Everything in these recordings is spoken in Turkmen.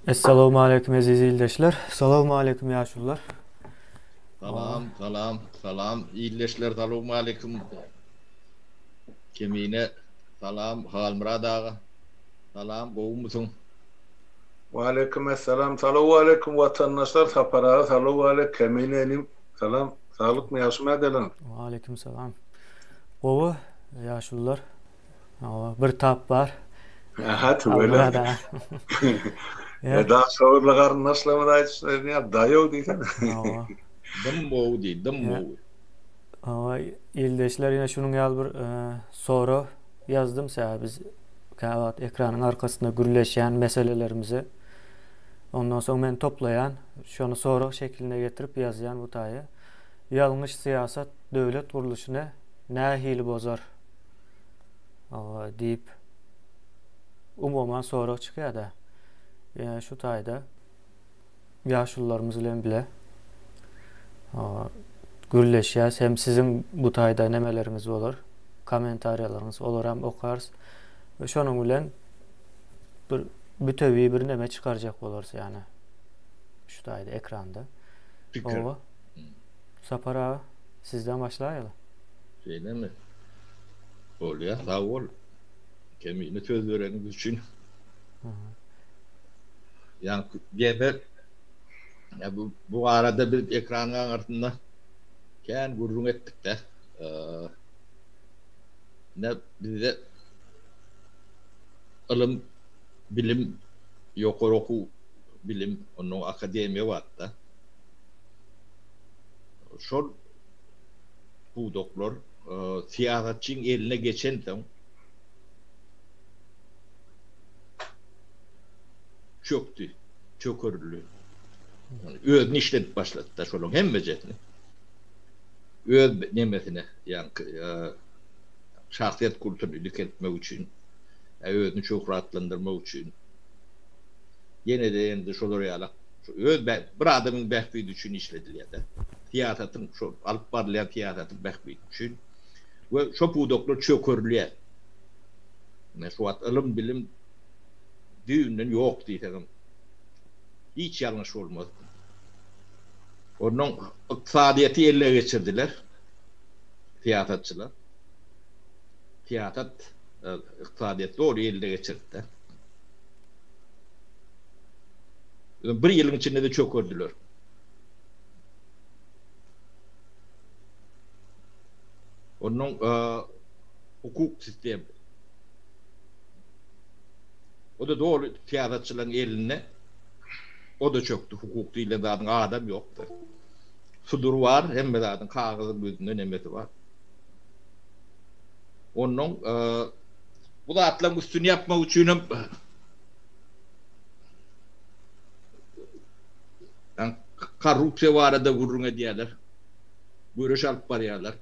Essalawmaleýkim eziz ildeşler. Salawmaleýkim ýaşulular. Salam, salam, salam ildeşler salowmaleýkim. Kemine salam Halmyrat aga. Salam gowumysyň? Waleýkim essalam salowaleýkim watandaşlar Sapar aga salowaleýk Kemine inim salam saglykmy ýagşymy ädeliň. Waleýkim salam. Gowy ýaşulular. Hawa, bir tap bar. Aha, tüweleme. E, daşoguzly garyndaşlarymyz aýdyşlary ýaly, daýaw diýsene. Hawa. Dym gowy diý, dym gowy. Hawa, ildeşler ýene şunuň ýaly bir e, sorag ýazdym sebäbi biz käwagt ekranyň arkasynda gürleşýän meselelerimizi ondan soň men toplaýan, şony sorag şeklinde getirip ýazýan bu taýa. Ýalňyş syýasat döwlet gurluşyny nähili bozar? Diýip, umuman sorag çykýar-da. Ýa şu taýda ýaşulularymyz bilen bile gürleşýäs. Hem siziň bu taýda nemeleriňiz bolar, kommentariýalaryňyz, olary hem okarys. We şonuň bilen bir bütewi bir neme çykarjak bolarys ýany. Şu taýda ekranda. Pikir. Sapar aga, sizden başlaýaly. Şeýlemi? Bolýa, sag bol. Kemine söz bereniňiz üçin. Ýaňky gepe ýa bu bu barada biz ekranyň aňyrsynda kän gürrüň etdik-de. Ine bizde ylym, bilim, ýokary okuw bilim, onnoň akademiýa bar-da. Şol pudaklar syýasatçyň eline geçensoň çökdi, çökerildi. Özüni işledip başlady-da şolaryň hemmejesini. Öz nemesine, ýaňky şahsyýet kultuny dikeltmek üçin, özüni şöhratlandyrmak üçin ýene-de indi şolar ýalak öz bir adamyň bähbidi üçin işledilýär-de. Syýasatyň şol alyp barylýan syýasatyň bähbidi üçin we şo pudaklar çökerilýär. Ine şu wagt ylym bilim düýbünden ýok diýsegem hiç ýalňyş bolmaz. Onnoň ykdysadyýeti elle geçirdiler syýasatçylar. Syýasat ykdysadyýeti doly elle geçirdi-de. Bir ýylyň içinde-de çökerdiler. Onuň hukuk sistemi. O-da doly syýasatçylaryň elinde. O-da çökdi. Hukuk diýlen zadyň adam ýokdy. Sudur bar, hemme zadyň kagyzyň ýüzünde nemesi bar. Onuň bu zatlaryň üstüni ýapmak üçinem Korrupsiýa barada gürrüň edýärler. Göreş alyp barýarlar.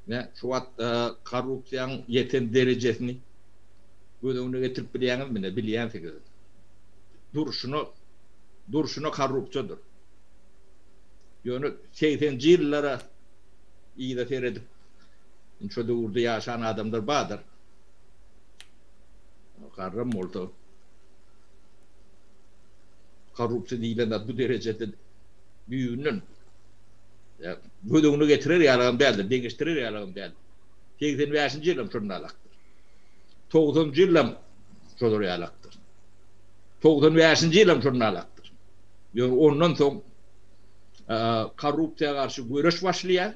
Ine, şu wagt korrupsiýanyň ýeten derejesini göz öňüne getirip bilýäňizmi? Ine, bilýänsiňiz. Durşuna, durşuna korrupsiýadyr. Ýöne segseninji ýyllara yza seredip, indi şo döwürde ýaşan adamlar bardyr. Garram bolsa. Korrupsiýa diýlen zat bu derejede düýbünden göz öňüne getirer ýalygam däldir, deňeşdirer ýalygam däldir. 85-nji ýylam şonalakdyr. 90-njy ýylam şolar ýalakdyr. 95-nji ýylam şonalakdyr. Ýöne ondan soň korrupsiýa garşy göreş başlaýar.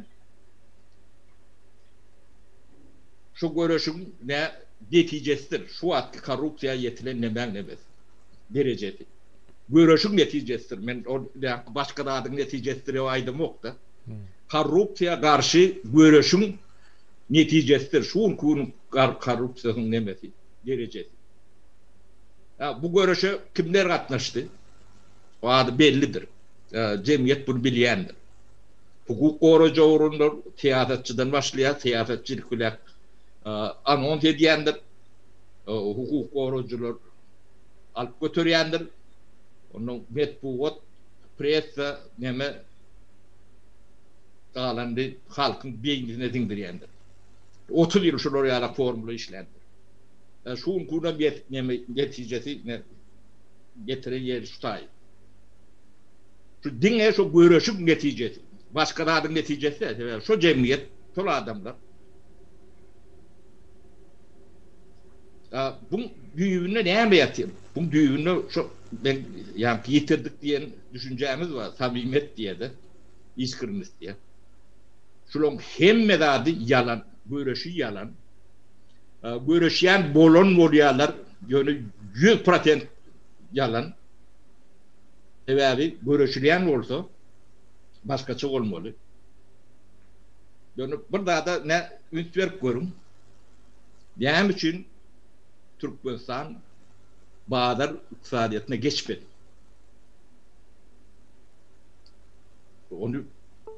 Şu göreşiň nä netijesidir. Şu wagtky korrupsiýa ýetilen nemäň nemesi, derejesi. Göreşiň netijesidir. Men ol başga zadyň netijesidir diýip aýdamok-da. Korrupsiýa garşy göreşiň netijesidir. Şu günki günüň korrupsiýasynyň nemesi, derejesi. Bu göreşe kimler gatnaşdy? O ady bellidir. Jemgyýet buny bilýändir. Hukuk goraýjy organlar syýasatçydan başlaýar, syýasatçy ilki bilen anons edýändir, hukuk goraýjylar alyp göterýändir. Ondan metbugat, pressa neme galanyny halkyň beýnisine siňdirýändir. 30 ýyl şular ýaly formula işländir. Şu günki günem neme netijesi ne? getiren ýeri şu taýy. Şu diňe şu göreşiň netijesi. Başga zadyň netijesi däl. Sebäbi şo jemgyýet, şol adamlar. Buň düýbünde näme ýatyr? Buň düýbünde şo men ýaňky ýitirdik diýen düşünjämiz bar, samimiýet diýede, iskrennost diýe. Şulaň hemme zady ýalan, göreşi ýalan. Göreşýän bolan bolýarlar, ýöne 100% ýalan. Sebäbi göreşilýän bolsa başgaça bolmaly. Ýöne bir zada ne üns berip görüň. Näme üçin Türkmenistan bazar ykdysadyýetine geçmedi? Ony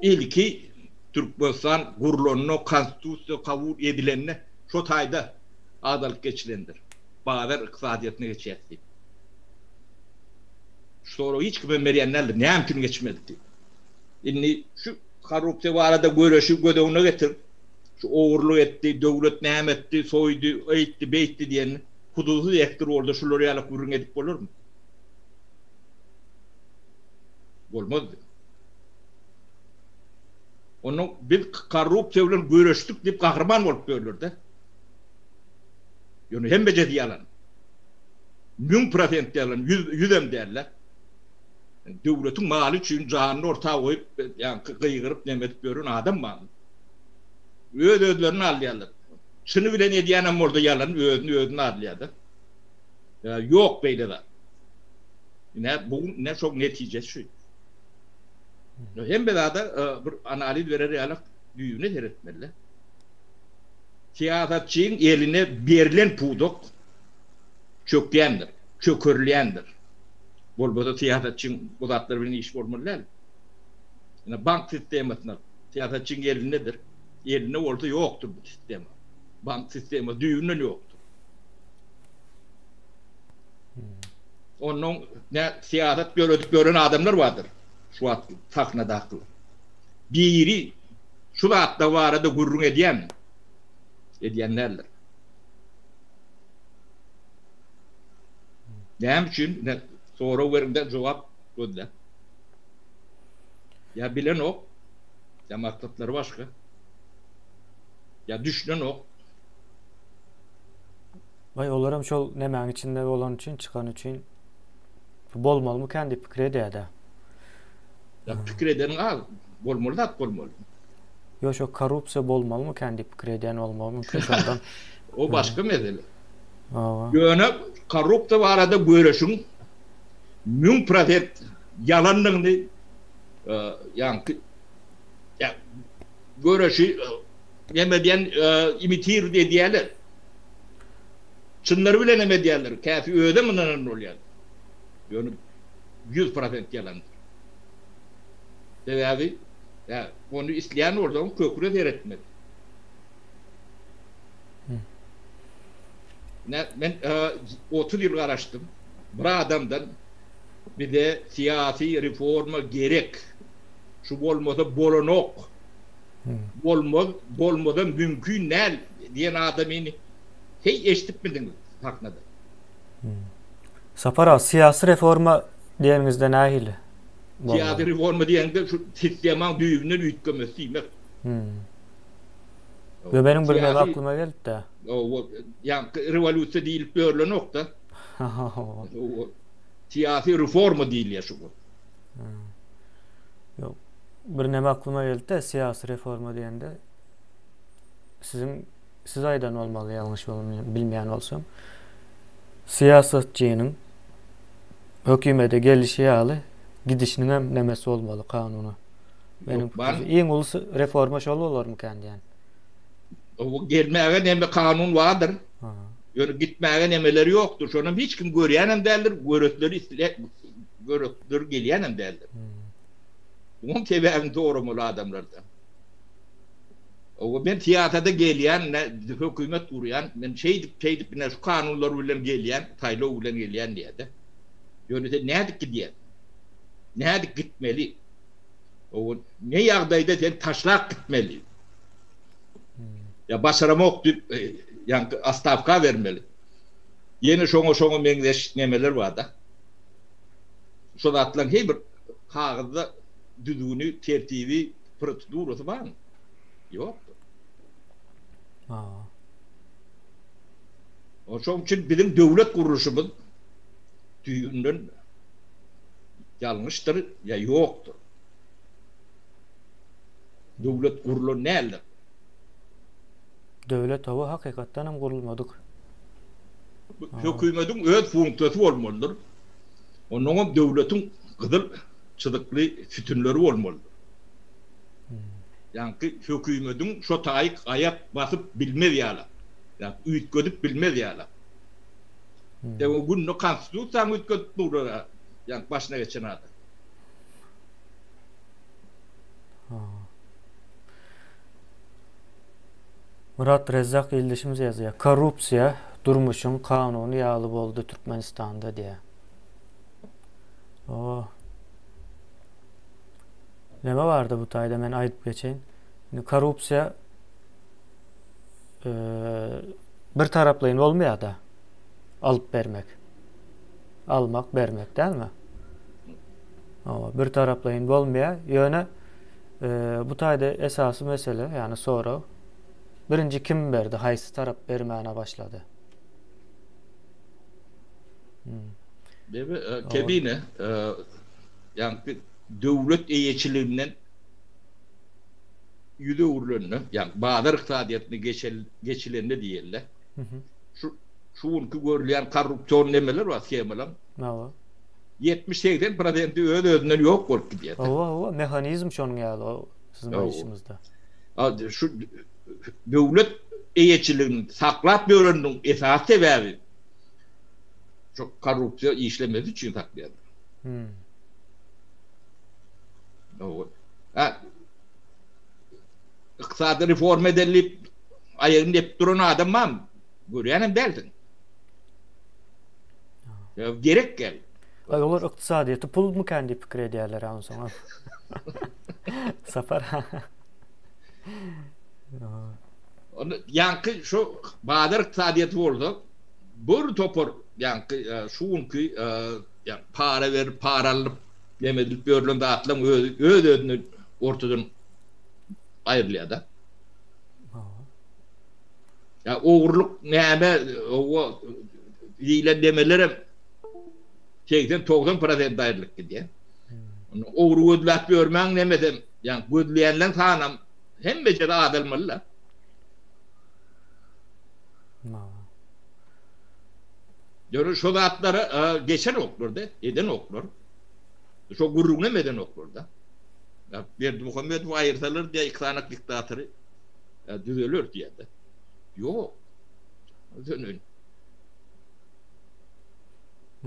ilki Türkmenistan gurlanda, konstitusiýa kabul edilende şo taýda agzalyp geçilendir. Bazar ykdysadyýetine geçýäs diýip. Şu soragy hiç kimem berýän däldir, näme üçin geçmedik diýip. Indi şu korrupsiýa barada göreşi göz öňüne getirip, şu ogurlyk etdi, döwlet näme etdi, soýdy, eýtdi, beýtdi diýen hususy sektor bolsa şular ýaly gürrüň edip bolarmy? Bolmazdy. Onda biz korrupsiýa bilen göreşdik diýip gahryman bolup ýörler-de. Ýöne hemmejesi ýalan. 1000% ýalan, ýüzem däl-de. Döwletiň maly üçin janyny orta goýup, ýaňky gygyryp neme edip ýören adam bar. Öz-özlerini alýarlar. Çyny bilen edýänem bolsa ýalan, özüni özüni alýar-da. Ýok beýle zat. Ine bu ine şoň netijesi şu. Hemme zada bir analiz berer ýaly düýbüne seretmeli. Syýasatçyň eline berlen pudak çökýändir, çökerilýändir. Bolmasa syýasatçyň bu zatlar bilen işi bolmaly däl. Ine bank sistemasyna syýasatçyň elindedir. Elinde bolsa ýokdur bu sistema. Bank sistemasy düýbünden ýokdur. Ondan ne syýasat ýöredip ýören adamlar bardyr. Şu wagt sahnadakylar. Biri şu zatlar barada gürrüň edýärmi? Edýän däldir. Näme üçin? Ne sorag beriňde jogap gözle. Ýa bilenok, ýa maksatlary başga. Ýa düşünenok. Waý olaram şol nemäň içinde bolany üçin çykany üçin bolmalymykan diýip pikir edýädä. Ýa pikir edeniň az, bolmaly zat bolmaly. Ýok şo korrupsiýa bolmalymykan diýip pikir edýän bolmagy mümkin şondan. O başga mesele. Hawa. Ýöne korrupsiýa barada göreşiň 1000% ýalandygyny ýaňky göreşi neme diýen imitirowat edýärler. Çynlary bilen hem edýärler. Käsi özem ynanan bolýar. Ýöne 100% ýalandyr. Sebäbi ýa ony isleýän bolsaň köküne seretmeli. Ne men 30 ýyl garaşdym. Bir adamdan bize syýasy reforma gerek. Şu bolmasa bolanok. Bolmaz, bolmazam mümkin däl diýen adamyny heý eşidipmidiňiz sahnada? Sapar aga, syýasy reforma diýeniňizde nähili? Syýasy reforma diýende şu sistemaň düýbünden üýtgemesi diýmek. Ýo meniň bir neme aklyma geldi-de. Ýaňky rewolýusiýa diýlip ýörlenok-da. Syýasy reforma diýilýär şu. Ýok. Bir neme aklyma geldi-de, syýasy reforma diýende siziň siz aýdan bolmaly ýalňyş bilmeýän bolsam. Syýasatçynyň hökümete gelişi ýaly gidişiniň hem nemesi bolmaly kanuny. Meniň pikirimçe iň ulusy reforma şol bolarmykan diýen. O gelmäge neme kanun bardyr. Ýöne gitmäge nemeleri ýokdur. Şonam hiç kim görýänem däldir, göresleri isle göresleri gelýänem däldir. Munuň sebäbini soramaly adamlardan. Owa men syýasata gelýän, hökümet gurýan, men şeýdip, şeýdip ine şu kanunlar bilen gelýän, saýlaw bilen gelýän diýýär-de. Ýöne sen nädip gidýäň? Nädip gitmeli? Owa ne ýagdaýda sen taşlap gitmeli? Ýa başaramok diýip, ýaňky ostawka bermeli. Ýene şoňa şoňa meňzeş nemeler bar-da. Şo zatlaryň her bir kagyzda düzgüni, tertibi, prosedurasy barmy? Ýokdur. Hawa. Şonuň üçin biziň döwlet gurluşymyz düýbünden ýalňyşdyr ýa ýokdur. Döwlet gurlan däldir. Döwlet hawa hakykatdan hem gurulmadyk. Hökümediň öz funksiýasy bolmalydyr. Onnoňam döwletiň gyzyl çyzykly sütünleri bolmalydyr. Ýaňky hökümediň şo taýyk aýak basyp bilmez ýaly, ýa üýtgedip bilmez ýaly. Ýa günde konstitusiýany üýtgedip durlar, ýaňky başyna geçen adam. Myrat Rezzak ildeşimiz ýazýar. Korrupsiýa durmuşyň kanuny ýaly boldy Türkmenistanda diýýär. O. Näme bardy bu taýda men aýdyp geçeýin. Indi korrupsiýa e, bir taraplaýyn bolmaýar-da. Alyp bermek. Almak, bermek dälmi? Hawa, bir taraplaýyn bolmaýar. Ýöne e, bu taýda esasy mesele, ýagny sorag birinji kim berdi, haýsy tarap bermäne başlady? Hmm. Debe, e, kebine, e, ýagny döwlet eýeçiliginden ýüz öwrülende, ýagny bazar ykdysadyýetine geçilende diýeli, şu şu günki görülýän korrupsion nemeler bar, shemalar. Hawa. 70-80 prosenti öz-özünden ýok bolup gidýär. Hawa, hawa, mehanizm şonuň ýaly o siziň aýdyşyňyzda. Şu döwlet eýeçiligini saklap ýöreniniň esasy sebäbi şu korrupsiýa işlemesi üçin saklaýarlar. Hmm. Hawa. Ha, ykdysady reforma edeli diýip aýagyny depip duran adam barmy? Görýänem dälsiň. Ya gerek gel. Ay olar ykdysadyýeti pulmykan diýip pikir edýärler ha onsoň. Sapar. Onda ýaňky şu bazar ykdysadyýeti bolsa bir topar ýaňky e, şu günki e, ýa para berip para alyp neme edilip ýörlen zatlaryň özi öz özünden ortadan aýrylýar da. Ýa ogurlyk näme owa diýlen demelerem 80-90 prosent aýrylyp gidýär. Onda ogry gözläp ýörmäň nemesem, ýa gözleýänleň sanam hemme ýerde azalmaly-da. Ýöne şo zatlara geçenoklar-da, edenoklar. Şo gürrüňem edenoklar-da. Berdimuhamedowy aýyrsalar diýýär, iki sany diktatory düzeler diýýär-de. Ýok. Dönün.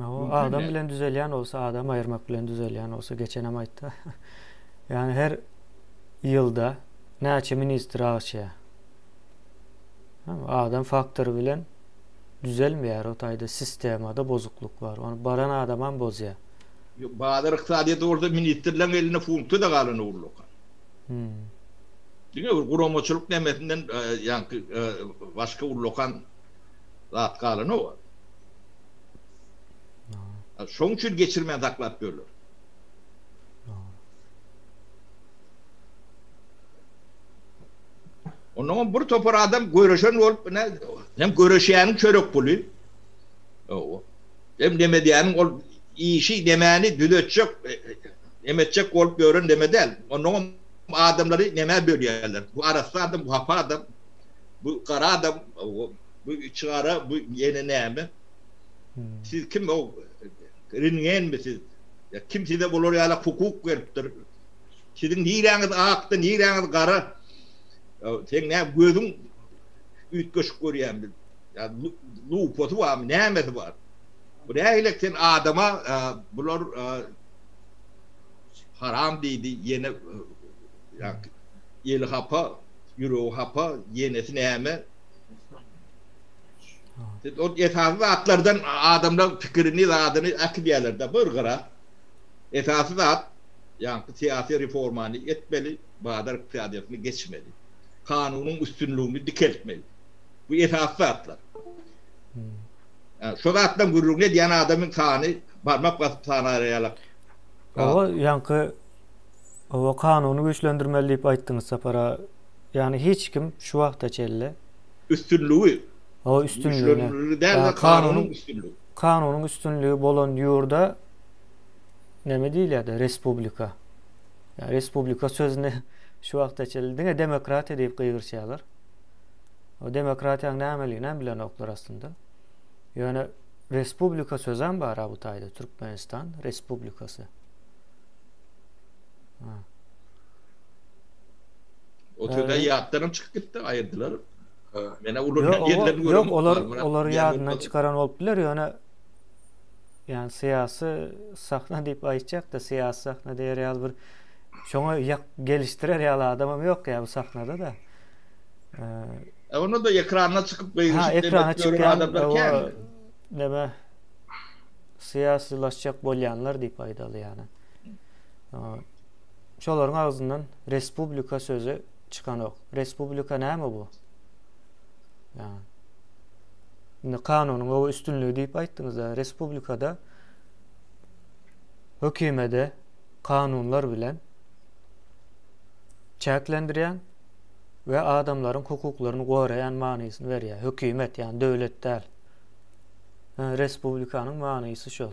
O adam bilen düzelýän bolsa, adam aýyrmak bilen düzelýän bolsa, geçenem aýtdy. Ýani her ýylda näçe ministr agşýar. Adam faktory bilen düzelmeýär, o taýda sistemada bozuklyk bar. Ony baran adamam bozýar. Ýok, bazar ykdysadyýeti bolsa ministrleň elinde funksiýa-da galan ugrulaka. Hmm. Diňe bir guramaçylyk nemesinden ýaňky başga ullakan zat galanok. Şoň üçin geçirmän saklap ýörler. Onnoňam bir topar adam göreşen bolup, ine, hem göreşýäniň çörek puly. Hawa. Hem neme diýýäniň ol işi nemäni düzetjek, emetjek bolup ýören neme däl. Onnoňam adamlary nämä bölýärler? Bu arassa adam, bu hapa adam, bu gara adam, bu içi gara, bu ýene näme? Siz kim o ringenmi siz? Ýa kim size bular ýaly hukuk beripdir? Siziň niräňiz akdy, niräňiz gara? Seň nä gözüň üýtgeşik görýärmi? Ýa lupasy barmy, nämesi bar? Bu nähili sen adama bular haram diýdi, ýene eli hapa, ýüregi hapa, ýenesi näme? Ol esasy zatlardan adamlar pikirini, zadyny äkidýärler-de bir gyra. Esasy zat, ýaňky syýasy reformany etmeli, bazar ykdysadyýetine geçmeli. Kanunyň üstünligini dikeltmeli. Bu esasy zatlar. Şo zatlaryň gürrüňini edýän adamyň sany barmak basyp sanar ýaly. Hawa, ýaňky hawa kanuny güýçlendirmeli diýip aýtdyňyz Sapar aga. Ýagny hiç kim şu wagta çenli Üstünligi. Hawa, üstünligini. Güýçlendirmeli däl-de kanunyň üstünligi. Kanunyň üstünligi bolan ýurda näme diýilýärdi? Respublika. Ýa respublika sözüni şu wagta çenli diňe demokratiýa diýip gygyryşýarlar. O demokratiýanyň nämeligini hem bilenoklar aslynda. Ýöne respublika sözem bar bu taýda Türkmenistan respublikasy. Ha. O söz ýatdan hem çykyp gitdi, aýyrdylar. Mena ulanýan ýerlerini göremok. Ýok, olar olar ýadyndan çykaran bolup biler, ýöne ýani syýasy sahna diýip aýtjak-da, syýasy sahna diýer ýaly bir şoňa ýak gelişdirer ýaly adamam ýok ýa bu sahnada-da. E onda da ekrana çykyp gygyryşyp ekrana çykýan adamlar kän. Näme syýasylaşjak bolýanlar diýip aýdaly ýani. Şolaryň agzyndan respublika sözi çykanok. Respublika näme bu? Ýa. Indi kanunyň o üstünligi diýip aýtdyňyz-da, respublikada hökümede kanunlar bilen çäklendirýän we adamlaryň hukuklaryny goraýan manysyny berýär. Hökümet, ýagny döwlet däl. Respublikanyň manysy şol.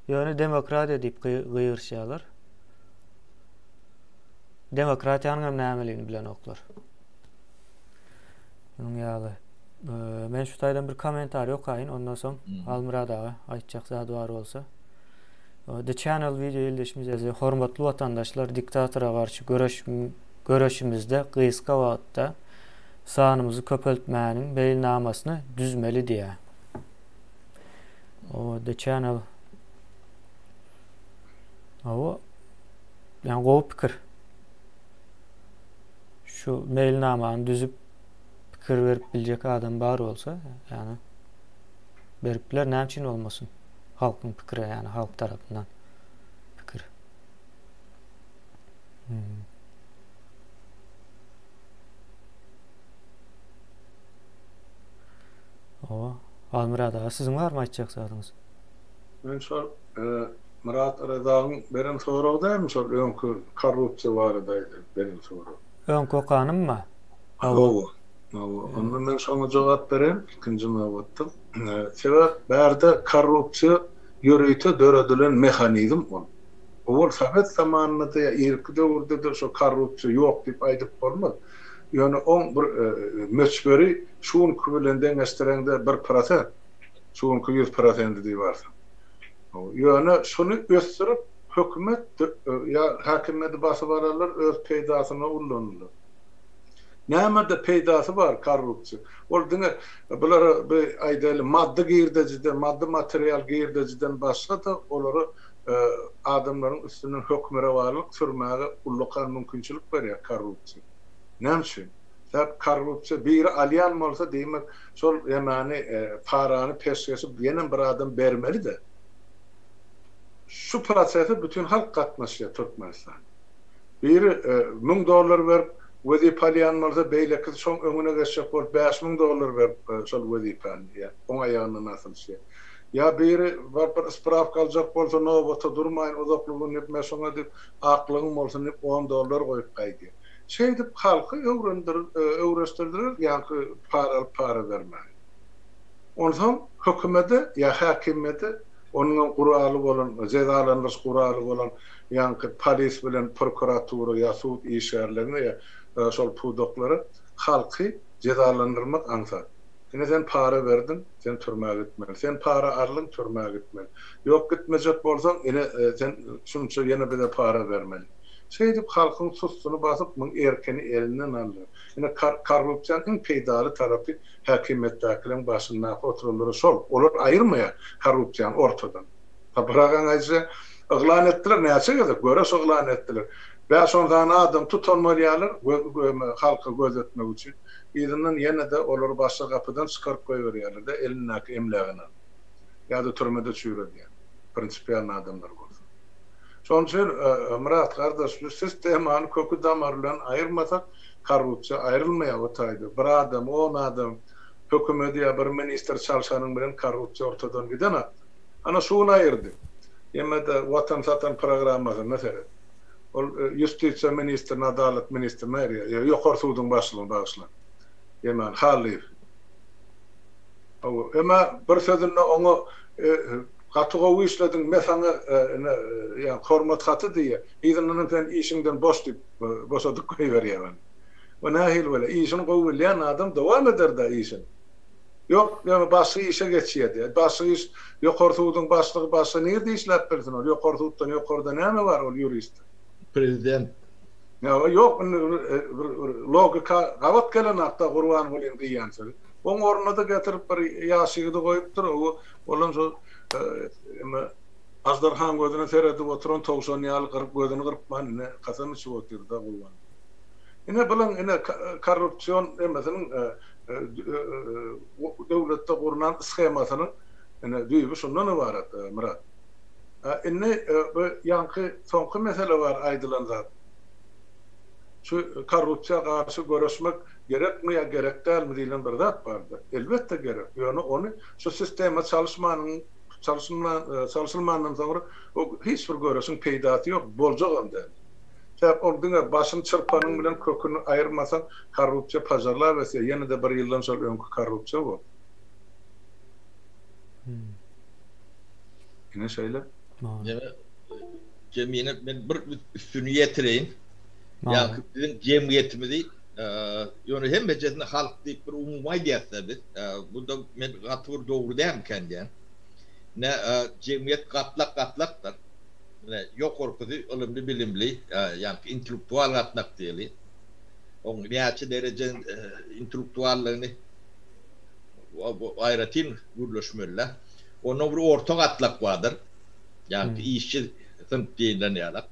Ýöne demokratiýa diýip gygyryşýarlar. Demokratiýanyň hem nämeligini bilenoklar. Munuň ýaly. Men şu taýdan bir kommentariý okaýyn, ondan soň hmm. Halmyrat aga aýtjak zady bar bolsa. The Channel video ildeşimiz ýazýar. Hormatly watandaşlar, diktatora garşy göreş göreşimizde gysga wagtda sanymyzy köpeltmäniň meýilnamasyny düzmeli diýýär. O The Channel Hawa. Ýa gowy pikir. Şu meýilnamany düzüp pikir berip biljek adam bar bolsa, ýagny berip biler, näme üçin bolmasyn? Halkyň pikiri, ýagny halk tarapyndan pikir. Hmm. Owa, Halmyrat aga, siziň barmy aýtjak zadyňyz? Men şol e, Myrat Rezagyň beren soragy dälmi şol öňki korrupsiýa barada beren sorag? Öňki okanymmy? Hawa. Hawa. Onda men şoňa jogap bereýin ilkinji nobatda. Sebäp bärde korrupsiýa ýörite döredilen mehanizm ol. Owal sowet zamanynda-da ýa irki döwürde-de şo korrupsiýa ýok diýip aýdyp bolmaz. Ýöne oň bir möçberi şu günki bilen deňeşdireňde bir prosent. Şu günki 100 prosendi diýip alsaň. Ýöne şuny ösdürip hökümet ýa häkimiýeti basyp alanlar öz peýdasyna ullandylar. Nämede peýdasy bar korrupsiýa? Ol diňe bulara bir aýdaýly maddy girdejiden, maddy material girdejiden başga-da olara adamlaryň üstünden hökmürowanlyk sürmäge ullakan mümkinçilik berýär korrupsiýa. Näme üçin? Sebäp korrupsiýa biri alýan bolsa diýmek şol ýemany parany peşgeşi ýenem bir adam bermeli-de. Şu prosese bütin halk gatnaşýar Türkmenistanda. Biri 1000 dollar berip wezipe alýan bolsa, beýlekisi şoň öňüne geçjek bolup 5000 dollar berip şol wezipäni ýa oň aýagyndan asylyşýar. Ýa biri baryp bir sprawka aljak bolsa nobata durmaýyn uzakly gün diýip men şoňa diýip aklygyň bolsun diýip 10 dollar goýup gaýdýar. Şeýdip halky öwrendir öwreşdirdiler ýaňky para alyp para bermäge. Onsoň hökümede ýa häkimiýete onuňam guraly bolan jezalandyryş guraly bolan ýaňky polis bilen prokuratura ýa sud işgärlerine ýa şol pudaklara halky jezalandyrmak aňsat. Ine sen para berdiň, sen türmä gitmeli. Sen para aldyň, türmä gitmeli. Ýok gitmejek bolsaň, ine sen şunça ýene bize para bermeli. Şeýdip halkyň sussuny basyp, muň erkini elinden aldylar. Ine korrupsiýanyň iň peýdaly tarapy häkimiýetdäkileriň başyndaky oturanlara şol. Olar aýyrmaýar korrupsiýany ortadan. Sapar agaň aýdyşy yglan etdiler näçe gezek göreş yglan etdiler. Bäş-on sany adam tutan bolýarlar halka göz etmek üçin. Yzyndan ýene-de olary başga gapydan çykaryp goýberýärler-de elindäki emlägini alyp. Ýa-da türmede çüýredýär. Prinsipialnyý adamlar bolsa. Şonuň üçin Myrat gardaş bu sistemany köki damary bilen aýyrmasak korrupsiýa aýrylmaýar o taýda. Bir adam, on adam hökümedi ýa bir ministr çalşanyň bilen korrupsiýa ortadan gidenok. Ana şu gün aýyrdy. Ýene-de Watan satan programmasyna seret. Ol ýustisiýa ministrini, adalat ministrini aýyrýar. Ýokary suduň başlygyny bagyşlaň. Ýeman Hallyýew. Hawa, emma bir sözünde oňa gaty gowy işlediň, me saňa ine, ýa hormat haty diýýär. Yzyndanam sen işiňden boş diýip, boşadyp goýberýär ony. O nähili bolýar? Işini gowy bilýän adam dowam eder-dä işini. Ýok, ýöne başga işe geçýär diýýär. Başga iş, ýokary suduň başlygy başga nirde işläp bilsin ol? Ýokary suddan ýokarda näme bar ol ýuristde? Prezident. Ýa, ýok, indi bir bir logika gabat gelenakda Gurbangulyň diýýän sözi. Oň ornuna-da getirip bir ýaş ýigidi goýupdyr, o olam şo eme aždarhaň gözüne seredip oturan towşan ýaly gyryp gözüni gyrpman ine kasam içip otyrda Gurbanguly. Ine bulaň ine korrupsion emesiniň döwletde gurnan shemasynyň ine düýbi şundan ybarat Myrat. Indi bu ýaňky soňky mesele bar aýdylan zat. Şu korrupsiýa garşy göreşmek gerekmi ýa gerek dälmi diýlen bir zat bardy. Elbetde gerek. Ýöne ony şu sistema çalyşmanyň çalşylman çalşylmandan soňra o hiç bir göreşiň peýdasy ýok, boljagam däl. Sebäp ol diňe başyny çyrpanyň bilen köküni aýyrmasaň korrupsiýa pajarlap ösýär, ýene-de bir ýyldan şol öňki korrupsiýa bor. Ine şeýle. Ýene Kemine men bir üstüni ýetireýin. Ýa biziň jemgyýetimizi ýöne hemmejesini halk diýip bir umumy aýdýarys-da biz. Bu da men gaty bir dogry dälmikän diýýän. Ine jemgyýet gatlak-gatlakdyr. Ine, ýokarkysy ylymly-bilimli, ýagny intellektual gatlak diýeli. Oň näçe dereje intellektuallygyny aýratyn gürleşmeli-dä. Ondan bir orta gatlak bardyr. Ýagny işçi synp diýlen ýalak.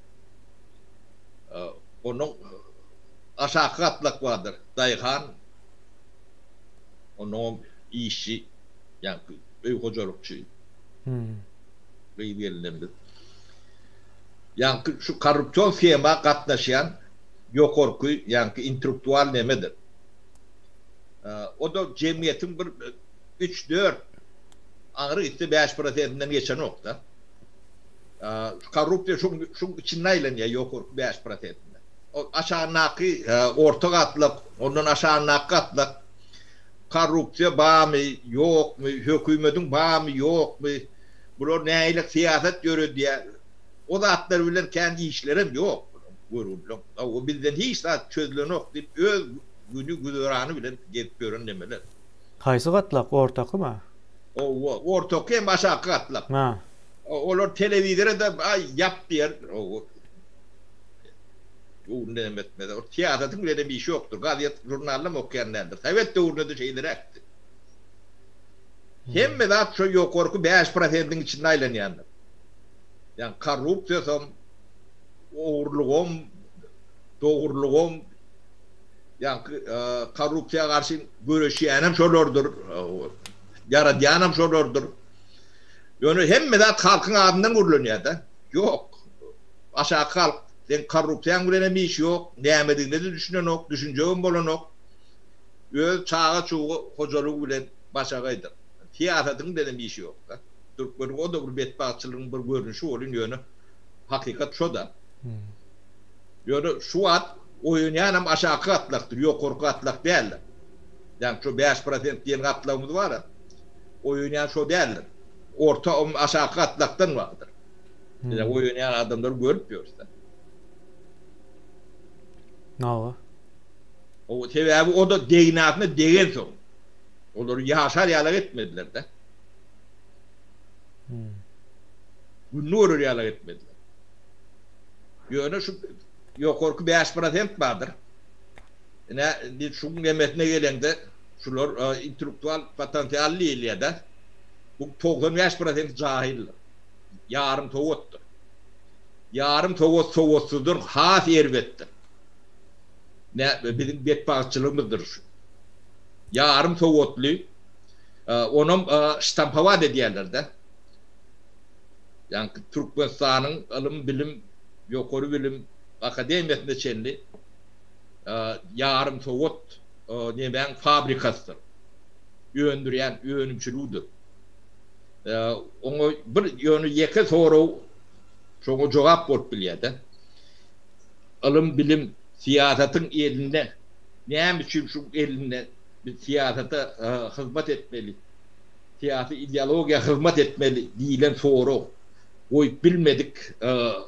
Ondan aşaky gatlak bardyr. Daýhan, ondan işçi, ýagny öý hojalykçy. Gyz-gelinlerimiz. Ýaňky şu korrupsion shema gatnaşýan ýokarky ýaňky intellektual nemedir. O-da jemgyýetiň bir üç-dört, aňry gitse bäş prosentinden geçenok-da. Şu korrupsiýa şuň şuň içinde aýlanýar ýokarky bäş prosentinde. O aşagyndaky orta gatlak, ondan aşagyndaky gatlak korrupsiýa barmy, ýokmy, hökümediň barmy, ýokmy, Bular nähili syýasat ýöredýär? O zatlar bilen kän işlerem ýok bulaň, görgülileň. Hawa, bizden hiç zat çözülenok diýip, öz güni-güzerany bilen gezip ýören nemeler. Haýsy gatlak, ortakymy? Hawa, ortaky hem aşaky gatlak. Ha. Olar telewizora-da aý, ýap diýer. Hawa. Göwnüne hem etmez. Ol syýasatyň bilenem işi ýokdur. Gazet, žurnallam okaýan däldir. Sowet döwründe-de şeýleräkdi. Hemme zat şo ýokarky bäş prosentiň içinde aýlanýandyr. Ýagny korrupsiýasam, ogurlygam, dogrulygam, ýagny korrupsiýa garşy göreşýänem şolardyr, ýaradýanam şolardyr. Ýöne hemme zat halkyň adyndan gürlenýär-de. Ýok. Aşaky halk, seň korrupsiýaň bilenem işi ýok, nämedigine-de düşünenok, düşünjegem bolanok. Öz çaga-çuga hojalygy bilen başagaýdyr. Syýasatyň bilenem işi ýok-da. Türkmeniň o-da bir betbagtçylygyň bir görnüşi bolyn, ýöne hakykat şo-da. Ýöne şu wagt oýanýanam aşaky gatlakdyr, ýokarky gatlak däldir. Ýagny şo 5% diýen gatlagymyz bar-a, oýanýan şo däldir. Orta, aşaky gatlakdan bardyr. Ine oýanýan adamlary görüp ýörüs-de. Hawa. O sebäbi o-da degnasyna degensoň. Olary ýaşar ýalak etmediler-de. Gününi görer ýalak etmediler. Ýöne şu ýokarky 5% bardyr. Ine, indi şuň nemesine geleňde, şular intellektual potensial diýilýär-de. Bu 95% jahyldyr. Ýarym sowatdyr. Ýarym sowat sowatsyzdan has erbetdir. Nä, biziň betbagtçylygymyzdyr şu. Ýarym sowatly, onam ştampowat edýärler-de. Ýaňky Türkmenistanyň ylym-bilim, ýokary bilim akademiýasyna çenli ýarym sowat nemäň fabrikasydyr. Öndürýän önümçiligidir. Oňa bir ýöne ýeke sorag. Şoňa jogap bolup bilýär-de. Ylym, bilim syýasatyň elinde. Näme üçin şu elinde biz syýasata hyzmat etmeli, syýasy ideologiýa hyzmat etmeli diýlen sorag goýup bilmedik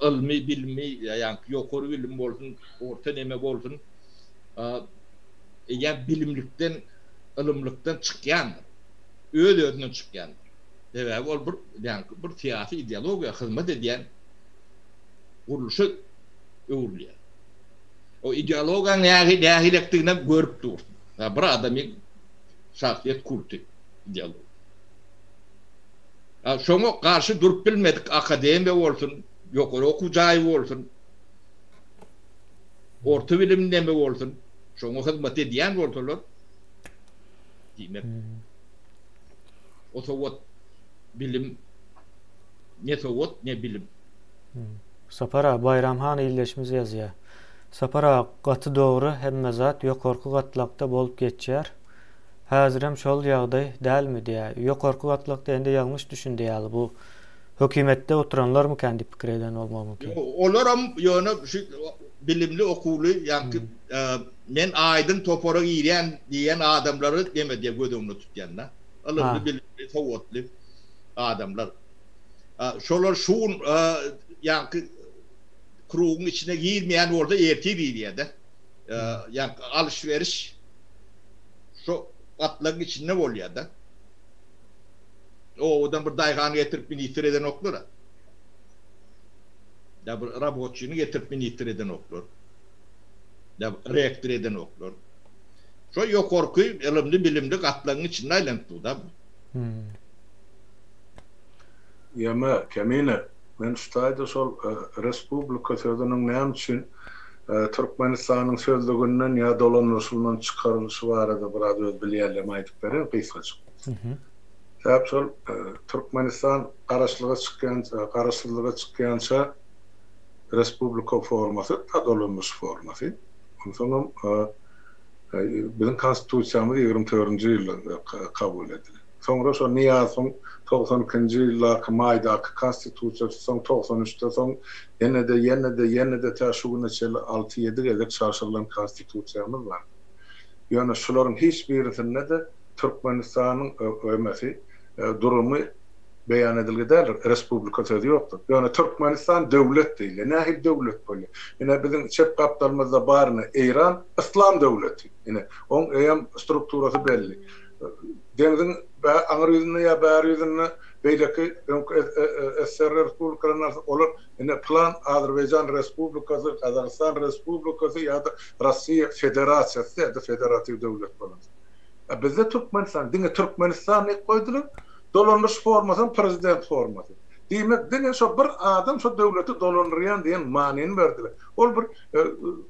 ylmy, bilimi, ýaňky ýokary bilim bolsun, orta neme bolsun, eýýäm bilimlikden, ylymlykdan çykýandyr. Öz-özünden çykýandyr. Sebäbi ol bir ýaňky bir syýasy ideologiýa hyzmat edýän gurluşa öwrülýär. O ideologiýanyň nähili nähilekdiginem görüp dursuň. Ýa bir adamyň şahsyýet kulty ideologiýa. Ýa şoňa garşy durup bilmedik akademiýa bolsun, ýokary okuw jaýy bolsun, orta bilim neme bolsun, şoňa hyzmat edýän bolsalar, diýmek, o sowat, bilim, ne sowat, ne bilim. Sapar aga, Baýram han ildeşimiz ýazýar. Sapar aga, gaty dogry, hemme zat ýokarky gatlakda bolup geçýär. Häzirem şol ýagdaý dälmi diýýär. Ýokarky gatlak diýende ýalňyş düşündi ýaly, bu hökümetde oturanlarmykan diýip pikir eden bolmagy mümkin. Olaram ýöne şu bilimli okuwly ýaňky men aýdyň topara girýän diýen adamlary neme diýe göz öňünde tutýan-da. Ylymly, bilimli, sowatly adamlar. Şolar şu gün ýaňky krugyň içine girmeýän bolsa ertir girýär-de. Ýaňky alyş-beriş şo gatlagyň içinde bolýar-da. Obadan bir daýhany getirip ministr edenoklar-a. Ýa bir raboçyny getirip ministr edenoklar. Ýa rektor edenoklar. Şo ýokarky ylymly-bilimli gatlagyň içinde aýlanyp dur-da bu. Ýeme, Kemine, men şu taýda şol respublika sözüniň näme üçin Türkmenistanyň sözlüginden ýa dolandyryşyndan çykarylyşy barada biraz öz bilýänlerimi aýdyp bereýin gysgajyk. Sebäp şol Türkmenistan garaşlyga çykýança, garaşsyzlyga çykýança respublika formasy, da dolandyryş formasy. Onsoňam biziň konstitusiýamyz 24-nji ýylda kabul edildi. Soňra şo Nyýazowyň 92-nji ýyldaky maýdaky konstitusiýasy, soň 93-de, soň ýene-de, ýene-de, ýene-de tä şu güne çenli alty-ýedi gezek çalşyrylan konstitusiýamyz bar. Ýöne şularyň hiç birisinde-de Türkmenistanyň ömesi, durumy beýan edilgi däldir. Respublika sözi ýokdur. Ýöne Türkmenistan döwlet diýilýär. Nähili döwlet bolýar? Ine biziň çep gapdalymyzda baryny Eýran yslam döwleti. Ine oň eýýäm strukturasy belli. Deňziň aňry ýüzünde ýa bäri ýüzünde beýleki öňki SSR respublikalaryny alsak, olar ine pylan Azerbaýjan Respublikasy, Gazagystan Respublikasy ýa-da Russiýa Federasiýasy ýa-da federatiw döwlet bolansoň. A bizde Türkmenistan, diňe Türkmenistan diýip goýdular. Dolandyryş formasam prezident formasy. Diýmek, diňe şo bir adam şo döwleti dolandyrýan diýen manyny berdiler. Ol bir,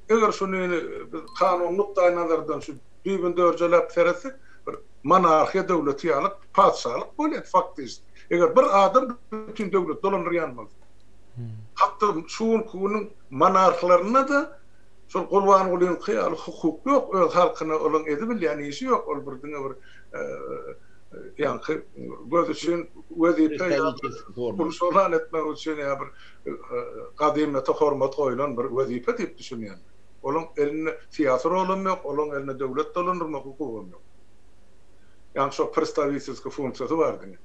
eger şuny biz kanuny nukdaýnazardan şu düýbüni dörjeläp seretsek, bir monarhiýa döwleti ýaly patyşalyk bolýar faktiçeski. Eger bir adam bütin döwleti dolandyrýan bolsa. Hatda şu günki günüň monarhlarynda-da şol Gurbangulyňky ýaly hukuk ýok, öz halkyna olaň edibilýän işi ýok, ol bir diňe bir ýaňky göz üçin wezipe ýa pul etmek üçin ýa bir gadymyýete hormat goýlan bir wezipe diýip düşünýän. Olaň elinde syýasy rolam ýok, olaň elinde döwlet dolandyrmak hukugam ýok. Ýagny şo predstawitelskiý funksiýasy bar diňe.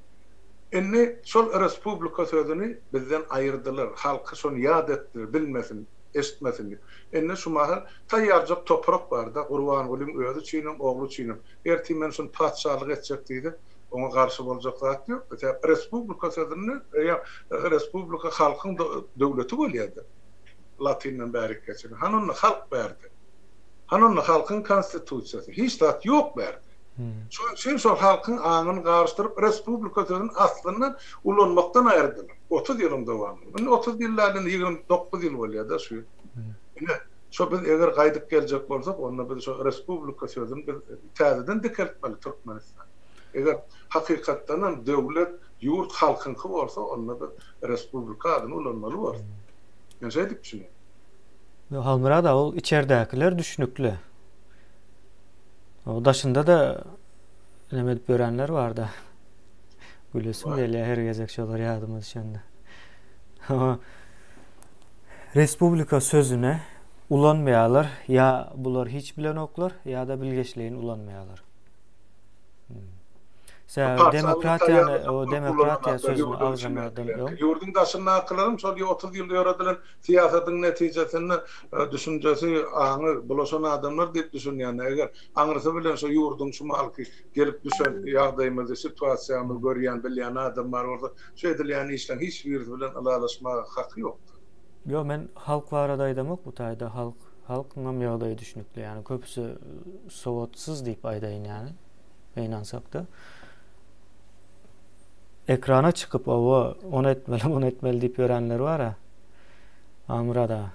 Indi şol respublika sözüni bizden aýyrdylar, halky şony ýat etdiler, bilmesin, eşitmesin diýip. Indi şu mahal taýýarjak toprak bar-da, Gurbangulyň özi üçinem, ogly üçinem. Ertir men şuny patyşalyk etjek diýse, oňa garşy boljak zat ýok. Sebäp respublika sözünde eýýäm respublika halkyň döwleti bolýar-da. Latyndan bärik geçen. Hany onda halk bärde? Hany onda halkyň konstitusiýasy? Hiç zat ýok bärde. Şonuň üçin şol halkyň aňyny garyşdyryp respublika sözüni aslynda ulanmakdan aýyrdylar. 30 ýylyň dowamynda. Indi 30 ýyl däl, indi 29 ýyl bolýar-da şu ýyl. Ine, şo biz eger gaýdyp geljek bolsak, onda biz şo respublika sözüni biz täzeden dikeltmeli Türkmenistan. Eger hakykatdan hem döwlet, ýurt halkyňky bolsa, onda biz respublika adyny ulanmaly borus. Men şeýdip düşünýän. Ýok, Halmyrat aga, ol içerdäkiler düşnükli. O daşynda-da neme edip ýörenler bar-da. Gülesim gelýär her gezek şolar ýadyma düşende. Respublika sözüni ulanmaýarlar, ýa bular hiç bilenoklar, ýa-da bilgeşleýin ulanmaýarlar. Sebäbi demokratiýany, o demokratiýa sözüni agzamadan öň. Ýurduň daşyndakylaryň şol 30 ýyl ýöredilen syýasatyň netijesinde düşünjesi, aňy bulaşan adamlar diýip düşünýän. Eger aňyrsy bilen şo ýurduň şu mahalky gelip düşen ýagdaýymyzy, situasiýamyzy görýän, bilýän adam bar bolsa, şu edilýän işleň hiç birisi bilen ylalaşmaga haky ýokdur. Ýok, men halk barada aýdamok bu taýda. Halk, halkyňam ýagdaýy düşnükli. Ýagny köpüsi sowatsyz diýip aýdaýyn ýagny. Gynansakda. Ekrana çykyp owa, ony etmeli, muny etmeli diýip ýörenler bar-a. Amyrat aga.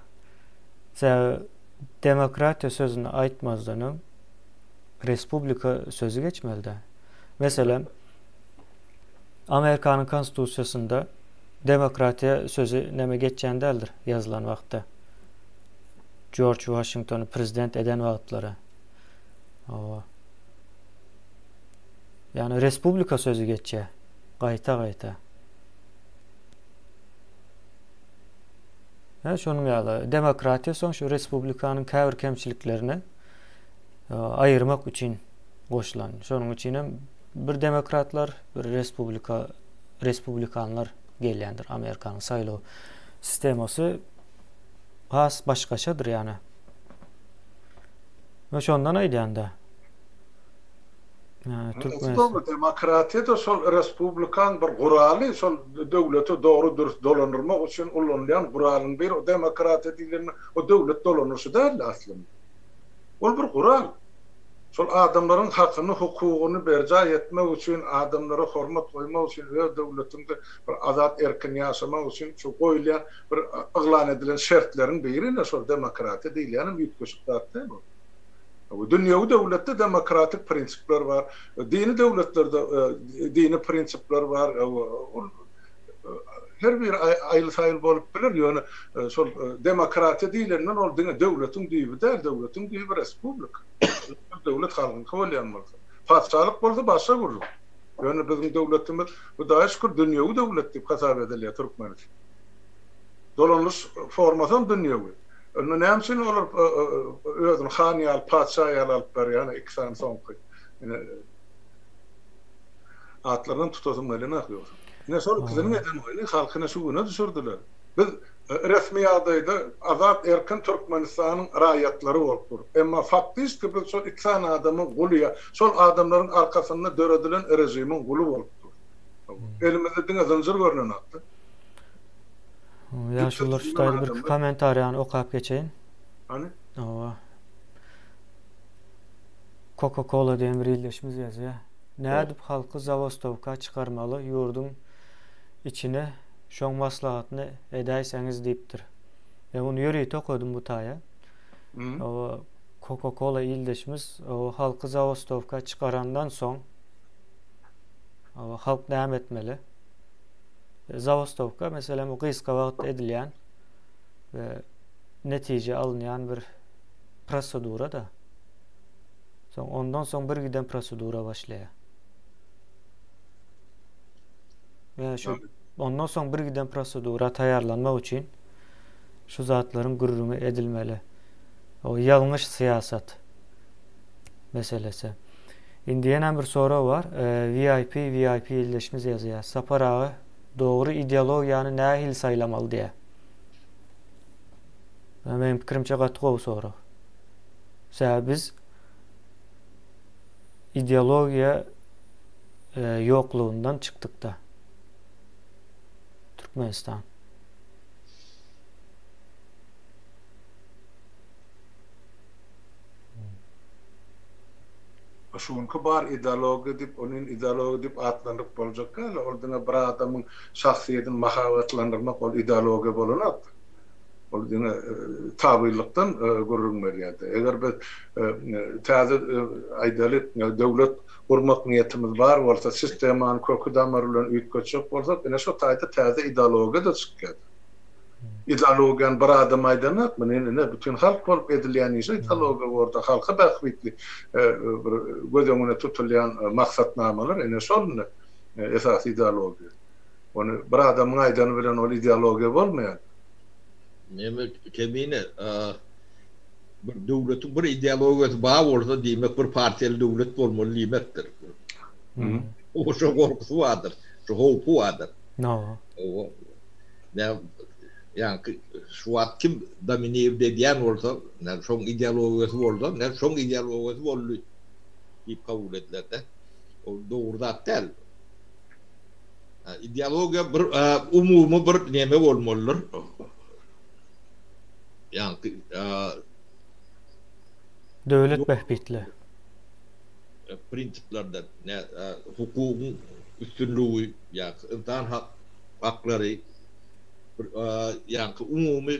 Sebäbi demokratiýa sözüni aýtmazdan öň respublika sözi geçmeli-dä. Meselem, Amerikanyň konstitusiýasynda demokratiýa sözi näme geçýän däldir ýazylan wagtda. Jorj Waşingtony prezident eden wagtlary. Hawa. Ýagny respublika sözi geçýär. Gaýta-gaýta. Hä, şonuň ýaly demokratiýa soň şu respublikanyň käbir kemçiliklerini e, aýyrmak üçin goşulan. Şonuň üçin hem bir demokratlar, bir respublika respublikanlar gelýändir. Amerikanyň saýlaw sistemasy has başgaçadyr ýagny. Men şondan aýdýan-da. Türkmenistan demokratiýa-da şol respublikaň bir guraly, şol döwleti dogry dürs dolandyrmak üçin ulanylýan guralyň biri. O demokratiýa diýlende o döwlet dolanyşy däldi aslynda. Ol bir gural. Şol adamlaryň hakyny, hukugyny berjaý etmek üçin, adamlara hormat goýmak üçin, öz döwletiňde bir azat, erkin ýaşamak üçin şu goýulýan bir yglan edilen şertleriň biri ine şol demokratiýa diýilýänem üýtgeşik zat däl ol. Dünýewi döwletde demokratik prinsipler bar, dini döwletlerde dini prinsipler bar. Ol her biri aýyl-saýyl bolup biler, ýöne şol demokratiýa diýlenden ol diňe döwletiň düýbi däl, döwletiň düýbi respublika. Döwlet halkyňky bolýan bolsa. Patyşalyk bolsa başga gürrüň. Ýöne biziň döwletimiz, Hudaýa şükür, dünýewi döwlet diýip hasap edilýär Türkmenistan. Dolanyş formasam dünýewi. Onda näme üçin olar özüni han ýaly, patyşa ýaly alyp barýar, ana iki sany soňky. Ine atlarynam tutasym gelenok ýogsa. Ine şol ikisiniň eden oýny halkyny şu güne düşürdiler. Biz resmi ýagdaýda azat erkin Türkmenistanyň raýatlary bolup duruk. Emma faktiski biz şol iki sany adamyň guly ýa şol adamlaryň arkasynda döredilen režimiň guly bolup durus. Elimizde diňe zynjyr görnenokda. Ýaşulular şu taýda bir kommentariýany okap geçeýin. Hany? Hawa. Coca Cola diýen bir ildeşimiz ýazýar. Nädip halky zawostowka çykarmaly ýurduň içine şoň maslahatyny edäýseňiz diýipdir. Men muny ýörite okadym bu taýa. Hawa, Coca Cola ildeşimiz halky zawostowka çykarandan soň halk näme etmeli? Zawostowka, meselem, bu gysga wagt edilýän we netije alynýan bir prosedura-da. Soň ondan soň bir giden prosedura başlaýar. We şu ondan soň bir giden prosedura taýýarlanmak üçin şu zatlaryň gürrüňi edilmeli. O ýalňyş syýasat meselesi. Indi ýenem bir sorag bar. VIP VIP ildeşimiz ýazýar. Sapar aga dogry ideologiýany nähili saýlamaly diýýär. Meniň pikirimçe gaty gowy sorag. Sebäbi biz ideologiýa ýoklugyndan çykdykda. Türkmenistan. Şu günki bar ideologiýa diýip, ony ideologiýa diýip atlandyryp boljak däl. Ol diňe bir adamyň şahsyýetini mahabatlandyrmak ol ideologiýa bolanok. Ol diňe tabynlykdan gürrüň berýär-de. Eger biz täze aýdaly döwlet gurmak niýetimiz bar bolsa, sistemany köki-damary bilen üýtgetjek bolsak, ine şo taýda täze ideologiýa-da çykýar. Ideologiýany bir adam aýdanok, muny ine bütin halk bolup edilýän işe ideologiýa borda, halka bähbitli bir göz öňüne tutulýan maksatnamalar ine şol indi esasy ideologiýa. Ony bir adamyň aýdany bilen ol ideologiýa bolmaýar. Neme Kemine, bir döwletiň bir ideologiýasy bar bolsa, diýmek bir partiýaly döwlet bolmaly diýmekdir. Oşo gorkusy bardyr, şo howpy bardyr. Hawa. Ýaňky şu wagt kim dominird edýän bolsa, şoň ideologiýasy bolsa, şoň ideologiýasy boldy diýip kabul ediler-de. Ol dogry zat däl. Ideologiýa bir umumy bir neme bolmalydyr. Ýaňky Döwlet bähbitli. Prinsiplerden, hukugyň üstünligi, ýa ynsan haklary, bir ýaňky umumy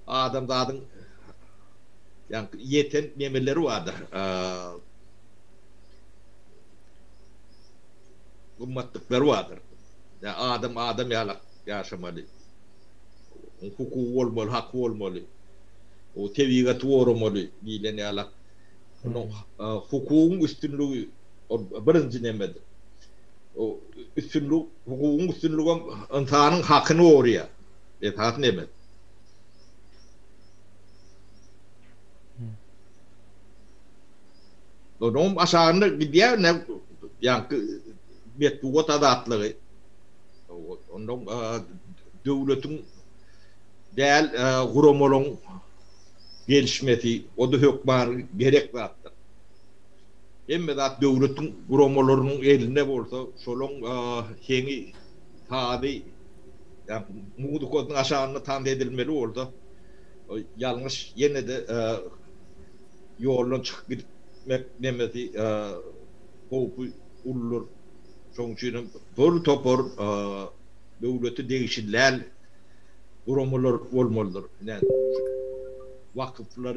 adamzadyň ýaňky ýeten nemeleri bardyr. Gymmatlyklary bardyr. Ýa adam adam ýalak ýaşamaly. Oň hukugy bolmaly, haky bolmaly. O tebigaty goramaly diýlen ýalak. Onuň hukugyň üstünligi ol birinji nemedir. O üstünlik, hukugyň üstünligem ynsanyň hakyny goraýar. Esasy neme. Onuň aşagynda gidýär ne ýaňky metbugat azatlygy. Ondan döwletiň däl guramalaryň gelişmesi, o-da hökman gerek zatdyr. Hemme zat döwletiň guramalarynyň elinde bolsa, şolaň heňi, sazy, ýa muzikasynyň aşagynda tans edilmeli bolsa, ýalňyş ýene-de ýoldan çykyp gitmek nemesi howpy uludyr. Şonuň üçin hem bir topar döwlete degişli däl guramalar bolmalydyr. Ine, wakyflar,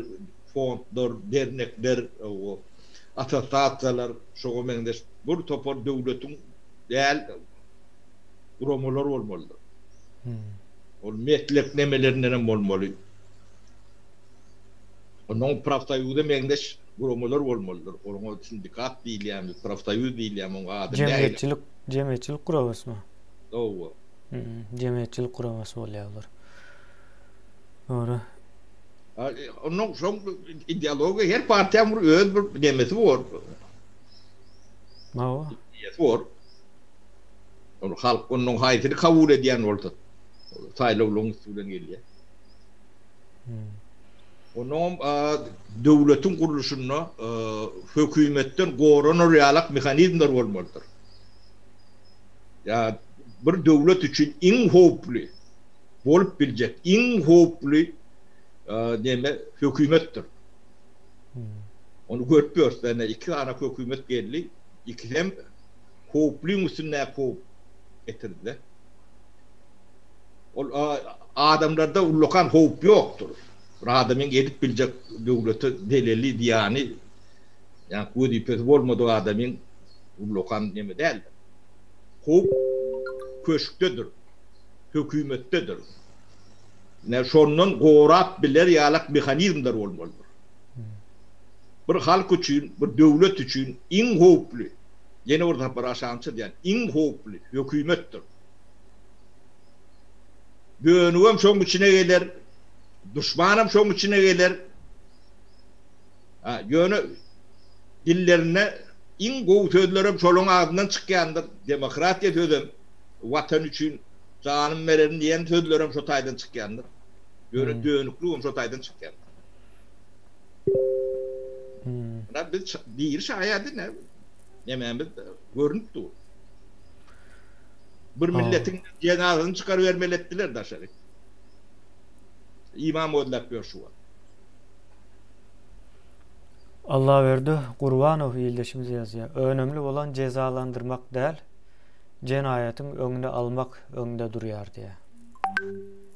fondlar, dernekler, assosiasiýalar, şoňa meňzeş bir topar döwletiň däl guramalar bolmalydyr. Ol meslek nemelerinden hem bolmaly. Onuň profsoýuza meňzeş guramalar bolmalydyr. Oňa sindikat diýilýärmi, profsoýuz diýilýärmi, oň ady nähili? Jemgyýetçilik, jemgyýetçilik guramasymy? Hawa. Jemgyýetçilik guramasy bolýar olar. Dogry. Onuň şoň ideologiýa her partiýanyň bir öz bir nemesi bor. Hawa. Ideýasy bor. Ol halk onuň haýsyny kabul edýän bolsa, saýlawlaryň üsti bilen gelýär. Onuňam döwletiň gurluşynda hökümetden goranar ýalak mehanizmler bolmalydyr. Ýa bir döwlet üçin iň howply bolup biljek iň howply neme hökümetdir. Ony görüp ýörüs, ine iki sany hökümet geldi, ikisem howplyň üstündäki howp getirdiler. Ol adamlarda ullakan howp ýokdur. Bir adamyň edip biljek döwlete zeleli, zyýany, ýa wezipesi bolmadyk adamyň ullakan neme däldir. Howp köşkdedir, hökümetdedir. Ine şondan gorap biler ýalak mehanizmler bolmalydyr. Bir halk üçin, bir döwlet üçin iň howply, ýene bir sapar aşagyny çyzýan, iň howply hökümetdir. Dönügem şoň içine geler, duşmanam şoň içine geler. Ha, ýöne dillerinde iň gowy sözlerem şolaň agzyndan çykýandyr. Demokratiýa sözem, Watan üçin janym bererin diýen sözlerem şo taýdan çykýandyr. Ýöne dönükligem şo taýdan çykýandyr. Muna biz diri şaýady ne? Nemämiz görünip dur. Bir milletiň jenazasyny çykarybermeli etdiler daşary. Imam gözläp ýör şu wagt. Allaberdi Gurbanow ildeşimiz ýazýar. Önemli bolan jezalandyrmak däl, jenaýatyň öňüni almak öňde durýar diýýär.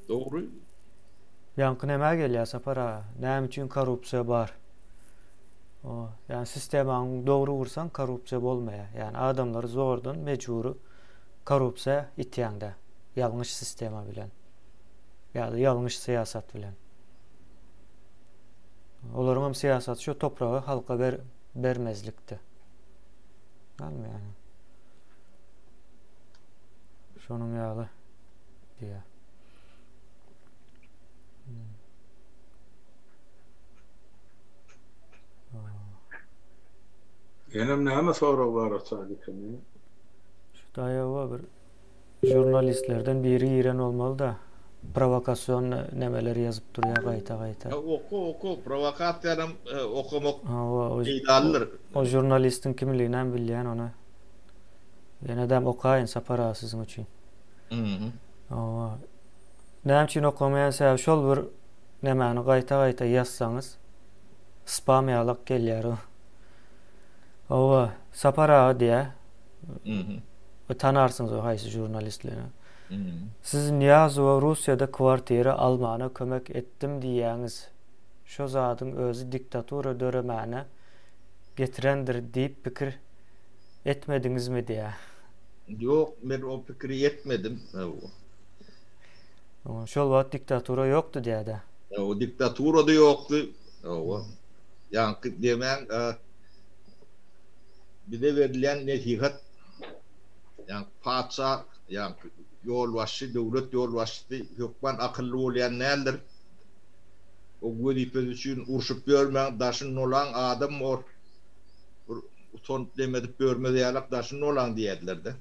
Dogry. Ýaňky nämä gelýär Sapar aga? Näme üçin korrupsiýa bar? O, ýani sistemany dogry gursaň korrupsiýa bolmaýar. Ýani adamlary zordan mejbury korrupsiýa itýäňdä. Ýalňyş sistema bilen. Ýa-da ýalňyş syýasat bilen. Olaryň hem syýasaty şu topragy halka ber bermezlikdi. Näme ýani? Şonuň ýaly diýýär. Ýenem näme sorag bar otag ekeni? Şu daýawa bir žurnalistlerden biri giren bolmaly-da, prowokasion nemeler ýazyp durýar gaýta-gaýta. Oka oka, prowokasiýanam okamak peýdalydyr. O žurnalistiň kimliginem bilýän ony. Ýenedem okaýyn Sapar aga siziň üçin. Hawa. Näme üçin okamaýan sebäbi şol bir nemäni gaýta-gaýta ýazsaňyz spam ýalak gelýär o. Hawa, Sapar aga diýýär. Tanarsyňyz o haýsy žurnalistligini. Siz Nyýazowa Russiýada kwartira almana kömek etdim diýýäňiz. Şo zadyň özi diktatura döremäne getirendir diýip pikir etmediňizmi diýýär. Ýok, men o pikiri etmedim. Şol wagt diktatura ýokdy diýýär-dä. Ýok, diktatura-da ýokdy. Hawa. Ýaňky diýmän, bize berilýän nesihat, ýaňky patyşa, ýaňky ýolbaşçy, döwlet ýolbaşçysy hökman akylly bolýan däldir. O wezipesi üçin urşup ýörmäň, daşyny nolaň, adam bor. Bir utanyp dem edip ýörmez ýalak daşyny nolaň diýerdiler-de.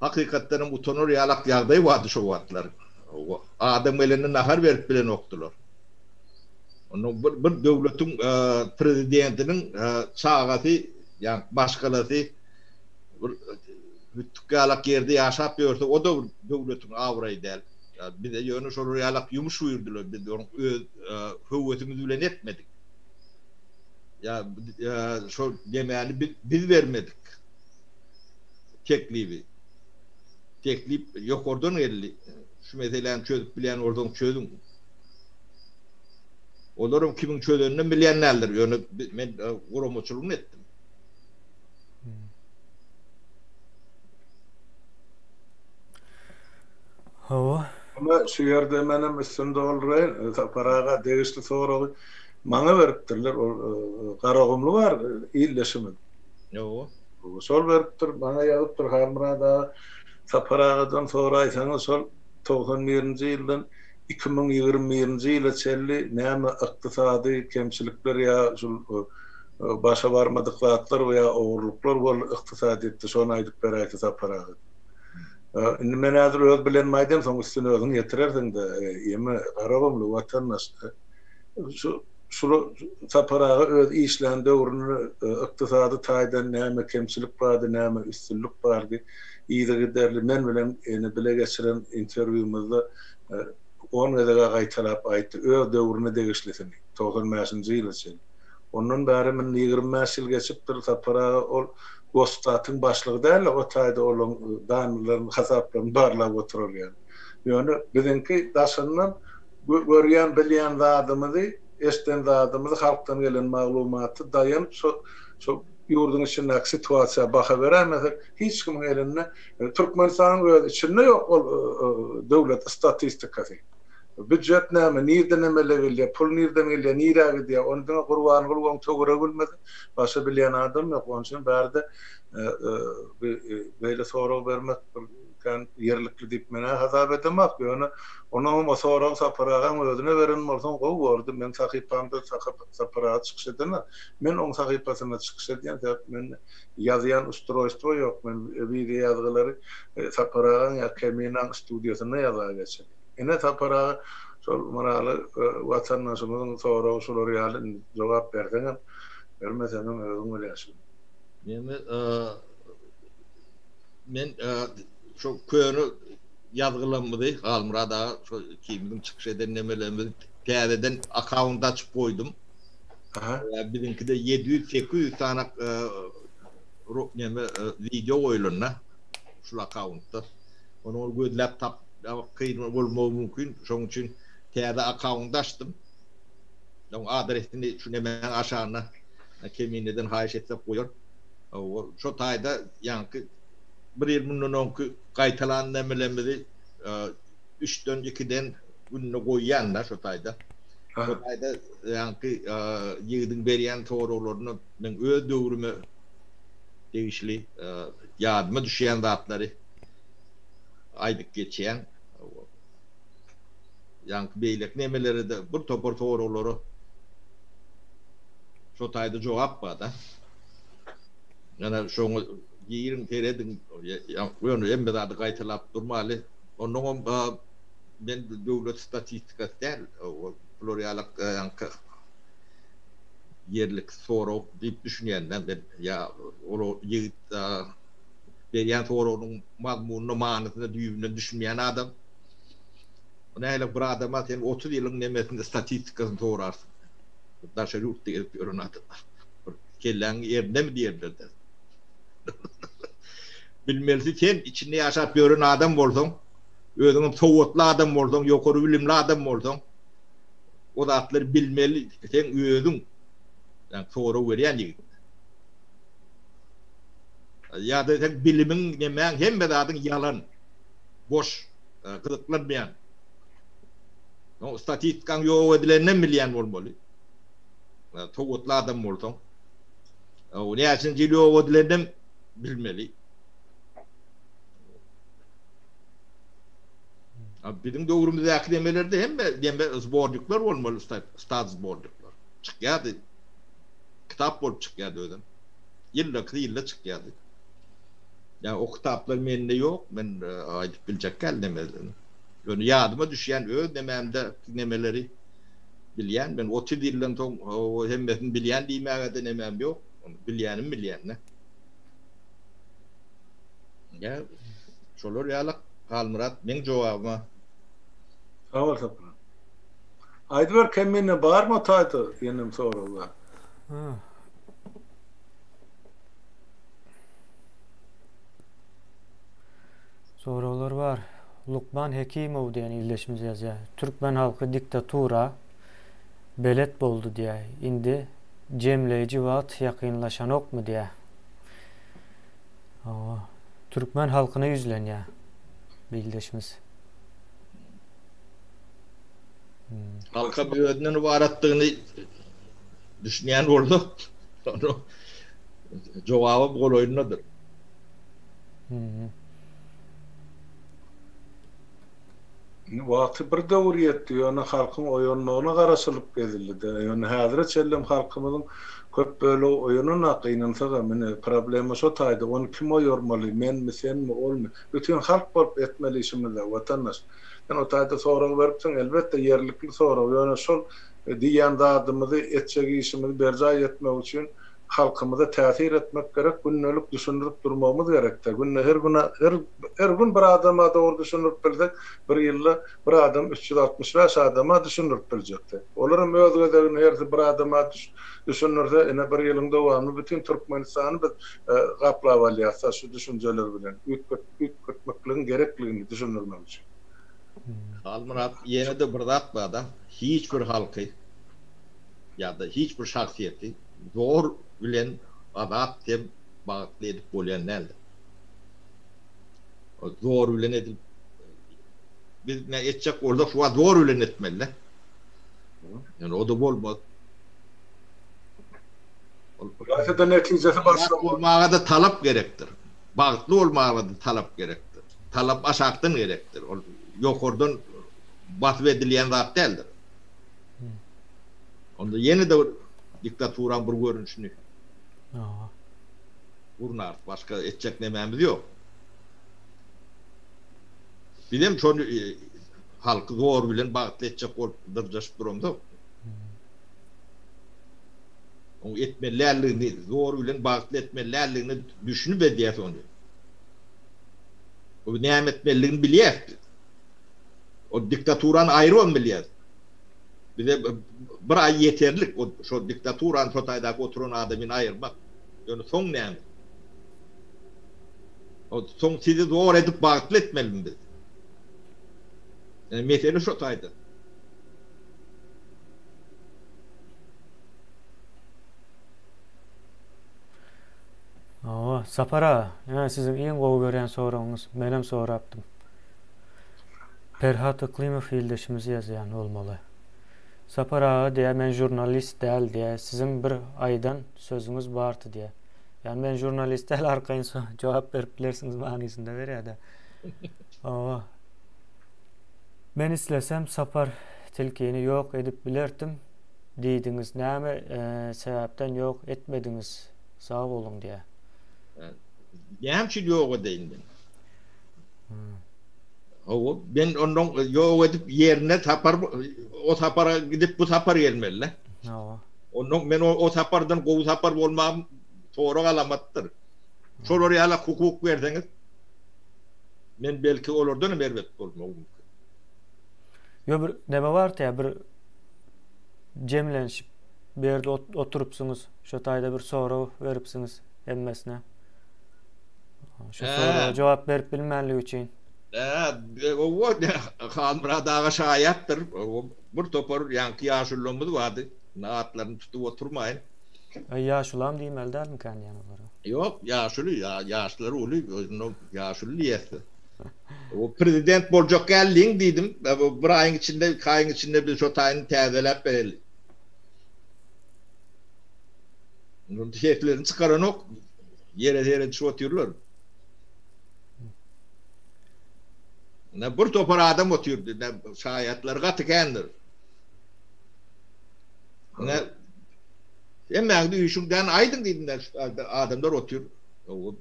Hakykatdan hem utanar ýalak ýagdaý bardy şo wagtlar. Adam gelende nahar berip bilenokdylar. Onda bir, bir döwletiň prezidentiniň çagasy, ýa maşgalasy bir hütdük ýalak ýerde ýaşap ýörse, o-da bir döwletiň abraýy däl. Bize ýöne şolar ýalak ýumuş buýurdylar. Biz ony öz höwesimiz bilen etmedik. Ýa şol demäni biz bermedik. Teklibi. Teklip ýokardan geldi. Şu meseläni çözüp bilýän bolsaň çözüň. Olaram kimiň çözeninem bilýän däldir. Ýöne men guramaçylygyny etdim. Hawa. Ine, şu ýerde menem üstüni dolduraýyn. Sapar aga degişli soragy maňa beripdirler. Ol Garagumly bar ildeşimiz. Hawa. Şol beripdir, maňa ýazypdyr Halmyrat aga, Sapar agadan soraýsaňyz şol 91-nji ýyldan 2021-nji ýyla çenli näme ykdysady kemçilikler ýa şul başa barmadyk zatlar ýa ogurlyklar boldy ykdysadyýetde şony aýdyp beräýse Sapar aga. Indi men häzir öz bilenimi aýdam soň üstüni özüň ýetirersiňdä ýeme Garagumly watandaş şu Şul Sapar aga öz işlän döwründe ykdysady taýdan näme kemçilik bardy, näme üstünlik bardy, yzygiderli men bilen ene bile geçiren interwýumyzda on gezeg-ä gaýtalap aýtdy, öz döwrüne degişlisini, 95-nji ýyla çenli. Ondan bärem indi 25 ýyl geçipdir, Sapar aga ol Gosstatyň başlygy däl-de, o taýda olaň dannylaryny, hasaplaryny barlap oturar ýaly. Ýöne biziňki daşyndan Görýän, bilýän zadymyzy, eşden zadymyzy, halkdan gelen maglumaty daýanyp şo şo ýurduň içindäki situasiýa baha beräýmesek, hiç kimiň elinde Türkmenistanyň öz içinde ýok ol döwlet statistikasy. Býujet näme, nirden emele gelýär, pul nirden gelýär, nirä gidýär, ony diňe Gurbanguly we oň töweregi bilmese, başga bilýän adam ýok. Onuň üçin bärde beýle sorag bermek bir kän ýerlikli diýip men-ä hasap edemok. Ýöne Onam o soragy Sapar agaň özüne beren bolsaň gowy bordy. Meň sahypamda Sapar aga çykyş edenok. Men oň sahypasynda çykyş edýän sebäp mende ýazýan ustroýstwo ýok. Men wideo ýazgylary Sapar agaň ýa Keminaň studiýasynda ýaza geçirýän. Ine Sapar aga şol Myraly watandaşymyzyň soragy şular ýaly indi jogap berseňem bermeseňem özüň bilýäň. Neme men şo köne ýazgylarymyzy Halmyrat aga şo ikimiziň çykyş eden nemelerimizi täzeden akkaunt açyp goýdum. Aha. Biziňkide 700-800 sany neme wideo goýulanda şul akkauntda. Ony ol gözläp tap kyn bolmagy mümkin. Şonuň üçin täze akkaunt açdym. Oň adresini şu nemäň aşagyna Kemineden haýyş etsek goýar. Şo taýda ýaňky bir ýyl mundan öňki gaýtalan nemelerimizi üçden, ikiden günde goýýan-da şo taýda. Şo taýda ýaňky ýigidiň berýän soraglaryna men öz döwrüme degişli ýadyma düşýän zatlary aýdyp geçýän. Ýaňky beýleki nemelere-de bir topar soraglara şo taýda jogap bar-da. Ýöne şoňa giriň, serediň, ýöne hemme zady gaýtalap durmaly. Onnoňam men döwlet statistikasy däl, bular ýaly ýaňky ýerlik sorag diýip düşünýän-dä men. Ýa ol ýigit berýän soragynyň mazmunyna, manysyna düýbünden düşünmeýän adam. Nähili bir adama sen 30 ýylyň nemesini statistikasyny sorarsyň. Daşary ýurtda gezip ýören adama. Bir kelläň ýerindemi diýerler-dä. Bilmelisi sen içinde ýaşap ýören adam bolsaň, özüňem sowatly adam bolsaň, ýokary bilimli adam bolsaň, o zatlary bilmeli seň özüň. Ýagny sorag berýän ýigit. Ýa-da seň bilimiň, nemäň, hemme zadyň ýalan, boş, gyzyklanmaýan. Soň statistikaň ýok edileninem bilýän bolmaly. Sowatly adam bolsaň. O näçinji ýyl ýok edileninem bilmeli. Biziň döwrümizdäki demelerde hemme deme zbornikler bolmaly, stat zbornikler. Çykýardy. Kitap bolup çykýardy özem. Ýylda, ýylda çykýardy. Ýa o kitaplar mende ýok, men aýdyp biljek däl nemelerini. Ýöne ýadyma düşýän öz nemämde nemeleri bilýän. Men 30 ýyldan soň hemmesini bilýän diýmäge-de nemäm ýok. Ony bilýänim bilýän-de. Ýa şolar ýaly Halmyrat meň jogabyma. Sag bol Sapar. Aýdyber Kemine barmy o taýda ýenem sorag bar. Soraglar bar. Lukman Hekimow diýen ildeşimiz ýazýar. Türkmen halky diktatura belet boldy diýýär. Indi jemleýji wagt ýakynlaşanokmy diýýär. Hawa. Türkmen halkyna ýüzlenýär bu ildeşimiz. Halka özünden ybaratdygyny düşünýän bolsa, onda jogabam golaýyndadyr. Indi wagty bir döwür ýetdi, ýöne halkyň oýanmagyna garaşylyp gezildi-de. Ýöne häzire çenlem halkymyzyň köp bölegi oýananok, gynansagam. Ine, problema şo taýda. Ony kim oýarmaly, menmi, senmi, olmy? Bütin halk bolup etmeli işimiz-dä, watandaş. Sen o taýda sorag beripsiň, elbetde, ýerlikli sorag. Ýöne şol diýýän zadymyzy, etjek işimizi berjaý etmek üçin halkymyza täsir etmek gerek, gündelik düşündirip durmagymyz gerekdä. Günde her gün her her gün bir adama dogry düşündirip bilsek, bir ýylda bir adam 365 adama düşündirip biljekdi. Olaram öz gezeginde hersi bir adama düşündirse, ine bir ýylyň dowamynda bütin Türkmenistany biz gaplap alýasda şu düşünjeler bilen, üýtget üýtgetmekligiň gerekligini düşündirmek üçin. Halmyrat, ýene-de bir zat barda, hiç bir halky ýa-da hiç bir şahsyýeti zor bilen azat hem bagtly edip bolýan däldir. O zor bilen edilip biz ne etjek bolsak şu wagt zor bilen etmeli-de. Ýöne o-da bolmaz. Gaýta-da netijesi başga bolmaga-da talap gerekdir. Bagtly bolmaga-da talap gerekdir. Talap aşakdan gerekdir. Ol ýokardan basyp edilýän zat däldir. Onda ýene-de bir diktaturaň bir görnüşini gurnarys. Başga etjek nemämiz ýok. Bizem şony halky zor bilen bagtly etjek bolup dyrjaşyp duramzok. Oň etmeli däldigini, zor bilen bagtly etmeli däldigine düşünip edýäs ony. O näme etmelidigini bilýäs biz. O diktaturany aýrybam bilýäs. Bize bir aý ýeterlik o şo diktaturany şo taýdaky oturan adamyny aýyrmak. Ýöne soň näme? O soň sizi zor edip bagtly etmelimi biz? Ýani mesele şo taýda. Hawa, Sapar aga, ýa siziň iň gowy görýän soragyňyz, menem sorapdym. Perhat Yklymow ildeşimiz ýazýan bolmaly. Sapar aga diýýär, men žurnalist däl diýýär, siziň bir aýdan sözüňiz bardy diýýär. Ýagny men žurnalist däl arkaýyn jogap berip bilersiňiz manysynda berýär-de. Hawa. Men islesem Sapar tilkini ýok edip bilerdim diýdiňiz, näme sebäpden ýok etmediňiz? Sag boluň diýýär. Näme üçin ýok edeýin men? Hawa, men ondan ýok edip ýerine sapar o sapara gidip bu sapar gelmeli. Hawa. Ondan men o, o sapardan gowy sapar bolmagym sorag alamatdyr. Şolar ýaly hukuk berseňiz men belki olardan hem erbet bolmagym mümkin. Ýo bir neme bar tä bir jemlenişip bir ýerde oturypsyňyz. Şo taýda bir sorag beripsiňiz hemmesine. Şu soraga jogap berip bilmänligi üçin. Hä, owa, Halmyrat aga şaýatdyr. Bir topar ýaňky ýaşulularymyz bardy. Indi atlaryny tutup oturmaýyn. Aý, ýaşulam diýmeli dälmikän diýýän olara. Ýok, ýaşuly, ýaşlary uly, özüne ýaşuly diýersiz. O prezident boljak geldiň diýdim. Bir aýyň içinde, iki aýyň içinde biz şo taýyny täzeläp bereli. Seslerini çykaranok. Ýere seredişip otyrlar. Ne bir topar adam otyrdy. Ne şaýatlar gaty kändir. Ne Hemmäňizi üýşüňden aýdyň diýdim adamlar otyr.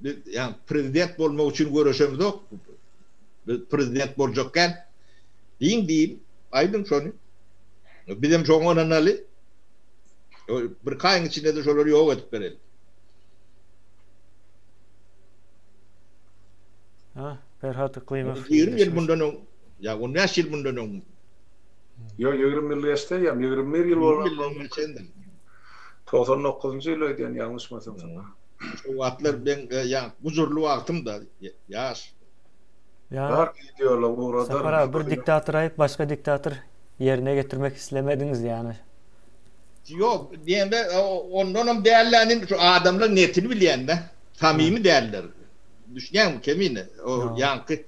Biz ýa prezident bolmak üçin göreşemizok. Biz prezident boljak kän. Diýiň diýip aýdyň şony. Bizem şoňa ynanaly. Bir aýyň içinde-de şolary ýok edip bereli. Ha, Perhat Yklymow. 20 ýyl mundan öň, ýa 15 ýyl mundan öň. Ýok, 20 ýyl geçdi, ýa 21 ýyl boldy. 99-njy ýyl öýdýän ýalňyşmasam. Şo wagtlar men ýa gujurly wagtym-da, ýaş. Bar wideolar ugradar. Sapar aga bir diktator aýyp başga diktator ýerine getirmek islemediňiz ýany. Ýok diýende ondanam dälläni şu adamlar netini bilýände samimi däller. Düşünýäňmi Kemine? O ýaňky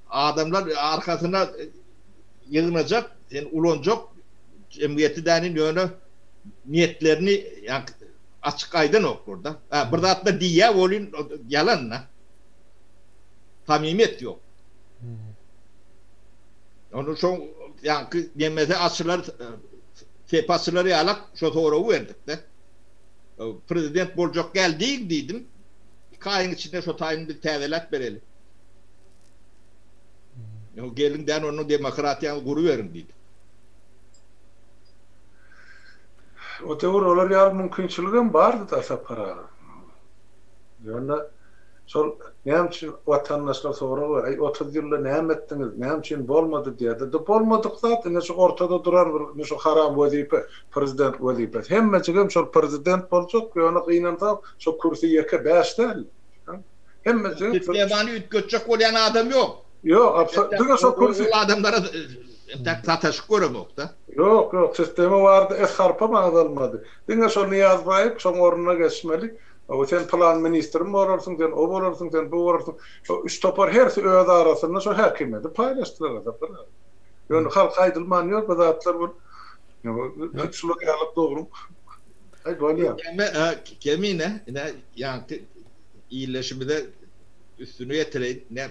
adamlar arkasyna ýygnajak, sen ulanjak jemgyýeti dänin ýöne niýetlerini ýaňky açyk aýdanoklar-da. Bir zatlar diýýä welin ýalan-da. Samimiýet ýok. Ony şo ýaňky nemesi açylar, sepi açylar ýalak şo soragy berdik-de. Prezident boljak gel diýiň diýdim. Iki aýyň içinde şo taýyny biz täzeläp bereli. Ýa geliň dän onuň demokratiýaňyzy guruberiň diýdik. O döwür olar ýaly mümkinçiligem bardy-da Sapar aga. Ýöne şol näme üçin watandaşlar sorag ber, aý 30 ýylda näme etdiňiz, näme üçin bolmady diýýärdi. De bolmadyk zat ine şu ortada duran bir ine şu haram wezipe, prezident wezipesi. Hemmejigem şol prezident boljak, ýöne gynansak şo kürsi ýeke bäş däl. Hemmejigem Sistemany üýtgetjek bolýan adam ýok. Ýok, absol diňe şo kürsi. Ol adamlara entäk sataşyk göremok-da. Ýok, ýok, sistema barada S harpam agzalmady. Diňe şol Nyýazbaýew şoň ornuna geçmeli. Hawa, sen pylan ministrim bolarsyň, sen o bolarsyň, sen bu bolarsyň. Şo üç topar hersi öz arasynda şo häkimiýeti paýlaşdylar Sapar aga. Ýöne halka aýdylman ýör bu zatlar bul. Şular ýaly dogry. Aý bolýar. Eme Kemine ine ýaňky illeşimize üstüni ýetireýin. Ne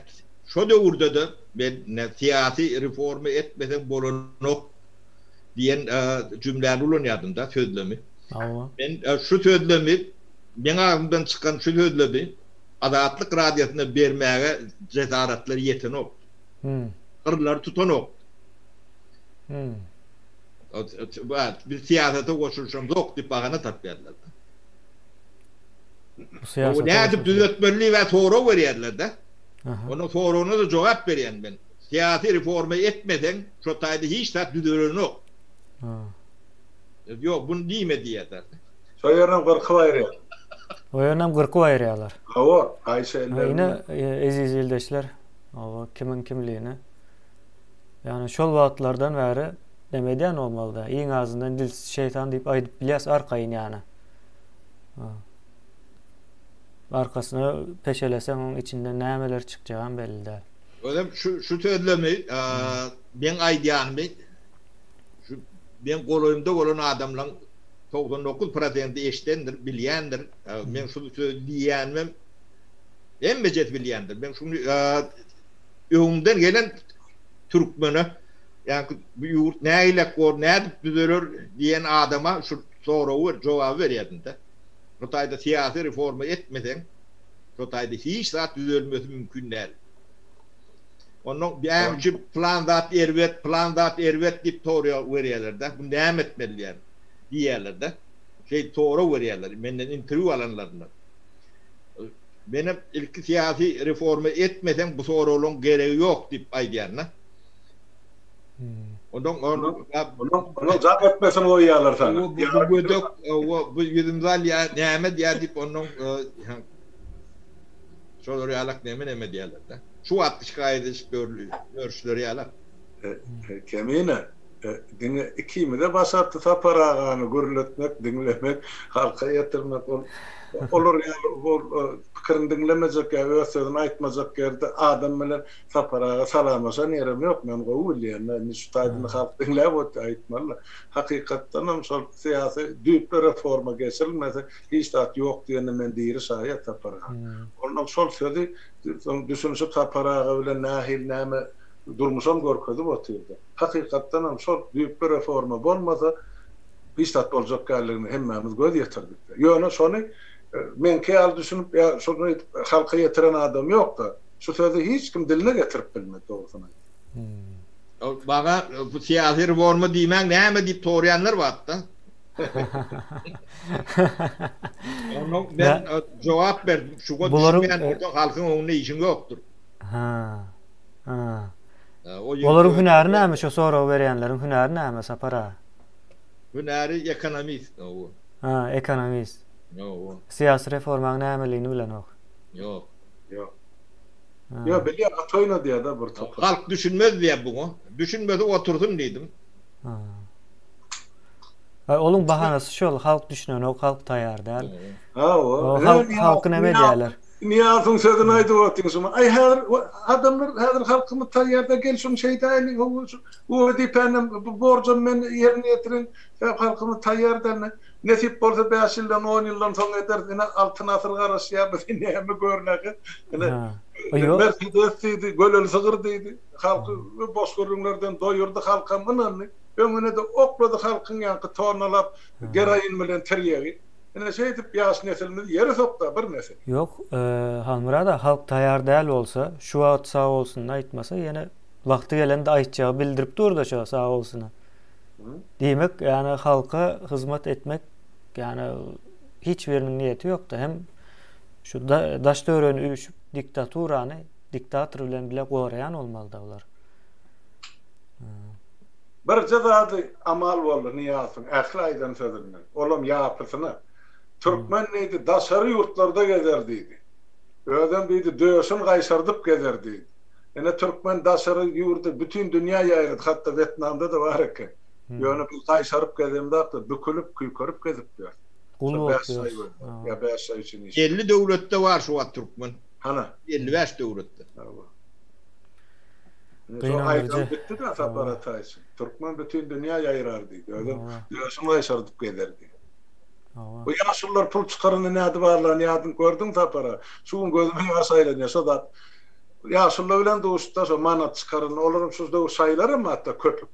şo döwürde-de men ne syýasy reforma etmeseň bolanok diýen jümläni ulanýardym-da sözlemi. Hawa. Men şu sözlemi, meň agzymdan çykan şu sözlemi Azatlyk Radiosyna bermäge jesaratlary ýetenok. Gyrlary tutanok. Biz syýasata goşulyşamzok diýip bahana tapýarlar. Syýasata Nädip düzetmeli diýip sorag berýärler-de. Onuň soragyna-da jogap berýän men. Syýasy reforma etmeseň, şo taýda hiç zat düzelenok. Ýok, buny diýme diýýärler. Şo ýerinem gyrkyp aýyrýar. O ýerinem gyrkyp aýyrýarlar. Hawa, gaýşy ellerini. Ine, eziz ildeşler, hawa, kimiň kimligini. Ýagny şol wagtlardan bäri neme edýän bolmaly-da, iň azyndan dilsiz şeýtan diýip aýdyp bilýäs arkaýyn ýany. Arkasyna peşeleseň oň içinden nämeler çykjagam belli däl. Özem şu şu sözlemi meň aýdýanymy şu meň golaýymda bolan adamlaň 99 prosenti eşdendir, bilýändir. Men şu sözi diýýänimem hemmejesi bilýändir. Men şuny öňümden gelen türkmene ýa bu ýurt nägilek bor, nädip düzeler diýen adama şu soragy we jogaby berýärdim-de. Bu taýda syýasy reforma etmeseň. Şo taýda hiç zat düzelmesi mümkin däl. Onnoň näme üçin plan zat erbet, plan zat erbet diýip sorag berýärler-de. Bu näme etmeli diýýär, diýýärler-de. Şeýdip sorag berýärler menden interwýu alanlarynda. Menem ilki syýasy reforma etmeseň bu soraglaryň geregi ýok diýip aýdýan-da. Ondan onuň jaň etmesini goýýarlar sana. Bu gödek, bu ýüzümizi alýar, näme edýär diýip ondan şolar ýalak neme neme diýýärler-de. Şu wagtky şikaýat edişip ýörüşleri ýalak. Kemine, diňe ikimize başartdy Sapar agany gürletmek, diňlemek, halka ýetirmek. Ol olar ýaly ol pikirini diňlemejek ýa öz sözüni aýtmajak ýerde adam bilen Sapar aga salamlaşan ýerem ýok, men gowy bilýän, indi şu taýdyny halk diňläp otyr, aýtmaly-da. Hakykatdanam şol syýasy düýpli reforma geçirilmese hiç zat ýok diýenine men diri şaýat Sapar aga. Onnoň şol sözi soň düşünişip Sapar aga bilen nähili näme durmuşam görkezip otyrdy. Hakykatdanam şol düýpli reforma bolmasa hiç zat boljak däldigine hemmämiz göz ýetirdik. Ýöne şony meňki ýaly düşünip ýa şony halka ýetiren adam ýok-da. Şu sözi hiç kim diline getirip bilmedi dogrusyny aýtsam. Maňa bu syýasy reforma diýmäň näme diýip soraýanlar barda. Ondan men jogap berdim. Şuňa düşünmeýän bolsaň halkyň öňünde işiň ýokdur. Ha. Ha. Olaryň hünäri näme şo soragy berýänleriň hünäri näme Sapar aga? Hünäri ekonomist. Ha, ekonomist. Syýasy reformaň nämeligini bilenok. Ýok. Ýok. Ýok, bilýän at oýnadýar-da bir topar. Halk düşünmez diýýär buňa. Düşünmese otursyn diýdim. Ha. Onuň bahanasy şol, halk düşünenok, halk taýýar däl. Hawa. Halk halky näme edýärler? Nyýazowyň sözüni aýdyp otyň şuny. Aý häzir adamlar häzir halkymyz taýýar-da gel şuny şeýdäýeli, bu wezipänem bu borjam men ýerine ýetirin. Sebäp halkymyz taýýar däl. Nesip bolsa bäş ýyldan, on ýyldan soň ederis. Ine, Altyn asyr garaşýar bize, näme görnäge. Ine, Mersedes diýdi, göleli sygyr diýdi. Halky boş gürrüňlerden doýurdy, halkam ynandy. Öňüne-de oklady halkyň ýaňky tonnalap geroin bilen tirýegi. Ine, şeýdip ýaş nesilimizi ýere sokdy bir nesil. Ýok, Halmyrat aga, halk taýýar däl bolsa, şu wagt sag bolsunyny aýtmasa, ýene wagty gelende aýtjagy bildirip dur-da şo sag bolsuny. Diýmek, ýagny halka hyzmat etmek, ýagny hiç biriniň niýeti ýokdy. Hem şu daş töweregini üýşüp diktaturany diktator bilen bile goraýan bolmalydy olar. Birje zady amal boldy Nyýazowyň ähli aýdan sözünden. Olam ýapysyna. Türkmen diýdi daşary ýurtlarda gezer diýdi. Özem diýdi döşün gaýşardyp gezer diýdi. Ine türkmen daşary ýurda bütin dünýä ýaýrady hatda Wetnamda-da bar eken. Ýöne biz gaýşaryp gezemzok-da bükülip küýkerip gezip ýörüs. Gul bolup ýörüs. Ýa bäş aý üçin iş. 50 döwletde bar şu wagt türkmen. Hana. 55 döwletde. Hawa. Şo aýdan bitdi-de Sapar Ataýewiç. Türkmen bütin dünýä ýaýrar diýdi. Özem döşüni gaýşardyp gezer diýdi. Hawa. Bu ýaşulular pul çykaranda nädip barlan ýadyň gördüň Sapar aga. Şu gün gözüme ýaş aýlanýar şo zat. Ýaşuly bilen duşda şo manat çykaranda olaram şu döwür şaýlaram hatda köpük.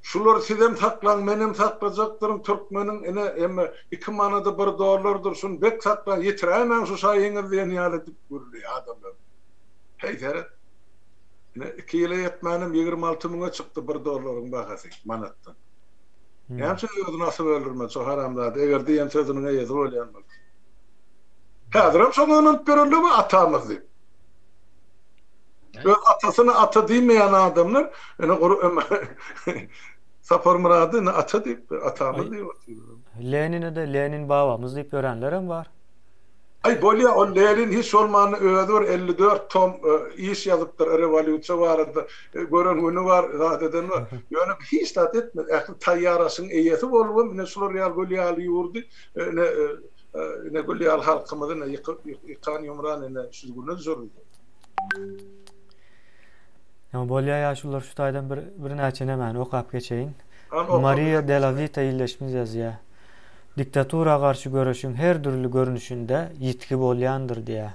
Şulary sizem saklaň menem saklajakdyryn türkmeniň ine emme iki manady bir dollardyr şuny bek saklaň ýitiräýmäň şu şaýyňyzy diýen ýaly edip gürleýär adamlar. Heý seret. Ine iki ýyla ýetmänem 26 müňe çykdy bir dollaryň bahasy manatdan. Näme üçin özüni asyp öldürmedi şo haramzada eger diýen sözüniň eýesi bolýan bolsa. Häzirem şoňa ynanyp ýörenler bar atamyz diýip. Öz atasyna ata diýmeýän adamlar ine Saparmyrady ine ata diýip, atamyz diýip otyr. Lenine-de Lenin babamyz diýip ýörenlerem bar. Aý bolýa ol Lenin hiç bolmanda özi bir 54 tom iş ýazypdyr rewolýusiýa barada gören güni bar zat eden bar. Ýöne hiç zat etmedi. Ähli taýýar aşyň eýesi bolubam ine şular ýaly gül ýaly ýurdy ine ine gül ýaly halkymyzy ine ýykan ýumran ine şu güne düşürdi. Ýa bolýa ýaşulular şu taýdan bir birnäçe nämäni okap geçeýin. Maria de la Vita ildeşimiz ýazýar. Diktatura garşy göreşiň her dürli görnüşinde ýitgi bolýandyr diýýär.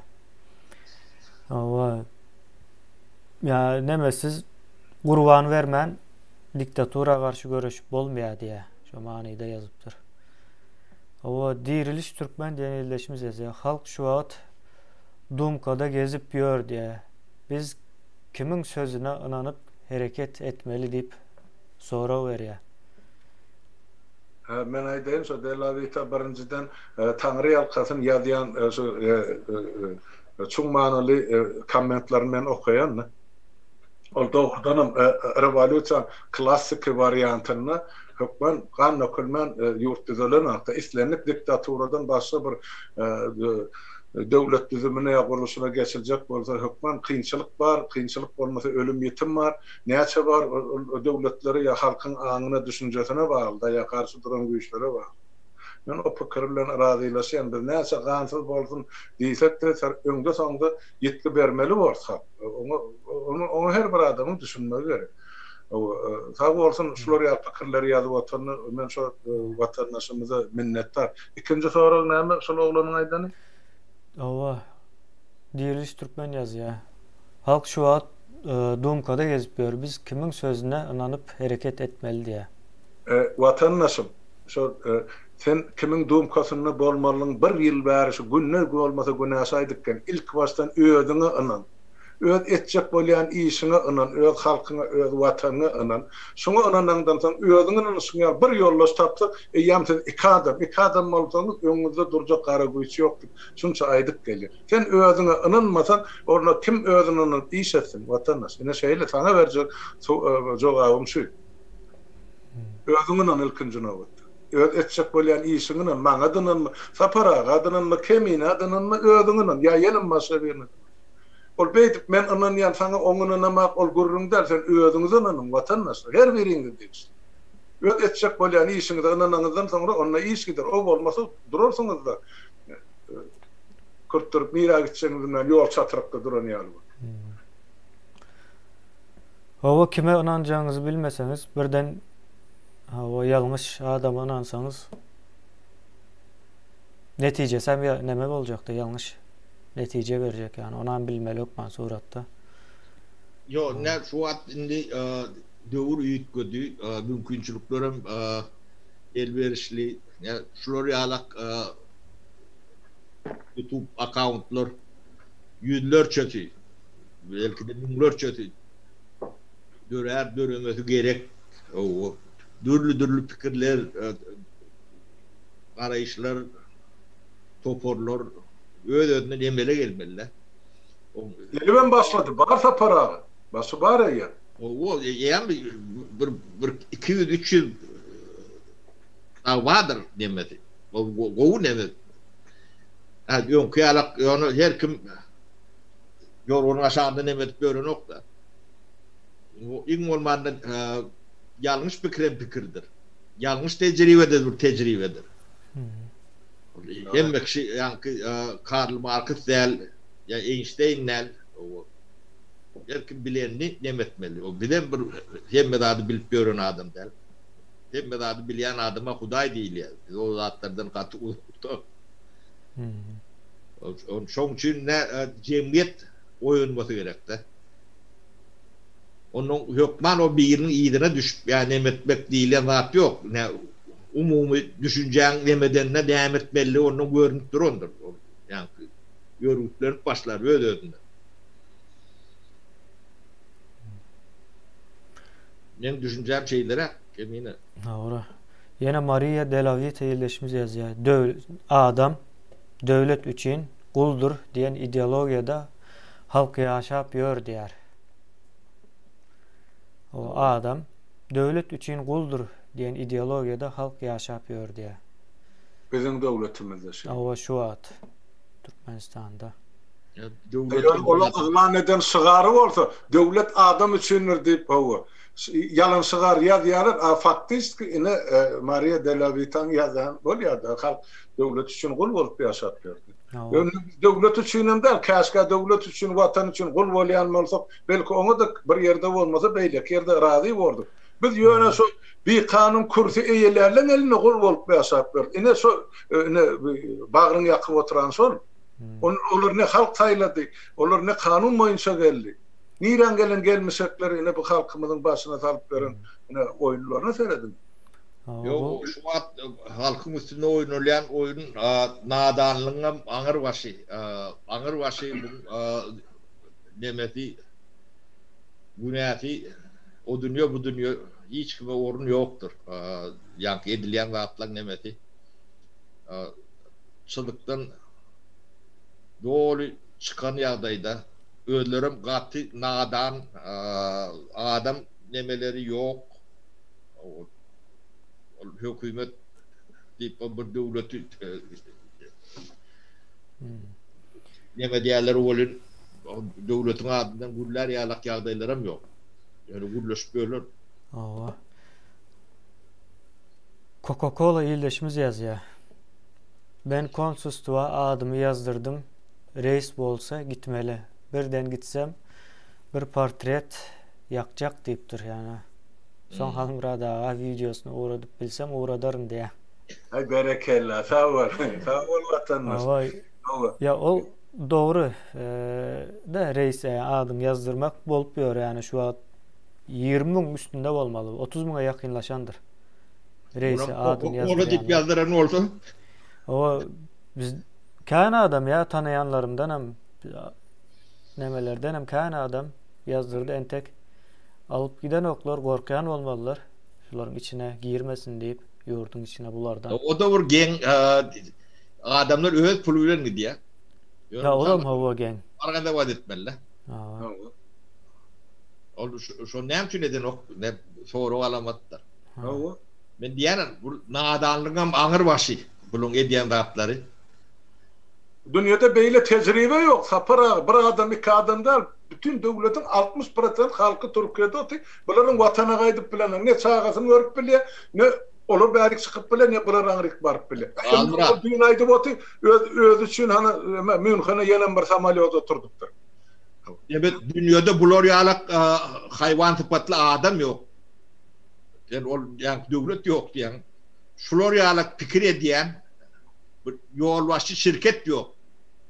Hawa. Ýa neme siz gurban bermän diktatura garşy göreşip bolmaýar diýýär. Şo manyda ýazypdyr. Hawa, Diriliş Türkmen diýen ildeşimiz ýazýar. Halk şu wagt. Dumkada gezip ýör diýýär. Biz kimiň sözüne ynanyp hereket etmeli diýip sorag berýär. Hä, men aýdaýyn şo Delawita birinjiden Taňry ýalkasyn ýazýan şu çuň manyly kommentlerini men okaýan. Ol dogrudanam rewolýusiýaň klassyky wariantynda hökman gan dökülmän ýurt düzelenok-da. Islendik diktaturadan başga bir döwlet düzümine ýa gurluşyna geçiljek bolsa hökman kynçylyk bar, kynçylyk bolmasa ölüm-ýitim bar. Näçe bar ol döwletlere ýa halkyň aňyna, düşünjesine bagly-da ýa garşy duran güýçlere bagly. Men o pikir bilen razylaşýan. Biz näçe gansyz bolsun diýsek-de, öňde-soňda ýitgi bermeli borus halk. Oňa oňa her bir adamyň düşünmegi gerek. Sag bolsun şular ýaly pikirleri ýazyp oturany men şo watandaşymyza minnetdar. Ikinji sorag näme şol oglanyň aýdany? Hawa. Diriliş Türkmen ýazýar. Halk şu wagt dumkada gezip ýör. Biz kimiň sözüne ynanyp hereket etmeli diýýär. Watandaşym şo sen kimiň dumkasynda bolmalyň bir ýyl bäri şu günde bolmasa güneş aýdyp ilki başdan özüňe ynan. Öz etjek bolýan işiňe ynan, öz halkyňa, öz Watanyňa ynan. Şuňa ynanaňdan soň, özüň ynanyşyň ýaly bir ýoldaş tapsaň, eýýäm siz iki adam, iki adam bolsaňyz, öňüňizde durjak gara güýç ýok diýip, şunça aýdyp gelýär. Sen özüňe ynanmasaň, onda kim özüne ynanyp iş etsin, watandaş? Ine şeýle, saňa berjek jogabym şu. Özüňe ynan ilkinji nobatda. Öz etjek bolýan işiňe ynan, maňa-da ynanma, Sapar aga-da ynanma, Keminä-de ynanma, özüňe ynan, ýa ýenem başga birine. Ol beýdip men ynanýan saňa oňa ynanamak ol gürrüň däl sen özüňize ynanyň watandaşlar her biriňize degişli. Öz etjek bolýan işiňize ynanaňyzdan soňra onda iş gider o bolmasa durarsyňyzda kürtdürip nirä gitjegiňizi bilmän ýol çatrykda duran ýaly bolup. Hawa kime ynanjagyňyzy bilmeseňiz birden hawa ýalňyş adama ynansaňyz netijesi hem neme boljakdy ýalňyş. netije berjek ýany onam bilmeli hökman suratda. Ýok ine şu wagt indi döwür üýtgedi mümkinçiliklerem elwerişli şular ýalak ýutub akkauntlar ýüzlerçesi belki-de müňlerçesi dörär döremesi gerek dürli-dürli pikirler garaýyşlar toparlar öz-özünden emele gelmeli-dä. Gelibem başlady, bar Sapar aga. Başy bar eýýäm. Hawa, eýýäm bir, bir 200, 300 dagy bardyr nemesi. Gowy neme. Hä, öňki ýalak, ýöne her kim ýorganyň aşagynda neme edip ýörenok-da. Iň bolmanda ýalňyş pikirem pikirdir. Ýalňyş tejribe-de bir tejribedir. Hemme kişi ýaňky Karl Marks däl, ýa Eýnşteýn däl. Her kim bilenini neme etmeli. O bizem bir hemme zady bilip ýören adam däl. Hemme zady bilýän adama Hudaý diýilýär. Biz o zatlardan gaty uzakda. Şoň üçin ne jemgyýet oýanmasy gerekde. Onuň hökman o biriniň yzyna düşüp ýa neme etmek diýilýän zat ýok. Nä umumy düşünjäň nemedende näme etmelidigi ondan görnüp durandyr. Ol ýaňky ýörgütlenip başlar öz-özünden. Meň düşünjäm şeýleräk, Kemine. Dogry. Ýene Mariýa Delawita ildeşimiz ýazýar. Döw adam döwlet üçin guldur diýen ideologiýada halk ýaşap ýör diýýär. O adam döwlet üçin guldur diýen ideologiýada halk ýaşap ýör diýýär. Biziň döwletimizde şeýle. Hawa şu wagt Türkmenistanda. Ýöne olaň yglan eden şygary bolsa döwlet adam üçindir diýip hawa ýalan şygar ýazýarlar a faktiski ine Mariýa Delawitaň ýazan bolýada halk döwlet üçin gul bolup ýaşap ýördi. Ýöne döwlet üçinem däl käşgä döwlet üçin watan üçin gul bolýan bolsak belki oňa-da bir ýerde bolmasa beýleki ýerde razy bordyk. Biz ýöne şo bikanun kürsi eýelärleň elinde gul bolup ýaşap ýörüs. Ine şo ine bagryň ýakyp oturan şol. Olar ne halk saýlady, olar ne kanun boýunça geldi. Niräň gelen gelmişekleri ine bu halkymyzyň başyna salyp beren ine oýunlaryna serediň. Ýok, şu wagt halkyň üstünde oýnalýan oýun nadanlygyňam aňyr başy, aňyr başy bu nemesi, günäsi o dünýe bu dünýe hiç kime orun ýokdur. Ýaňky edilýän zatlaň nemesi çyzykdan doly çykan ýagdaýda özlerem gaty nadan adam nemeleri ýok. Ol hökümet diýip bir döwleti neme diýerler welin döwletiň adyndan gürlär ýalak ýagdaýlaram ýok. Ýöne gürleşip ýörler. Hawa. Coca-Cola ildeşimiz ýazýar. Ben konsulstwa adymy ýazdyrdym. Reýs bolsa gitmeli. Birden gitsem bir portret ýakjak diýipdir ýa. Soň Halmyrat aga wideosyny ugradyp bilsem ugradaryn diýýär. Aý berekella sag bol. Sag bol watandaş. Hawa. Ýa ol dogry da reýs adyňy ýazdyrmak bolup ýör ýani şu wagt 20 müň üstünde bolmaly 30 müňe ýakynlaşandyr. Reýse adyny ýazdyrýan. Ola diýip ýazdyran bolsa. Hawa biz kän adam ýa tanaýanlarymdanam nemelerdenem kän adam ýazdyrdy entek. Alyp gidenoklar gorkýan bolmalylar şularyň içine girmesin diýip ýurduň içine bulardan. O-da bir geň adamlar öz puly bilen gidýär. Ýa olam hawa geň. Argazawat etmeli. Hawa. Ol şo näme üçin edenok ne sorag alamatdyr. Hawa. Men diýýänem bu nadanlygyňam aňyr başy bulaň edýän zatlary. Dünýede beýle tejribe ýok Sapar aga bir adam iki adam däl bütin döwletiň 60 prosent halky Türkiýede otyr bularyň watana gaýdyp bilenok ne çagasyny görüp bilýär ne olar bärik çykyp bilýär ne bular aňryk baryp bilýär. Halmyrat. Düýn aýdyp otyr öz özi üçin hany Mýunhene ýenem bir samolýot oturdypdyr. Ebet dünýede bular ýalak haýwan sypatly adam ýok. Sen ol ýaňky döwlet ýok diýýäň. Şular ýalak pikir edýän bir ýolbaşçy şirket ýok.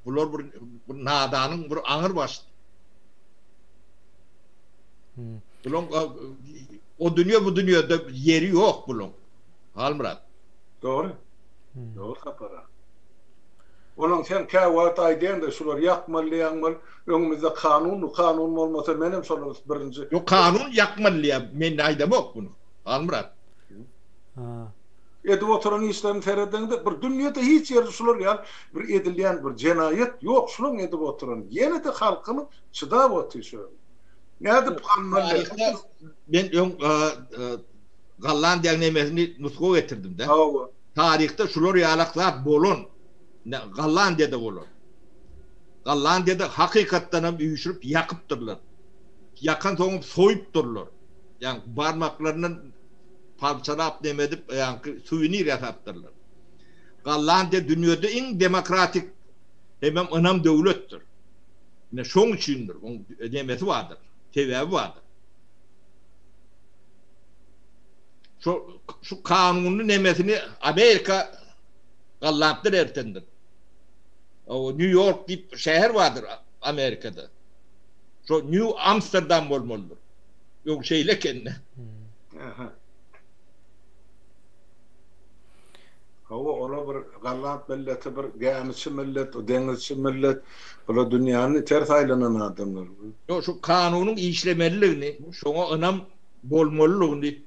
Bular bir bir nadanyň bir aňyr başy. Bulaň o dünýe bu dünýede ýeri ýok bulaň. Halmyrat. Dogry. Dogry Sapar aga. Onuň sen käwagt aýdýaňda şular ýakmaly diýýäň öňümizde kanun kanun bolmasa menem şolary birinji. Ýok kanun ýakmaly diýýän men aýdamok muny. Halmyrat. Edip oturan işlerini seredeňde bir dünýede hiç ýerde şular ýaly bir edilýän bir jenaýat ýok şulaň edip oturan ýene-de halkymyz çydap otyr şo nädip galmaly Men öň Gollandiýaň nemesini nusga getirdim-de. Hawa. Taryhda şular ýalak zat bolan. Gollandiýada bolan. Gollandiýada hakykatdanam üýşürip ýakypdyrlar. Ýakan soňam soýupdyrlar. Ýagny barmaklaryndan parçalap neme edip ýaňky suwenir ýasapdyrlar. Gollandiýa dünýede iň demokratik hemem ynam döwletdir. Ine şoň üçindir, oň nemesi bardyr, sebäbi bardyr. Şo şu kanunyny nemesini Amerika Gollanddan ertendir. O Nýu Ýork diýip şäher bardyr Amerikada. Şo Nýu Amsterdam bolmalydyr. Ýok şeýle ekende. Aha. Hawa, ola bir Golland milleti bir gämiçi millet, deňizçi millet. Bular dünýäni ters aýlanan adamlar. Ýok, şu kanunyň işlemeliligini, şoňa ynam bolmalylygyny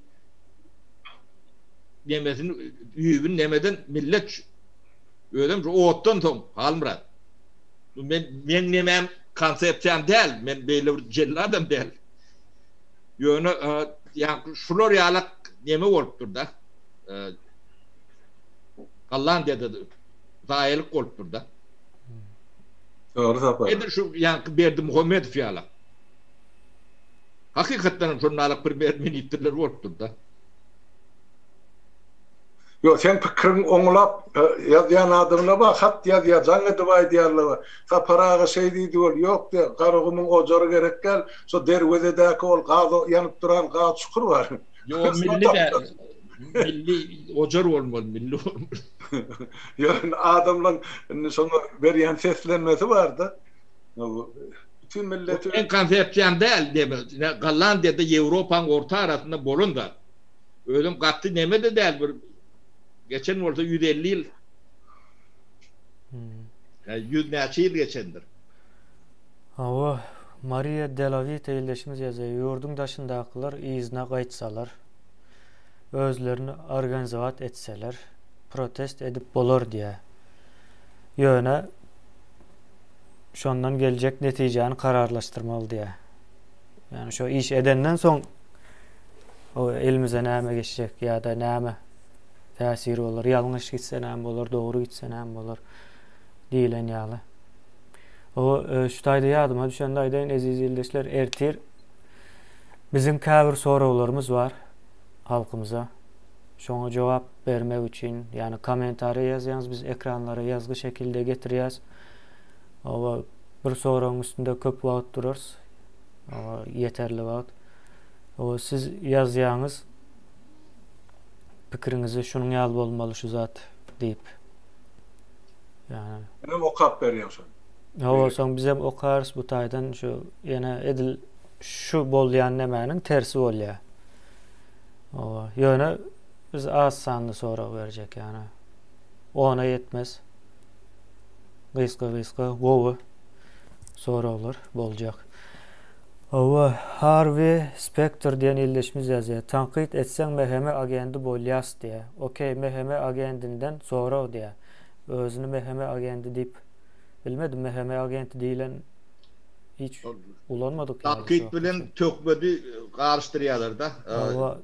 nemesini düýbüni nemeden millet özem şu otdan soň Halmyrat. Bu men meň nemäm konsepsiýam däl, men beýle bir jelladam däl. Ýöne ýa şular ýalak neme bolupdyr-da. Gollandiýada zaýalyk bolupdyr-da. Dogry Sapar. Edil şu ýaňky Berdimuhamedow ýalak. Hakykatdan hem şondalyk premýer ministrler bolupdyr-da. Ýok, seň pikiriňi oňlap ýazýan adamlar bar, hat ýazýar, jaň edip aýdýanlar bar. Sapar aga şeý diýdi ol, ýok diýýär, Garagumuň ojary gerek däl, şo derwezedäki ol gaz ýanyp duran gaz çukur bar. Ýok, milli däl. Milli ojar bolmaly, milli bolmaly. Ýok, indi adamlaň indi şoňa berýän seslenmesi bar-da. Bütün milleti Meň konsepsiýam däl, Gollandiýada Ýewropaň orta arasynda bolan zat. Özem gaty neme-de däl bir geçen bolsa 150 ýyl. Hmm. Ýa 100 näçe ýyl geçendir. Hawa, Mariýa Delavita ildeşimiz ýazýar, ýurduň daşyndakylar yzyna gaýtsalar, özlerini organizowat etseler, protest edip bolar diýýär. Ýöne şondan geljek netijäni kararlaşdyrmaly diýýär. Ýagny şo iş edenden soň o elimize näme geçjek ýa-da näme täsiri bolar, ýalňyş gitse näme bolar, dogry gitse näme bolar diýlen ýaly. O e, şu taýda ýadyma düşende aýdaýyn eziz ildeşler, ertir biziň käbir soraglarymyz bar halkymyza. Şoňa jogap bermek üçin, ýagny kommentariýa ýazýaňyz, biz ekranlara ýazgy şekilde getirýäs. Oba bir soragyň üstünde köp wagt durarys. Oba ýeterli wagt. Oba siz ýazýaňyz pikiriňizi şunuň ýaly bolmaly şu zat diýip. Ýagny Menem okap berýän şony. Hawa, soň bizem okarys bu taýdan şu ýene edil şu bolýan nämäniň tersi bolýar. Hawa, ýöne biz az sanly sorag berjek ýagny. Ona ýetmez. Gysga-gysga gowy soraglar boljak. Hawa, Harwi Spektor diýen ildeşimiz ýazýar. Tankyt etseň MHM agendi bolýas diýýär. Okey, MHM agendinden sorag diýýär. Özüni MHM agendi diýip bilmedim. MHM agenti diýlen hiç ulanmadyk ýaly. Tankyt bilen töhmedi garyşdyrýarlar-da. Hawa.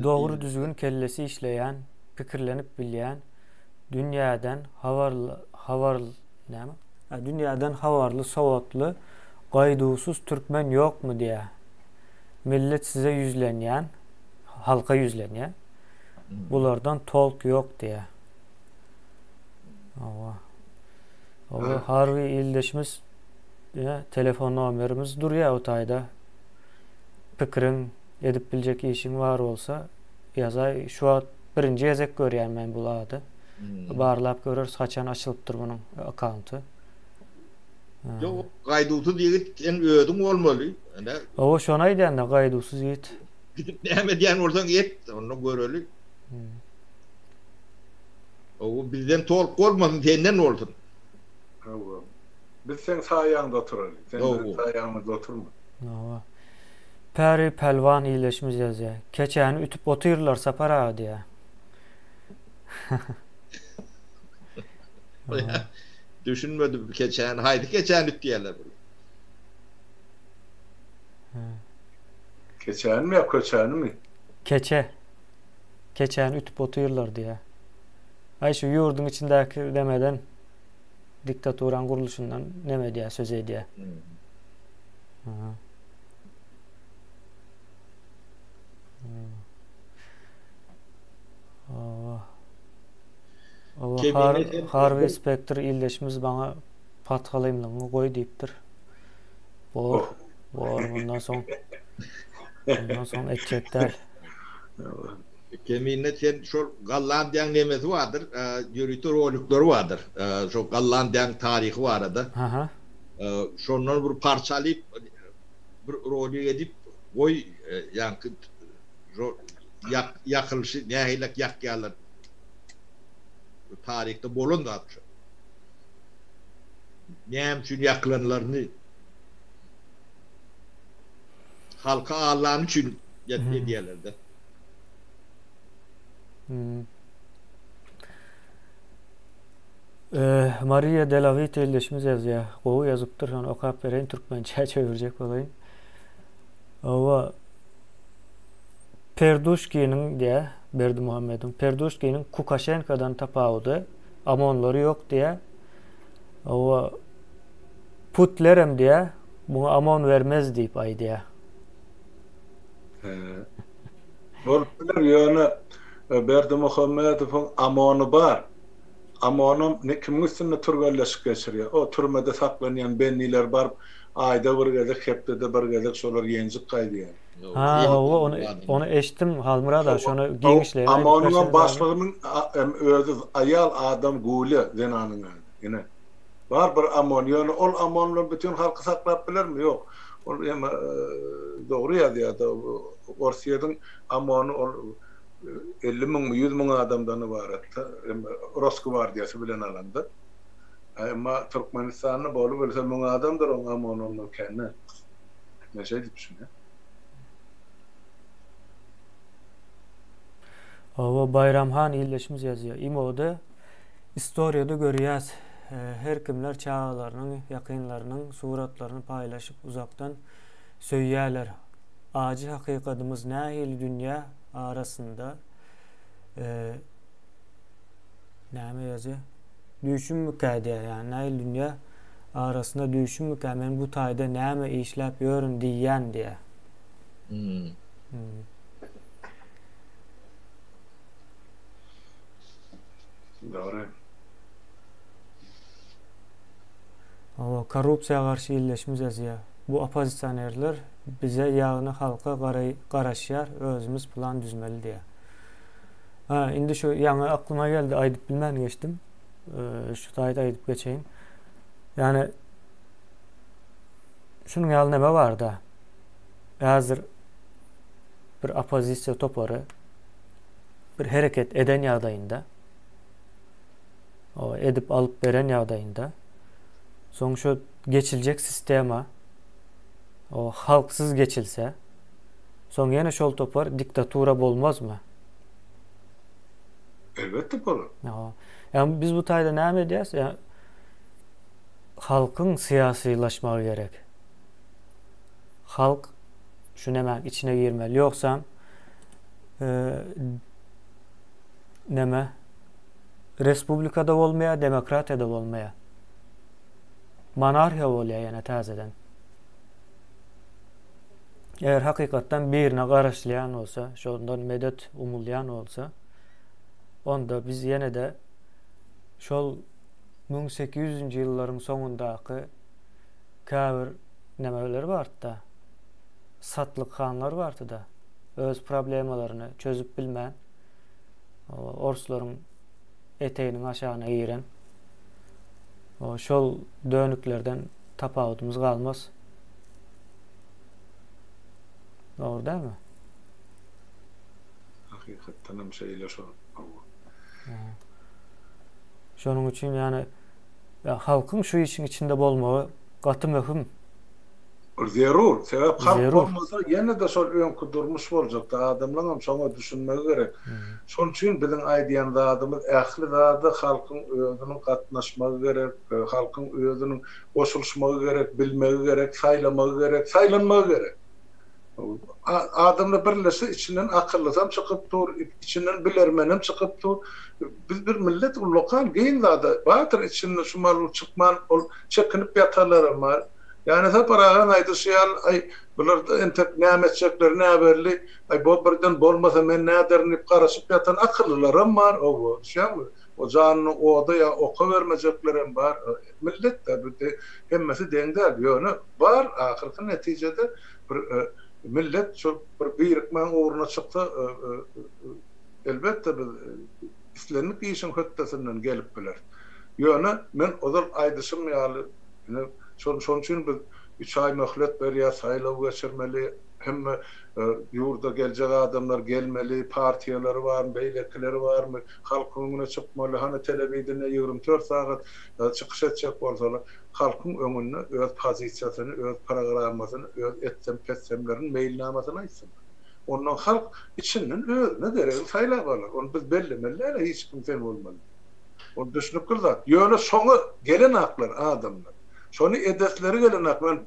Dogry düzgün kellesi işleýän, pikirlenip bilýän, dünýäden habarly habarly näme? Dünýäden habarly sowatly gaýduwsyz türkmen ýokmy diýä. Millet size ýüzlenýän, halka ýüzlenýä. Bulardan tolk ýok diýä. Hawa. Hawa, harby ildeşimiz ýa telefon nomerimiz durýa o taýda. Pikiriň, edip biljek işiň bar bolsa ýazaý. Şu wagt birinji gezek görýän men bul ady. Barlap göreris haçan açylypdyr munuň akkaunty. Ýok, gaýduwsyz ýigit sen özüň bolmaly. Ine. Hawa, şony aýdýan-da, gaýduwsyz ýigit. Gidip näme edýän bolsaň et, onda göreli. Hawa, bizden tolk bolmasyn, senden bolsun. Hawa. Biz seň saýaňda oturaly. Sen biziň saýamyzda oturma. Hawa. Päri Pälwan ildeşimiz ýazýar. Keçäni ütüp otyrlar Sapar aga diýýär. Düşünmedim keçäni haýsy keçäni ütýärler bular. Keçänimi ýa köçänimi? Keçe. Keçäni ütüp otyrlar diýýär. Aý şu ýurduň içindäki demeden diktaturaň gurluşyndan neme edýär söz edýär. Harvey Specter ildeşimiz maňa patgalymlygyňy goý diýipdir. Bor, bor mundan soň. Mundan soň etjek däl. Kemine sen şol Gollandiýaň nemesi bardyr, ýörite rolikleri bardyr. Şol Gollandiýaň taryhy barada. Aha. Şondan bir parça alyp bir rolik edip goý ýaňky şo ýakylyşy nähilek ýakýarlar. Taryhda bolan zat şo. Näme üçin ýakylanlaryny halky aldany üçin edýärler-de. Mariýa Delavita ildeşimiz ýazýar. Gowy ýazypdyr, şony okap bereýin, türkmençä çevirjek bolaýyn. Hawa, Perduşkiniň diýýär, Berdimuhamediň, Perduşkiniň Kukaşenkodan tapawudy, OMON-lary ýok diýýär. Hawa, Putlerem diýýär, muňa OMON bermez diýip aýdýar. Bolup biler, ýöne Berdimuhamedowyň OMON-y bar. OMON-am kimiň üstünde türgenleşik geçirýär? O türmede saklanýan bendiler baryp, aýda bir gezek, hepdede bir gezek şolar ýenjip gaýdýar. Ha, hawa, ony ony eşitdim, Halmyrat aga, şony giňişleýin aýdyp OMON-yňam başlygynyň özi aýal adam Gulýa zenanyň ady. Ine. Bar bir OMON, ýöne ol OMON bilen bütin halky saklap bilermi? Ýok. Ol hem dogry ýazýar-da, Orsýetiň OMON-y ol 50 müňmi, 100 müň adamdan ybarat-da, Rosgwardiýasy bilen alanda. Emma Türkmenistanda bolubilse 1000 adamdyr oň OMON-y ondan kän däl. Men şeýdip düşünýän. Hawa Baýram han ildeşimiz ýazýar. Imoda istoriýada görýäs. Her kimler çagalarynyň, ýakynlarynyň suratlaryny paýlaşyp uzakdan söýýäler. Ajy hakykadymyz nähili dünýä arasynda näme ýazýar? Düýşümmikä diýýär. Ýagny nähili dünýä arasynda düýşümmikä men bu taýda näme işläp ýörün diýýän diýýär. Hmm. Dogry. Hawa, korrupsiýa garşy illeşimiz ýazýar. Bu oppozisionerler bize ýagny halka garaşýar, özümiz plan düzmeli diýýär. Ha, indi şu ýaňy aklyma geldi, aýdyp bilmän geçdim. Şu taýda aýdyp geçeýin. Ýani şunuň ýaly näme barda? Häzir bir oppozisiýa topary bir hereket eden ýagdaýynda o edip alyp beren ýagdaýynda soň şu geçiljek sistema o halksyz geçilse soň ýene şol topar diktatura bolmazmy? Elbetde bolar. Ýa, ýa biz bu taýda näme edýäs? Ýa halkyň syýasylaşmagy gerek. Halk şu nämäň içine girmeli. Ýogsam näme respublikada bolmaýar, demokratiýada bolmaýar. Monarhiýa bolýar ýene täzeden. Eger hakykatdan birine garaşylýan bolsa, şondan medet umulýan bolsa, onda biz ýene-de şol 1800-nji ýyllaryň soňundaky käbir nämeler bardy-da, satlyk hanlar bardy-da, öz problemalaryny çözüp bilmän, orslaryň eteginiň aşagyna giren, şol dönüklerden tapawudymyz galmaz. Dogry dälmi? Hakykatdan hem şeýle şol. Şonuň üçin ýani halkyň şu işiň içinde bolmagy gaty möhüm. Ol zerur. Sebäp halk bolmasa ýene-de şol öňki durmuş boljakdy. Adamlaňam şoňa düşünmegi gerek. Şonuň üçin biziň aýdýan zadymyz ähli zada halkyň özüniň gatnaşmagy gerek, halkyň özüniň goşulyşmagy gerek, bilmegi gerek, saýlamagy gerek, saýlanmagy gerek. Adamlar birleşse içinden akyllysam çykyp dur, içinden bilermenem çykyp dur. Biz bir millet ullakan giň zada bardyr içinde şu mal çykman ol çekinip ýatanlaram bar. Ýani Sapar agaň aýdyşy ýaly aý bular entek näme etjekleri näbelli, aý bo birden bolmasa men näderin diýip garaşyp ýatan akyllylaram bar owo düşýäňmi? O janyny oda ýa oka bermejeklerem bar. Millet-de bu hemmesi deň däl ýöne bar ahyrky netijede bir millet şol bir birikmäň ugruna çyksa elbetde biz islendik işiň hötdesinden gelip bileris. Ýöne men ozal aýdyşym ýaly ine şonuň üçin biz üç aý möhlet berýäs saýlaw geçirmeli hemme ýurda geljek adamlar gelmeli partiýalary barmy beýlekileri barmy halkyň öňüne çykmaly hany telewideniýe 24 sagat çykyş etjek bolsalar halkyň öňünde öz pozisiýasyny, öz programmasyny, öz etsem-petsemlerini, meýilnamasyny aýtsynlar. Ondan halk içinden özüne geregini saýlap alar. Ony biz bellemeli däl-ä hiç kim sen bolmaly diýip. Ol düşnükli zat. Ýöne şoňa gelenaklar adamlar. Şony edesleri gelenak. Men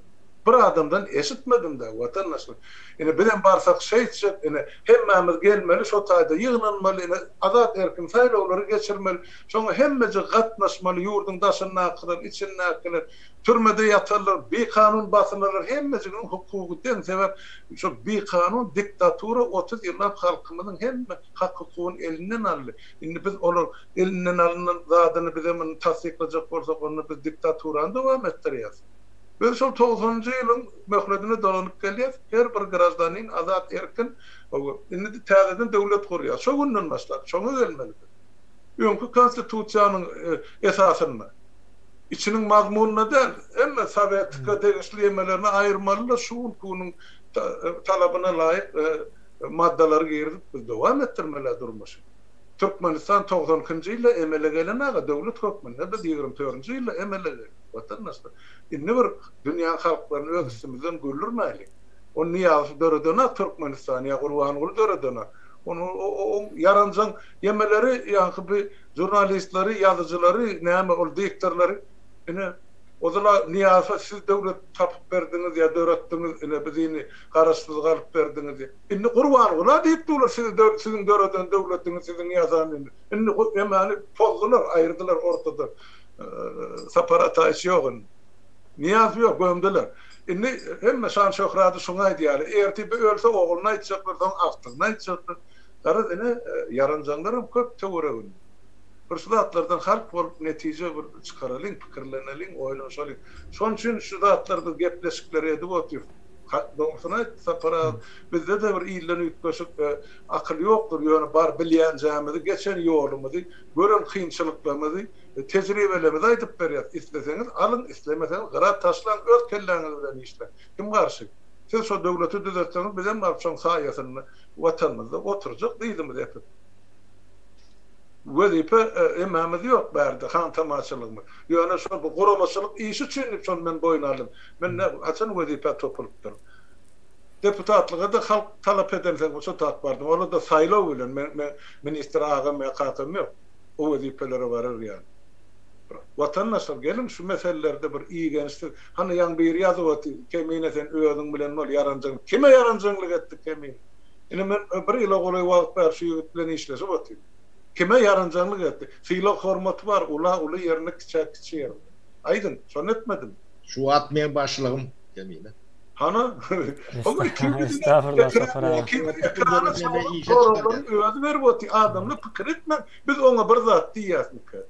bir adamdan eşitmedim-dä, watandaşlar. Ine bizem barsak şeýtjek, ine hemmämiz gelmeli, şo taýda ýygnanmaly, ine azat-erkin saýlawlary geçirmeli. Şoňa hemmejik gatnaşmaly, ýurduň daşyndakylar, içindäkiler, türmede ýatanlar, bikanun basylanlar hemmejiginiň hukugy deň, sebäp şo bikanun diktatura 30 ýyllap halkymyzyň hemme hak-hukugyny elinden aldy. Indi biz olar elinden alynan zadyny bizem indi tassyklajak bolsak onda biz diktaturany dowam etdirýäs. Biz şol togsanynjy ýylyň möhledine dolanyp gelýäs, her bir graždanin azat erkin indi täzeden döwlet gurýas. Şo günden başlap şoňa gelmeli biz. Öňki konstitusiýanyň esasynda. Içiniň mazmunyna däl, hemme sowetka degişli ýemelerini aýyrmaly-da, şu günki günüň talabyna laýyk maddalary girizip biz dowam etdirmeli durmuşy. Türkmenistan 92-nji ýylda emele gelen aga döwlet hökmünde biz 24-nji ýylda emele geldik watandaşlar. Indi bir dünýäň halklaryny öz üstümizden güldürmäýliň. Ony Nyýazow döredenak Türkmenistany ýa Gurbanguly döredenak. Ony oň ýaranjaň ýemeleri ýaňky bi žurnalistleri, ýazyjylary, näme ol diktorlary ine ozal-a Nyýazowa siz döwlet tapyp berdiňiz ýa döretdiňiz, ine bizini garaşsyzlyk alyp berdiňiz diýip. Indi Gurbangula diýip durlar sizi siziň döreden döwletiňiz siziň ýasan indi. Indi emäni pozdular, aýyrdylar ortadan. Sapar Ataýewiç ýok indi. Nyýazow ýok, gömdüler. Indi hemme şan-şöhraty şuňa aýdýarlar. Ertir bu ölse ogluny aýtjaklar, soň agtygyny aýtjaklar. Garaz ine ýaranjaňlaram köp töwereginde. Bir şu zatlardan halk bolup netije bir çykaralyň, pikirleneliň, oýlanyşalyň. Şonuň üçin şu zatlar biz gepleşikleri edip otyrys. Dogrusyny aýt Sapar aga, bizde-de bir ilden üýtgeşik akyl ýokdur, ýöne bar bilýänjämizi, geçen ýolumyzy, gören kynçylyklarymyzy, tejribelerimizi aýdyp berýäs. Isleseňiz alyň, islemeseňiz gyra taşlaň, öz kelläňiz bilen işläň. Kim garşy? Siz şo döwleti düzetseňiz bizem baryp şoň saýasynda Watanymyzda oturjak dyzymyzy epip. Wezipe emmämiz ýok bärde, hantamaçylygymyz. Ýöne şol bu guramaçylyk işi üçin diýip şony men boýun aldym. Men nä haçan wezipä topulypdyryn. Deputatlyga-da halk talap edensoň şo tak bardym. Ola-da saýlaw bilen men men ministr agam ýa kakam ýok. O wezipelere barar ýaly. Watandaşlar geliň şu meselelerde bir igençsiz. Hany ýaňy biri ýazyp otyr, Kemine sen özüň bilen bol, ýaranjaň. Kime ýaranjaňlyk etdi Kemine? Ine men bir ýyla golaý wagt bäri şu ýigit bilen işleşip otyryn. Kime ýaranjaňlyk etdi? Sylag-hormaty bar, ula uly ýerinde, kiçä kiçi ýerinde. Aýdyň, şony etmedimi? Şu wagt meň başlygym Kemine. Hana, Estagfurullah Sapar aga. Ekrana çalyp soraglaryň özi berip otyr. Adamlar pikir etmän, biz oňa bir zat diýýäsmikä?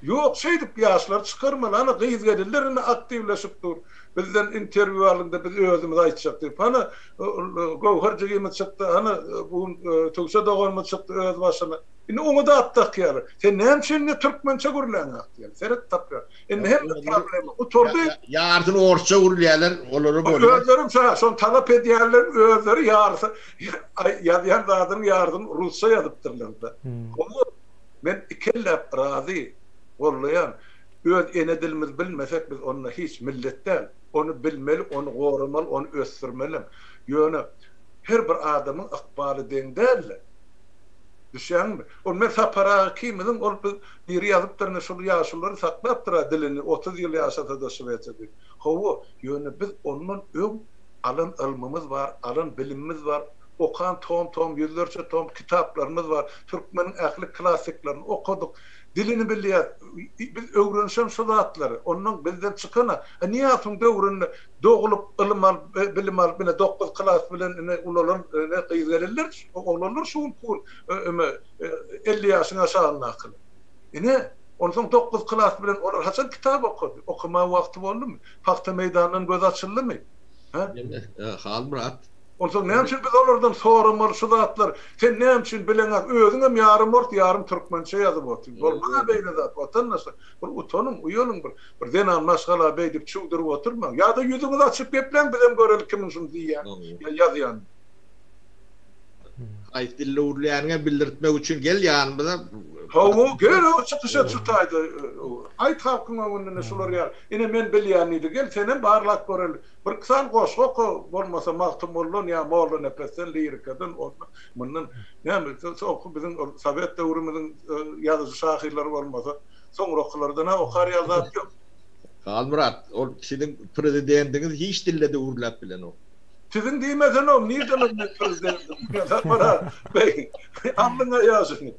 Ýok, şeýdip ýaşlary çykarmaly. Ana, gyz-gelinler indi aktiwleşip dur. Bizden interwýu alyň-da, biz özümiz aýtjak diýip. Hana, Göwher jigimiz çykdy, hana, bu gün Tugça doganymyz çykdy öz başyna. Indi oňa-da at dakýarlar. Sen näme üçin indi türkmençe gürläňok diýýärler. Seret tapýar. Indi hemme problema gutardy. Ýarsyny orsça gürleýärler, olara bolýar. Özlerem şa, şony talap edýärler, özleri ýarysy ýazýan zadynyň ýarysyny rusça ýazypdyrlar-da. Men ikelläp razy, gollaýan. Öz ene dilimizi bilmesek biz onda hiç millet däl. Ony bilmeli, ony goramaly, ony ösdürmelem. Ýöne her bir adamyň ykbaly deň däl-de. Düşýäňmi? Ol men Sapar aga ikimiziň ol biz biri ýazypdyr ine şul ýaşululary saklapdyr-a dilini 30 ýyl ýaşasa-da Şwesiýada diýip. Hawa, ýöne biz ondan öň alan ylmymyz bar, alan bilimimiz bar, Okan tom-tom, ýüzlerçe tom kitaplarymyz bar. Türkmeniň ähli klassyklaryny okadyk. Dilini bilýäs. Biz öwrenişen şu zatlary. Ondan bizden çykan-a. Nyýazowyň döwründe doglup, ylym alyp, bilim alyp, ine, dokuz klas bilen ine ulalan ine gyz-gelinler, oglanlar şu günki gün ime 50 ýaşyň aşagyndakylar. Ine, onsoň dokuz klas bilen olar haçan kitap okady? Okamaga wagty boldumy? Pagta meýdanyndan gözi açyldymy? Hä? Halmyrat, Onsoň näme üçin biz olardan soramaly şu zatlar sen näme üçin bileňak özüňem ýarym ors ýarym türkmençe ýazyp otyň bolmaz beýle zat watandaşlar bir utanyň uýalyň bir bir zenan maşgala beýdip çüwdürip oturmaň ýada ýüzüňizi açyp gepläň bizem göreli kimiň şuny diýýän ýa ýazýanyny. Haýsy dilde gürleýäniňem bildirtmek üçin gel ýanymyza. Hawa gel o çykyş et şu taýda aýt halkyň öňünde ine şular ýaly ine men bilýän diýdi gel senem barlap göreli Bir sany goşgy oka, bolmasa Magtymgulydan ýa Mollanepesden, lirikadan, ondan, mundan, näme, soňky biziň ol sowet döwrümiziň ýazyjy-şahyrlary bolmasa, soňrakylardan-a okar ýaly zat ýok. Halmyrat, ol siziň prezidentiňiz hiç dilde-de gürläp bilenok. Siziň diýmesene-ow, nirden ol meň prezidentim? Sapar aga, beý, aldyň-a ýaşyny.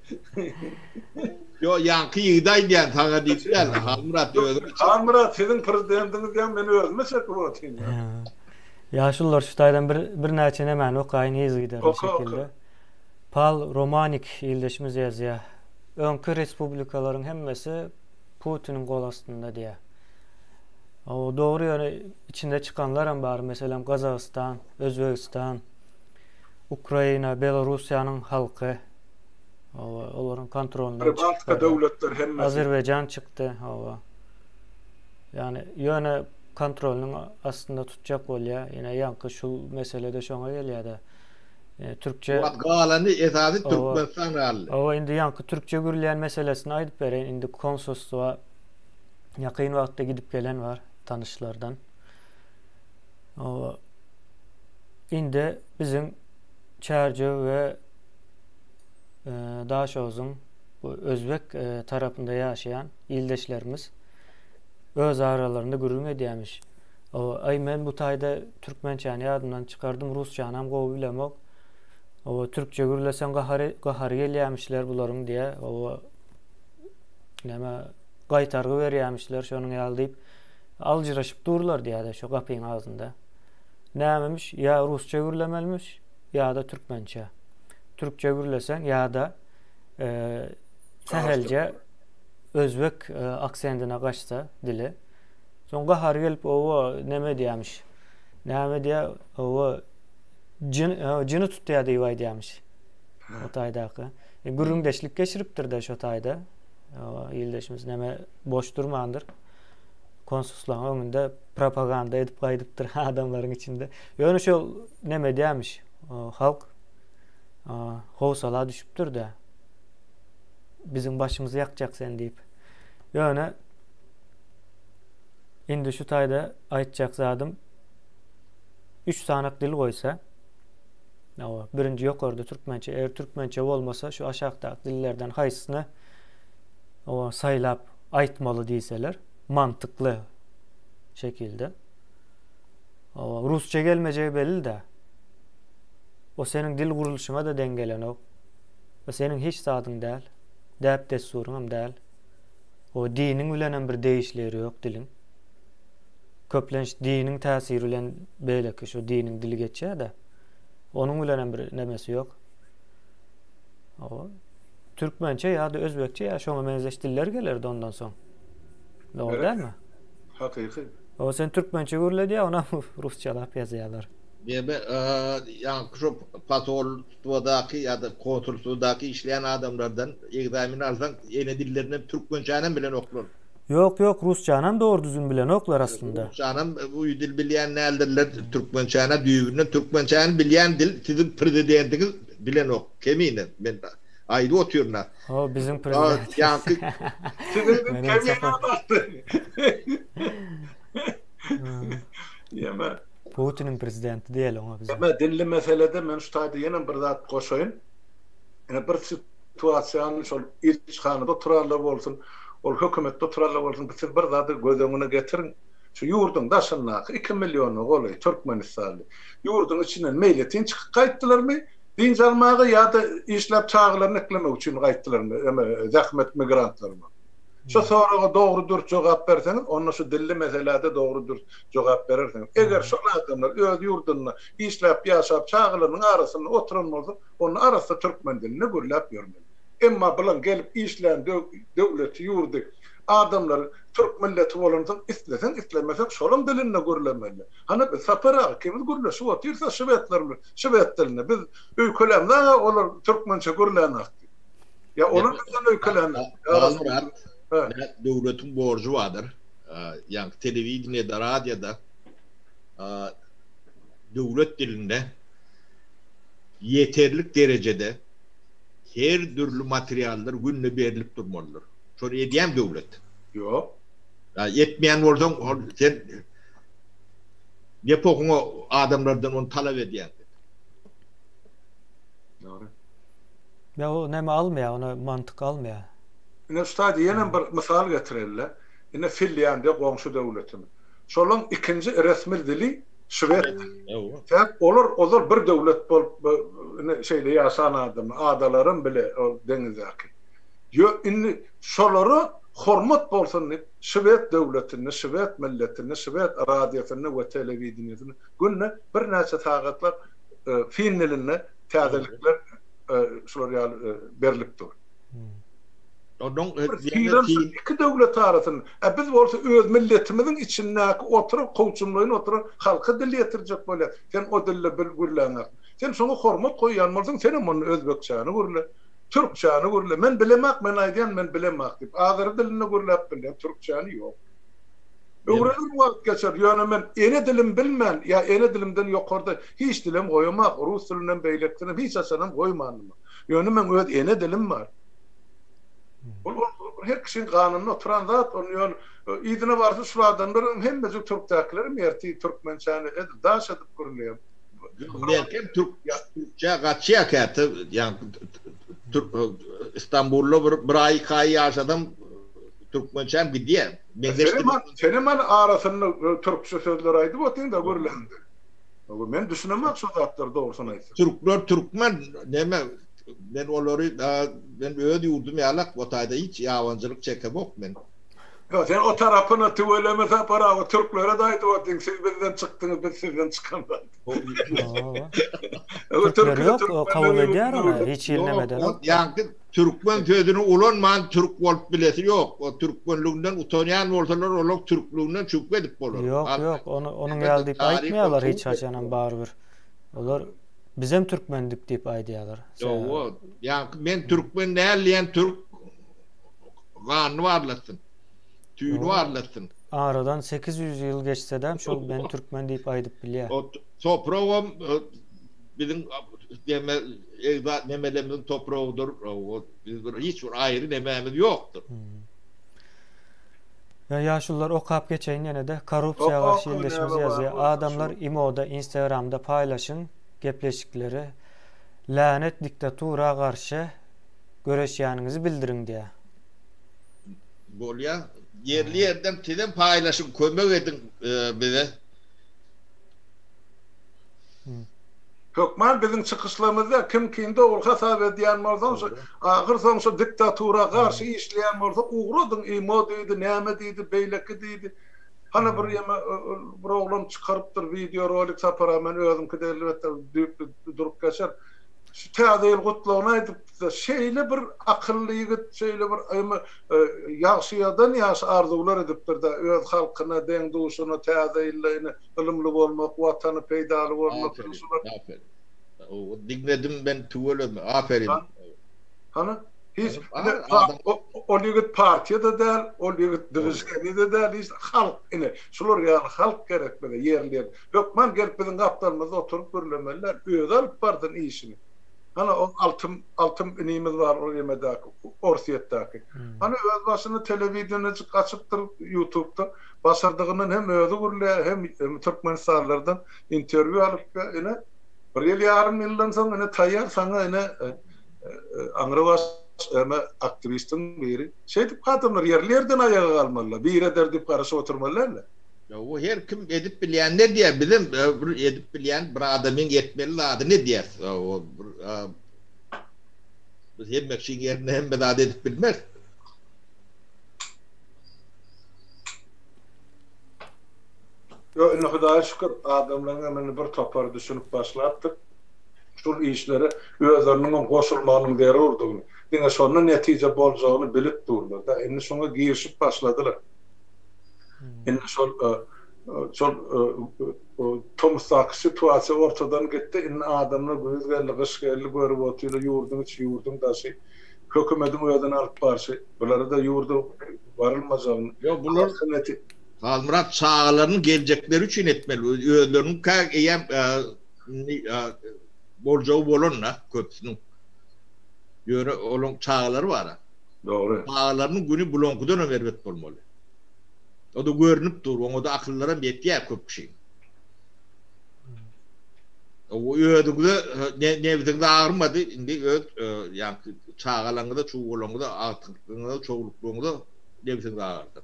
Ýok, ýaňky ýigide aýdýan, saňa diýip däl, Halmyrat özüň üçin. Halmyrat, siziň prezidendiňiz diýen men özüme çekip otyryn. Ýaşulular şu taýdan bir birnäçe nemäni okaýyn yzygiderli şekilde. Pal Romanik ildeşimiz ýazýar. Öňki respublikalaryň hemmesi Putiniň gol astynda diýýär. O dogry ýöne içinde çykanlaram bar, meselem Gazagystan, Özbegistan, Ukraina, Belorussiýanyň halky. Hawa, olaryň kontrolyndan çykyp Pribaltika döwletler hemmesi. Azerbaýjan çykdy, hawa. Ýagny ýöne kontrolynyň astynda tutjak bolýar. Ýene ýaňky şul mesele-de şoňa gelýär-de. Türkçe Wagt galany esasy Türkmenistan galdy. Hawa, indi ýaňky türkçe gürleýän meselesini aýdyp bereýin. Indi konsulstwa ýakyn wagtda gidip gelen bar tanyşlardan. Hawa. Indi biziň Çärjew we Daşozuň bu özbek tarapynda ýaşaýan ildeşlerimiz öz aralarynda gürrüň edýämiş. Aý men bu taýda türkmençäni ýadymdan çykardym, rusçanam gowy bilemok. Owa türkçe gürleseň gahary gahary gelýämişler bularyň diýä. Owa näme gaýtargy berýämişler şonuň ýaly diýip aljyraşyp durlar diýýär-de şo gapyň agzynda. Nämemiş ýa rusça gürlemelimiş ýa-da türkmençe. Türkçe gürleseň ýa-da sähelje özbek aksendine gaçsa dili. Soň gahary gelip owa neme diýýämiş. Näme diýýär? Owa jyn jyny tutýar diýip aýdýarmyş. O taýdaky. E, gürrüňdeşlik geçiripdir-de şo taýda. Owa ildeşimiz neme boş durmandyr. Konsulslaryň öňünde propaganda edip gaýdypdyr adamlaryň içinde. Ýöne şol neme diýýärmiş. Halk howsala düşüpdir-de. Biziň başymyzy ýakjak sen diýip. Ýöne indi şu taýda aýtjak zadym üç sanak dil goýsa, hawa, birinji ýokarda türkmençe, eger türkmençe bolmasa şu aşakdaky dillerden haýsysyny hawa saýlap aýtmaly diýseler, mantykly şekilde. Hawa, rusça gelmejegi belli-de. O seniň dil gurluşyňa-da deň gelenok. O seniň hiç zadyň däl. Däp-dessuryňam däl. O diniň bilenem bir degişli ýeri ýok diliň. Köplenç diniň täsiri bilen beýleki şu diniň dili geçýär-de. Onuň bilenem bir nemesi ýok. O türkmençe ýa-da özbekçe ýa şoňa meňzeş diller gelerdi ondan soň. Dogry dälmi? Hakyky. O sen türkmençe gürle diýýär, onam rusçalap ýazýarlar. Neme, ýaňky şo posolstwadaky ýa-da konsulstwadaky işleýän adamlardan egzamin alsaň, ene dillerinden türkmençänem bilenoklar. Ýok, ýok, rusçanam dogry düzgün bilenoklar aslynda. Rusçanam uly dil bilýän däldirler, türkmençänä düýbünden türkmençäni bilýän dil siziň prezidentiňiz bilenok, kemine, men aýdyp otyryn-a. Ho, biziň prezidentimiz. Ýaňky Siziň kemine basdy. Ýeme. Putiniň prezidenti diýeli oňa biz. Ýeme, dilli meselede men şu taýda ýene bir zat goşaýyn. Ine bir situasiýany şol ilçihanada oturanlar bolsun, ol hökümetde oturanlar bolsun, siz bir zady göz öňüne getiriň. Şu ýurduň daşyndaky iki milliona golaý türkmenistanly ýurduň içinden meýletin çykyp gaýtdylarmy dynç almaga ýa-da işläp çagalaryny eklemek üçin gaýtdylarmy, eme zähmet migrantlarymy? Şu soraga dogry dürs jogap berseňiz, onda şu dilli meselä-de dogry dürs jogap berersiňiz. Eger şol adamlar öz ýurdunda işläp ýaşap çagalarynyň arasynda oturan bolsa, onda arassa türkmen dilinde gürläp ýörmeli. Emma bulaň gelip işlän döwleti, ýurdy, adamlary türk milleti bolansoň isleseň islemeseň şolaň dilinde gürlemeli. Hany biz Sapar aga ikimiz gürleşip otyrsa şwedler bilen şwed dilinde biz öýkelämzag-a olar türkmençe gürlänok diýip. Ýa olar bizden öýkelänok. Halmyrat, döwletiň borjy bardyr. Ýaňky telewideniýede, radioda döwlet dilinde ýeterlik derejede her dürli materiallar günde berlip durmalydyr. Şony edýämi döwlet? Ýok. Etmeýän bolsaň, ol sen ne pohuňa adamlardan ony talap edýäň sen. Dogry. Ýa o näme almaýar, ony mantyk almaýar. Ine şu taýda ýenem bir mysal getireli. Ine Finlýandiýa goňşy döwletimiz. Şolaň ikinji resmi dili şwed dili. Sebäp olar ozal bir döwlet bolup ine şeýle ýaşan adamlar, adalaram bile ol deňizdäki. Ýö indi şolara hormat bolsun diýip şwed döwletinde, şwed milletinde, şwed radiosynda we telewideniýesinde günde birnäçe sagatlap fin dilinde täzelikler şular ýaly berlip dur. Sylanşyk iki döwlet arasynda. A biz bolsa öz milletimiziň içindäki oturan, kowçumlaýyn oturan halka dil ýetirjek bolýas. Sen o dilde bil gürläňok. Sen şoňa hormat goýýan bolsaň, senem onda özbekçäni gürle, türkçäni gürle. Men bilemak, men aýdýan men bilemak diýip. Azeri dilinde gürläp bilýän, türkçäni ýok. Öwrenerin wagt geçer, ýöne men ene dilim bilmän ýa ene dilimden ýokarda hiç dilem goýamak, rus dilinden beýlekisinem hiç haçanam goýmandym. Ýöne meň öz ene dilim bar. Ol ol her kişiň ganynda oturan zat, ony ýöne yzyna barsa şul adamlaryň hemmejik türkdäkilerem ertir türkmençäni edil daş edip gürleýär. Merkem türk türkçä gaçýar käte, ýa türk Istanbulda bir bir aý iki aý ýaşasam türkmençäm gidýär. Meňzeş Senem hany arasynda türkçe sözler aýdyp otyň-da gürläňde. Men düşünemok şo zatlary dogrusyny aýtsam. Türkler türkmen neme men olary men öz ýurdum ýalak o taýda hiç ýabanjylyk çekemok men. Ýok sen o tarapyna tüweleme Sapar aga türklere-de aýdyp otyň siz bizden çykdyňyz biz sizden çykamzok. Türkler ýok kabul edýär ony hiç hili nemeden. Ýaňky Türkmen sözüni ulanman türk bolup bilesi ýok. O türkmenliginden utanýan bolsalar olar türklüginden şübhe edip bolar. Ýok ýok ony onuň ýaly diýip aýtmaýarlar hiç haçanam barybir. Olar bizem türkmendik diýip aýdýarlar. Ýok ýaňky men türkmen däl diýen türk ganyny barlatsyn. Tüýüni barlatsyn. Aradan 800 ýyl geçsedem şol men türkmen diýip aýdyp bilýär. O topragam biziň deme egza nemelerimiziň topragydyr. O biz bir hiç bir aýry nemämiz ýokdur. Ýa ýaşulular okap geçeýin ýene-de korrupsiýa garşy ildeşimiz ýazýar. Adamlar imoda, instagramda paýlaşyň gepleşikleri. Länet diktatura garşy göreşýäniňizi bildiriň diýýär. Bolýa. Ýerli ýerden sizem paýlaşyň kömek ediň bize. Hökman biziň çykyşlarymyzda kim kim dogry hasap edýän bolsaň şu ahyr soň şu diktatura garşy işleýän bolsa ugradyň imo diýdi näme diýdi beýleki diýdi. Hany bir ýeme bir oglan çykarypdyr wideo rolik Sapar aga men özümkide elbetde düýpli durup geçer. Şu täze ýyl gutlagyny aýdypdyr. Şeýle bir akylly ýigit şeýle bir ýeme ýagşyýadan ýagşy arzuwlar edipdir-de öz halkyna deň-duşuna täze ýylda ine Ylymly bolmak, watany peýdaly bolmak. Aferin, aferin. Diňledim men tüweleme, aferin. Hany, hiç, ol ýigit partiýada däl, ol ýigit dwiženiýede däl, hiç, halk, ine, şular ýaly halk gerek bize, ýerli-ýerli. Hökman gelip biziň gapdalymyzda oturyp gürlemeli däl, özi alyp barsyn işini. Hany, ol Altyn, Altyn inimiz bar ol ýemedäki, Orsýetdäki. Hany, öz başyna telewideniýejik açypdyr ýutubda. Başardygyndan hem özi gürleýär, hem türkmenistanlylardan interwýu alyp, ine, bir ýyl ýarym ýyldan soň ine taýýar saňa ine aňrybaş eme aktiwistiň biri. Şeýdip adamlar ýerli-ýerden aýaga galmalylar, biri eder diýip garaşyp oturmaly däldir. Ýa her kim edip bilýänini edýär, bizem bir edip bilýän bir adamyň etmeli zadyny edýäs. Biz hemme kişiň ýerine hemme zady edip bilmeris. Ýok, indi Hudaýa şükür, adamlaryň hem indi bir topary düşünip başlapdyr. Şul işlere özleriniň hem goşulmagynyň zerurdygyny, diňe şonda netije boljagyny bilip durlar-da. Indi şoňa girişip başladylar. Indi şol şol tomusdaky situasiýa ortadan gitdi. Indi adamlar güýz geldi, gyş geldi, görüp otyrlar, ýurduň içi, ýurduň daşy, hökümediň özüni alyp barşy, bulara-da ýurda barylmajagyny. Ýok bular Halmyrat çagalarynyň geljekleri üçin etmeli özleriniňkä eýýäm indi boljagy bolanda köpüsiniň ýöne olaň çagalary bara. Dogry. Çagalarynyň güni bulaňkydanam erbet bolmaly. O-da görnüp dur oňada akyllaram ýetýär köp kişiň. Özüňize nebsiňiz agyrmady indi öz ýaňky çagalaryňyza çuwalaryňyza agtyklaryňyza çowluklaryňyza nebsiňiz agyrdy.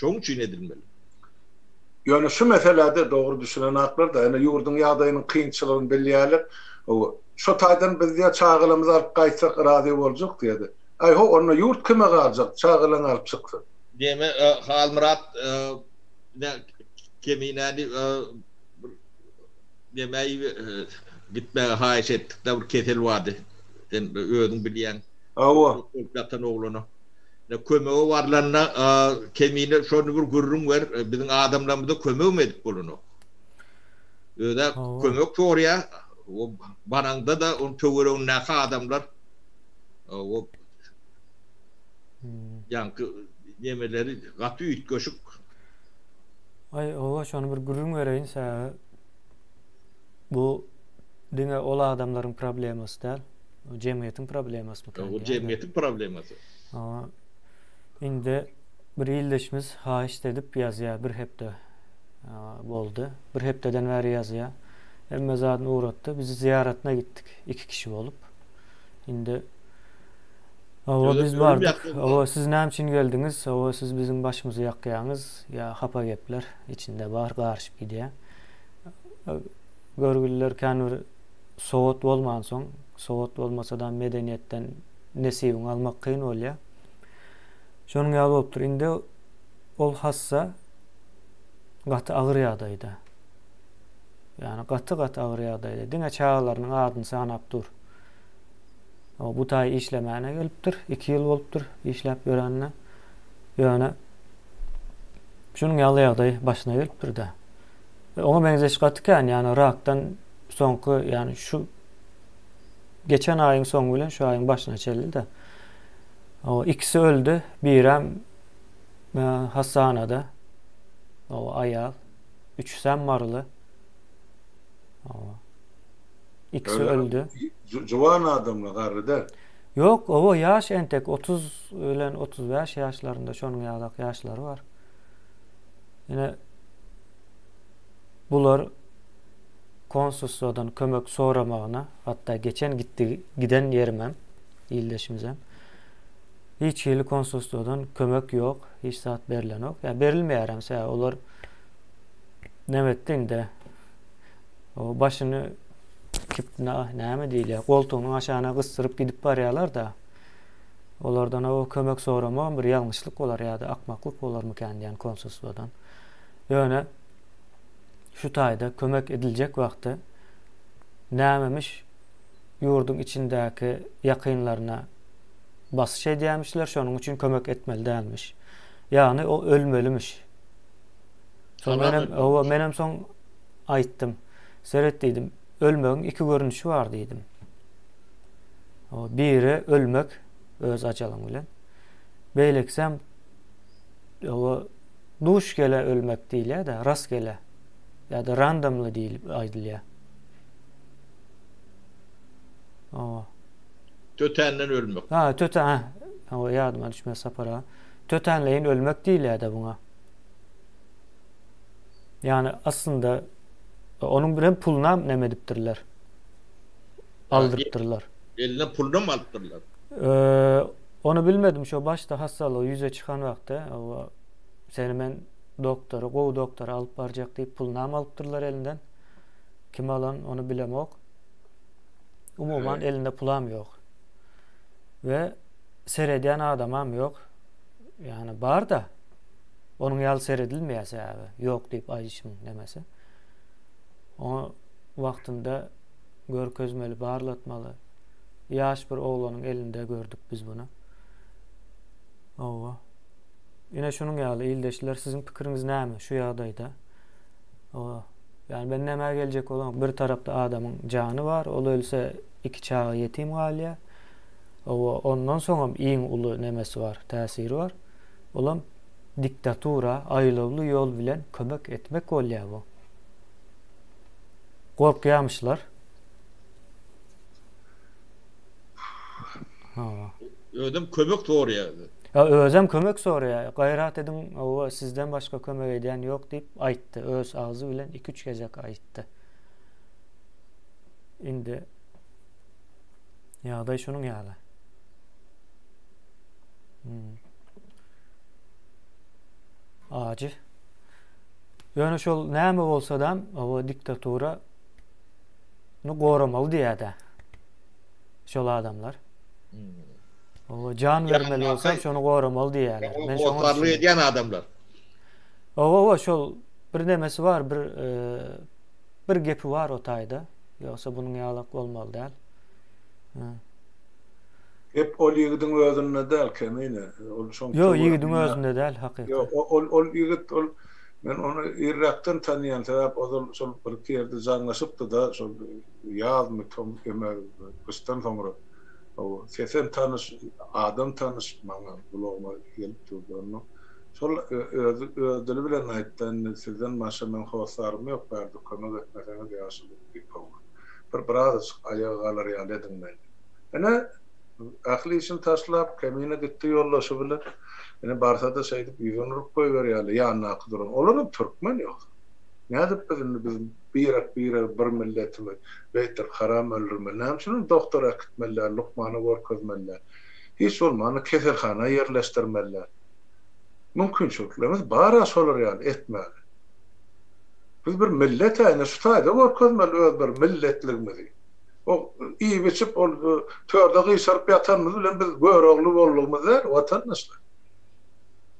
Şoň üçin edilmeli. Ýöne şu meselede dogry düşünenaklar-da, ýöne ýurduň ýagdaýynyň kynçylygyny bilýärler. Şo taýdan biz diýýär çagalarymyzy alyp gaýtsak razy boljak diýýärdi. Aý ho, onda ýurt kime galjak, çagalaryňy alyp çyksa. Diýme Halmyrat Keminäni bir neme gitmäge haýyş etdik-de bir kesel bardy. Sen özüň bilýäň. Hawa. Bolup ýatan oglana. Kömege barlanda Kemine şony bir gürrüň ber, biziň adamlarymyza kömegem edip bolanok. Özä kömek soraýar, o baraňda-da onuň töweregindäki adamlar o ýaňky nemeleri gaty üýtgeşik. Aý owa şony bir gürrüň bereýin sebäbi bu diňe ol adamlaryň problemasy däl. Bu jemgyýetiň problemasymyka Bu jemgyýetiň problemasy. Hawa. Indi bir ildeşimiz haýyşt edip ýazýar bir hepde boldy. Bir hepdeden bäri ýazýar. Hemme zadyny ugratdy. Biz zyýaratyna gitdik iki kişi bolup. Indi Hawa biz bardyk. Hawa siz näme üçin geldiňiz? Hawa siz biziň başymyzy ýakýaňyz. Ýa hapa gepler içinde bar garyşyp gidýär. Görgüliler kän bir sowat bolmansoň, sowat bolmasa-da medeniýetden nesibiňi almak kyn bolýar. Şonuň ýaly bolupdyr. Indi ol hassa gaty agyr ýagdaýda. Ýagny gaty-gaty agyr ýagdaýda. Diňe çagalarynyň adyny sanap dur. O bu taý işlemäne gelipdir. 2 ýyl bolupdyr işläp ýörenine. Ýöne şunuň ýaly ýagdaý başyna gelipdir-de. Oňa meňzeş gaty kän, ýagny rakdan soňky, ýagny şu geçen aýyň soňy bilen şu aýyň başyna çenli-de. O ikisi öldi, birem e, hassahanada. O aýal. Üçüsem maryly. O ikisi öldi. Juwan adamlar, garry däl. Ýok, owo ýaş entek 30 bilen 35 ýaşlarynda şonuň ýalak ýaşlary bar. Ine bular konsulstwadan kömek soramagyna, hatda geçen gitdi giden ýerimem, ildeşimizem hiç hili konsulstwadan kömek ýok, hiç zat berlenok. Ýa berilmeýärem, sebäbi olar näme etdi indi? O başyny kip näme diýilýär, goltugynyň aşagyna gysdyryp gidip barýarlar-da. Olardan o kömek soramagam bir ýalňyşlyk bolar ýa-da akmaklyk bolarmykan diýen konsulstwadan. Ýöne şu taýda kömek ediljek wagty nämemiş ýurduň içindäki ýakynlaryna basyş edýärmişler, şonuň üçin kömek etmeli dälmiş. Ýagny o ölmelimiş. Soň menem, hawa, menem soň aýtdym. Seret diýdim, ölmegiň iki görnüşi bar diýdim. Biri ölmek öz ajalyň bilen. Beýlekisem o duş gele ölmek diýilýär-de, rast gele ýa-da randomly diýilip aýdylýar. Owa. Tötänden ölmek. Ha, tötän, ha. Owa, ýadyma düşmedi Sapar aga. Tötänleýin ölmek diýilýär-de buňa. Ýagny aslynda onuň bilen pulunam neme edipdirler. Aldyrypdyrlar. Elinden pulunam alypdyrlar. Ony bilmedim şo başda hassalygy ýüze çykan wagty owa seni men doktora gowy doktora alyp barjak diýip pulunam alypdyrlar elinden. Kim alan ony bilemok. Umuman elinde pulam ýok. We seredýän adamam ýok. Ýagny bar-da onuň ýaly seredilmeýär sebäbi ýok diýip aýdyşyň nemesi. Oňa wagtynda görkezmeli, barlatmaly. Ýaş bir oglanyň elinde gördük biz buny. Hawa. Ine şunuň ýaly ildeşler siziň pikiriňiz näme şu ýagdaýda? Hawa. Ýani men nämä geljek bolam, bir tarapda adamyň jany bar, ol ölse iki çaga ýetim galýar. Hawa, ondan soňam iň uly nemesi bar, täsiri bar. Olam diktatura aýlawly ýol bilen kömek etmek bolýar bu. Gorkýamyşlar. Hawa. Özem kömek soraýar. Ýa özem kömek soraýar. Gaýrat ediň, hawa, sizden başga kömek edýän ýok diýip aýtdy. Öz agzy bilen iki-üç gezek aýtdy. Indi ýagdaý şunuň ýaly. Hmm. Ajy. Ýöne şol näme bolsadam, o diktatura ny goramaly diýýär-dä. Şol adamlar. Hmm. O jan bermeli bolsa şony goramaly diýýärler. Men şoňa Hossarlyk edýän adamlar. Owa, owa, şol bir nemesi bar, bir e, bir gepi bar o taýda. Ýogsa bunuň ýalak bolmaly däl. Gep ol ýigidiň özünde däl Kemine. Ol şoň Ýok, ýigidiň özünde däl hakyky. Ýok, ol ol ýigit ol men ony irräkden tanýan, sebäp ozal şol bir iki ýerde jaňlaşypdy-da, şol ýazmy, tom eme gyşdan soňra. Hawa, sesem tanyş, adam tanyş maňa gulagyma gelip durdy. Onda. Şol özi öz dili bilen aýtdy, indi sizden başga meň hossarym ýok bärde kömek etmeseňiz ýaşuly diýip hawa. Bir birazajyk aýaga galar ýaly ediň meni. Ine, ähli işini taşlap, Kemine gitdi ýoldaşy bilen. Ine, barsa-da şeýdip ýüzün urup goýberýärler ýanyndaky duran. Olaram türkmen ýogsa. Nädip biz indi biz birek-biregi bir milletimiz beýtdirip haram öldürmeli. Näme üçin ony doktora äkitmeli däl, lukmana görkezmeli däl. Hiç bolmanda keselhana ýerleşdirmeli däl. Mümkinçiliklerimiz bar-a şolar ýaly etmäge. Biz bir millet-ä ine şu taýda görkezmeli öz bir milletligimizi. O iýip-içip ol törde gyşaryp ýatanymyz bilen biz Görogly boldugymyz däl, watandaşlar.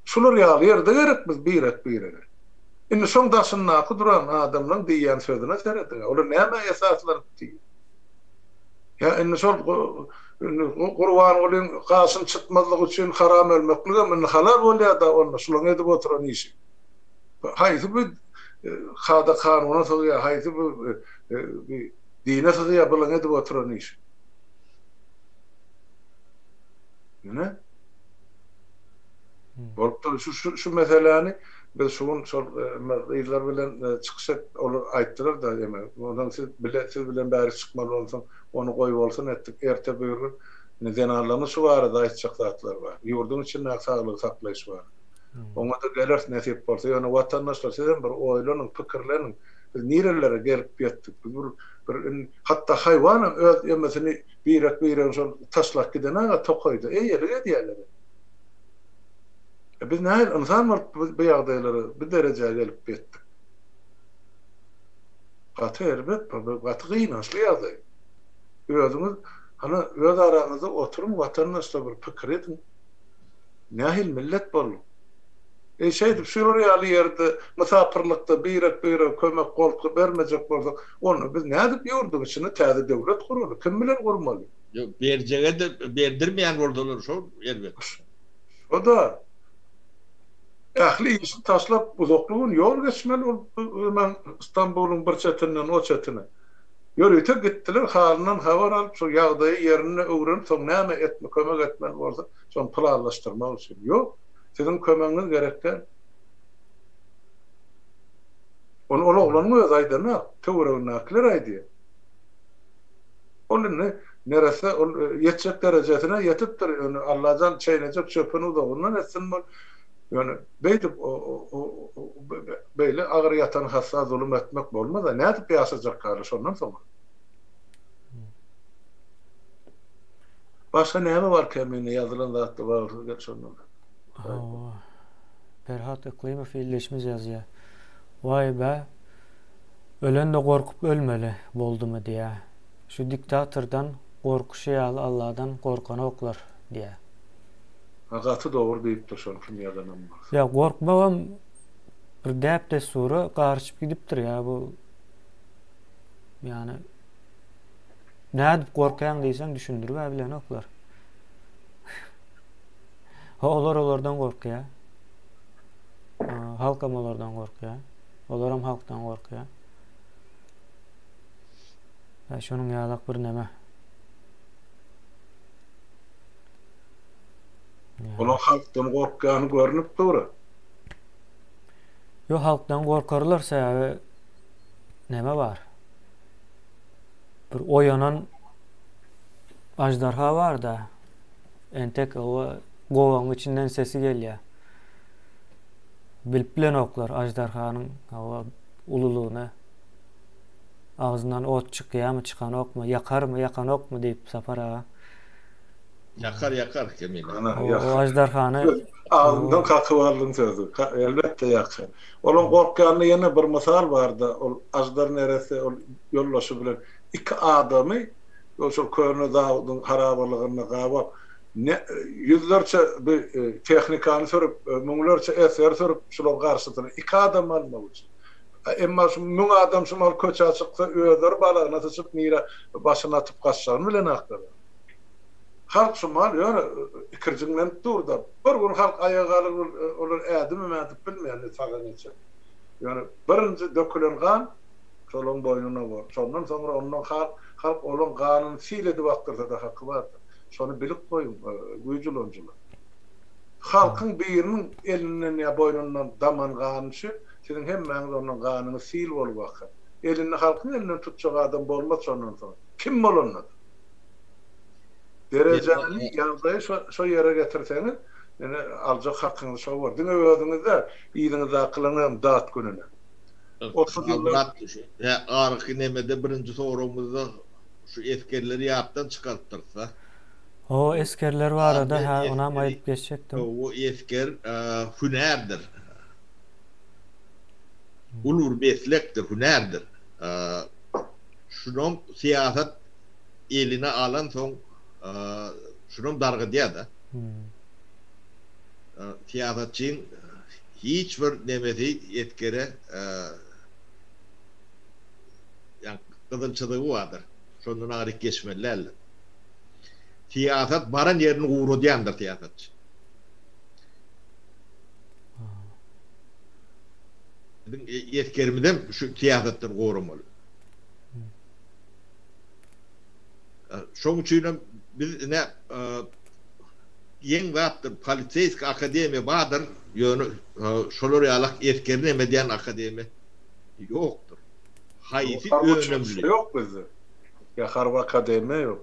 Şular ýaly ýerde gerek biz birek-birege. Indi şoň daşyndaky duran adamlaň diýýän sözüne serediň-ä, olar nämä esaslanyp diýýär? Ýa indi şol indi Gurbangulyň gaşyny çytmazlyk üçin haram ölmekligem indi halal bolýar-da onda şulaň edip oturan işi. Haýsy bu kada-kanuna sygýar, haýsy bu dine sygýar bulaň edip oturan işi? Ine. Bolupdyr. Şu şu şu meseläni biz şu gün şol gyzlar bilen çykyş et, olar aýtdylar-da eme, onsoň siz bile siz bilen bäri çykmaly bolsaň, ony goý bolsun etdik, erte böwür indi zenanlarymyz şu barada aýtjak zatlary bar. Ýurduň içindäki saglygy saklaýyş barada. Oňa-da geleris nesip bolsa. Ýöne watandaşlar sizem bir oýlanyň, pikirleniň. Biz nirelere gelip ýetdik? Biz bir bir indi hatda haýwanam öz emesini birek-biregini şol taşlap gidenaga tokaýda eýelik edýärler. E biz nähili ynsan bolup bu ýagdaýlara, bu derejä gelip ýetdik? Gaty erbet bu, bu gaty gynançly ýagdaý. Özüňiz, hany, öz araňyzda oturyň, watandaşlar bir pikir ediň. Nähili millet bolduk? E şeýdip şular ýaly ýerde mysapyrlykda birek-birege kömek, goltgy bermejek bolsak, onda biz nädip ýurduň içinde täze döwlet guraly? Kim bilen gurmaly? Ýok, berjege-de berdirmeýän bolsalar şol erbet. Şo-da ähli işini taşlap uzakly gün ýol geçmeli ol hemen Stambulyň bir çetinden o çetine. Ýörite gitdiler, halyndan habar alyp, şo ýagdaýy ýerinde öwrenip, soň näme etme, kömek etmeli bolsa, şony planlaşdyrmak üçin. Ýok, siziň kömegiňiz gerek däl. Ony ol oglanyň özi aýdanok, töweregindäkiler aýdýar. Ol indi neresse ol ýetjek derejesine ýetipdir. Ýöne Allajan çeýnejek çöpüni uzagyndan etsin bol. Ýöne beýdip beýle agyr ýatan hassa zulum etmek bolmaz-a. Nädip ýaşajak galy şondan soňra? Başga näme bar Kemine ýazylan zatlar bar gel şondan. Hawa. Perhat Yklymow ildeşimiz ýazýar. Waý bä. Ölende gorkup ölmeli boldumy diýä. Şu diktatordan gorkuşy ýaly Alladan gorkanoklar diýä. Ha gaty dogry diýipdir şony kim ýazanam bolsa. Ýa gorkmagam bir däp dessura garyşyp gidipdir ýa bu ýany nädip gorkýaň diýseň düşündiribä bilenoklar. Olar olardan gorkýa. Halkam olardan gorkýa. Olaram halkdan gorkýar. Ýa şonuň ýalak bir neme. Olar halkdan gorkýany görnüp dur. Ýok halkdan gorkarlar sebäbi neme bar. Bir oýanan aždarha bar-da. Entek o gowagyň içinden sesi gelýär. Bilip bilenoklar aždarhanyň hawa ululygyny. Agzyndan ot çykýarmy, çykanokmy, ýakarmy, ýakanokmy diýip Sapar aga. Ýakar, ýakar Kemine. O aždarhany Agzyndan kakyp aldyň sözi. Elbetde ýakar. Olaň gorkýanyna ýene bir mysal barda, ol aždar neresse ol ýoldaşy bilen iki adamy şol köne zawudyň harabalygynda gabap Ne ýüzlerçe bu tehnikany sürüp, müňlerçe esger sürüp şularyň garşysyna iki adam almak üçin. Emma şu müň adam şu mahal köçä çyksa özleri balagyna syçyp nirä başyny atyp gaçjagyny bilenaklar. Halk şu mahal ýöne ikirjiňlenip dur-da. Bir gün halk aýaga galar olar ädimem ädip bilmeýär ne saga ne çep. Ýöne birinji dökülen gan şolaryň boýnuna bor. Şondan soňra ondan halk halk olaryň ganyny sil edip akdyrsa-da haky bardyr. Şony bilip goýuň, güýç ulanyjylar. Halkyň biriniň elinden ýa boýnundan daman gany üçin siziň hemmäňiz ondan ganyňyz sil bolup akar. Elini halkyň elinden tutjak adam bolmaz şondan soň. Kim bolanda-da. Derejäni, ýagdaýy şo şo ýere getirseňiz, ine aljak hakyňyz şo bor. Diňe özüňiz däl, yzyňyzdakylaryň hem dat gününe. 30 ýyldan. Halmyrat, hä, arky nemede birinji soragymyzda şu esgerleri ýatdan çykarypdyrys-da. Hawa, esgerler barada hä, onam aýdyp geçjekdim. Hawa, esger hünärdir. Uly bir meslekdir, hünärdir. Şunam syýasat eline alansoň, şunam dargydýar-da. Syýasatçyň hiç bir nemesi esgere ýa gyzyl çyzygy bardyr. Şondan aňryk geçmeli däldir. Syýasat baran ýerini guradýandyr syýasatçy. Biziň esgerimizem şu syýasatdan goramaly. Şoň üçinem biz ine geň zatdyr, poliseýski akademiýa bardyr, ýöne şolar ýalak esgeri neme edýän akademiýa ýokdur. Haýsy önümli? Ýok bizde. Ýa harby akademiýa ýok.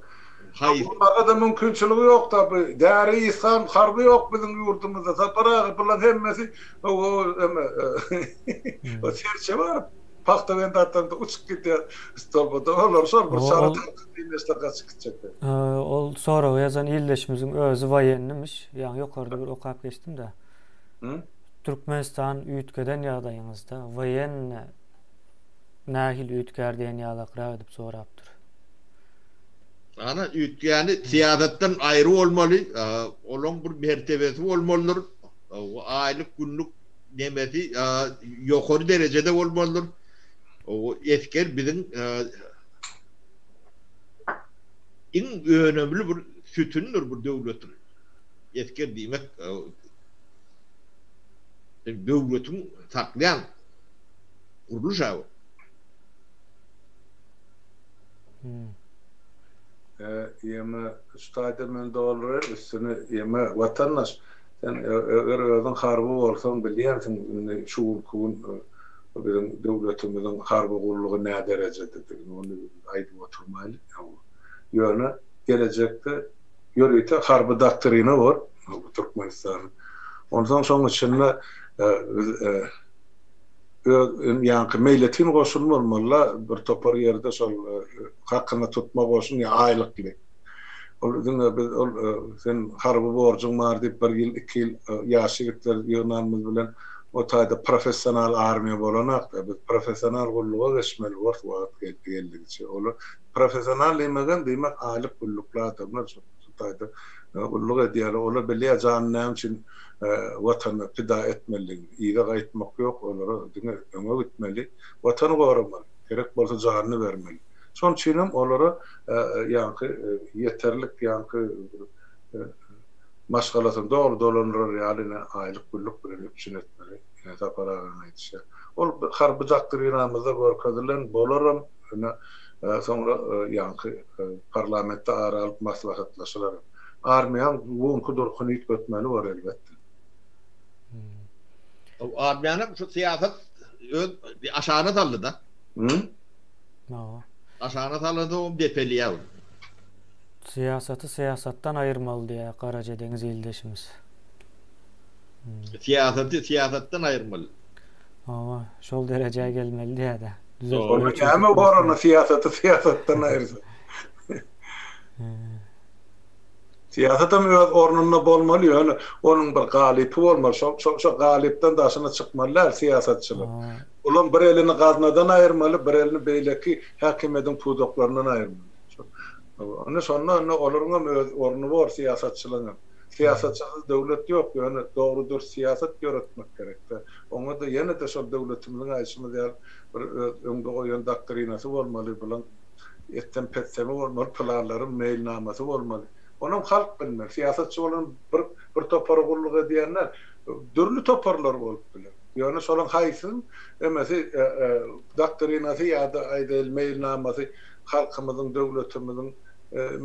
Haýsy? Bolmaga-da mümkinçiligi ýok-da bu. Däri ysgan harby ýok biziň ýurdumyzda. Sapar aga bulaň hemmesi eme serçe baryp pagta bendatdan uçup gidýär stolbada. Olar şol bir çara tapyp diýmeşler gaçyp gitjekler. Ol soragy ýazan ildeşimiziň özi woýennimiş. Ýaňy ýokarda bir okap geçdim-de. Türkmenistan üýtgeden ýagdaýyňyzda woýenni nähili üýtgär diýen ýalakrak edip sorapdyr. Ana, üýtgäni syýasatdan aýry bolmaly, olaň bir mertebesi bolmalydyr, aýlyk, günlük nemesi ýokary derejede bolmalydyr. Esger biziň iň önemli bir sütünidir bir döwletiň. Esger diýmek döwletiň saklaýan gurluş-a bu. Ýeme şu taýda men dolduraýyn üstüni ýeme watandaş sen eger özüň harby bolsaň bilýänsiň indi şu günki gün biziň döwletimiziň harby gullugy nä derejededigini ony aýdyp oturmaýly ýöne gelejekde ýörite harby doktrina bor Türkmenistanyň onsoň şoň içinde biz öz ýaňky meýletin goşun bolmaly-da, bir topar ýerde şol hakyna tutma goşun ýa aýlykly. Ol diňe biz ol sen harby borjuň bar diýip bir ýyl, iki ýyl ýaş ýigitler ýygnanymyz bilen o taýda professional armiýa bolanakda. Biz professional gulluga geçmeli borus wagt geldigiçe. Olar professional diýmegem diýmek aýlyk günlükli adamlar şol taýda gulluk edýärler. Olar bilýär janyny näme üçin Watana pida etmelidigini. Yza gaýtmak ýok, olara diňe öňe gitmeli, Watany goramaly, gerek bolsa janyny bermeli. Şonuň üçin hem olara ýaňky ýeterlik ýaňky maşgalasyny doly dolandyrar ýaly ine aýlyk-günlük bilen üpjün etmeli. Ine Sapar agaň aýdyşy ýaly. Ol harby doktrinamyzda görkezilen bolaram, ine soňra ýaňky parlamentde ara alyp maslahatlaşylaram. Armiýaň bu günki durkuny üýtgetmeli bor elbetde. Armiýanam şu syýasat öz aşagyna saldy-da. Aşagyna salansoňam depelýär ol. Syýasaty syýasatdan aýyrmaly diýýär Garaja Deňiz ildeşimiz. Syýasaty syýasatdan aýyrmaly. Hawa, şol derejä gelmeli diýýär-de. Onda näme bor onda syýasaty syýasatdan aýyrsa. Syýasatam öz ornunda bolmaly, ýöne onuň bir galypy bolmaly. Şo şo şo galypdan daşyna çykmaly däl syýasatçylar. Olam bir elini gaznadan aýyrmaly, bir elini beýleki häkimiýetiň pudaklaryndan aýyrmaly. Şo Indi şonda indi olaryňam öz orny bor syýasatçylaryňam. Syýasatçysyz döwlet ýok, ýöne dogry dürs syýasat ýöretmek gerekde. Oňa-da ýene-de şol döwletimiziň aýdyşymyz ýaly bir öz öňde goýan doktrinasy bolmaly, bulaň etsem-petsemi bolmaly, planlary, meýilnamasy bolmaly. Onam halk bilmeli. Syýasatçy bolan bir bir topara gulluk edýän däl. Dürli toparlar bolup biler. Ýöne şolaň haýsynyň emesi doktrinasy ýa-da aýdaýly meýilnamasy halkymyzyň, döwletimiziň,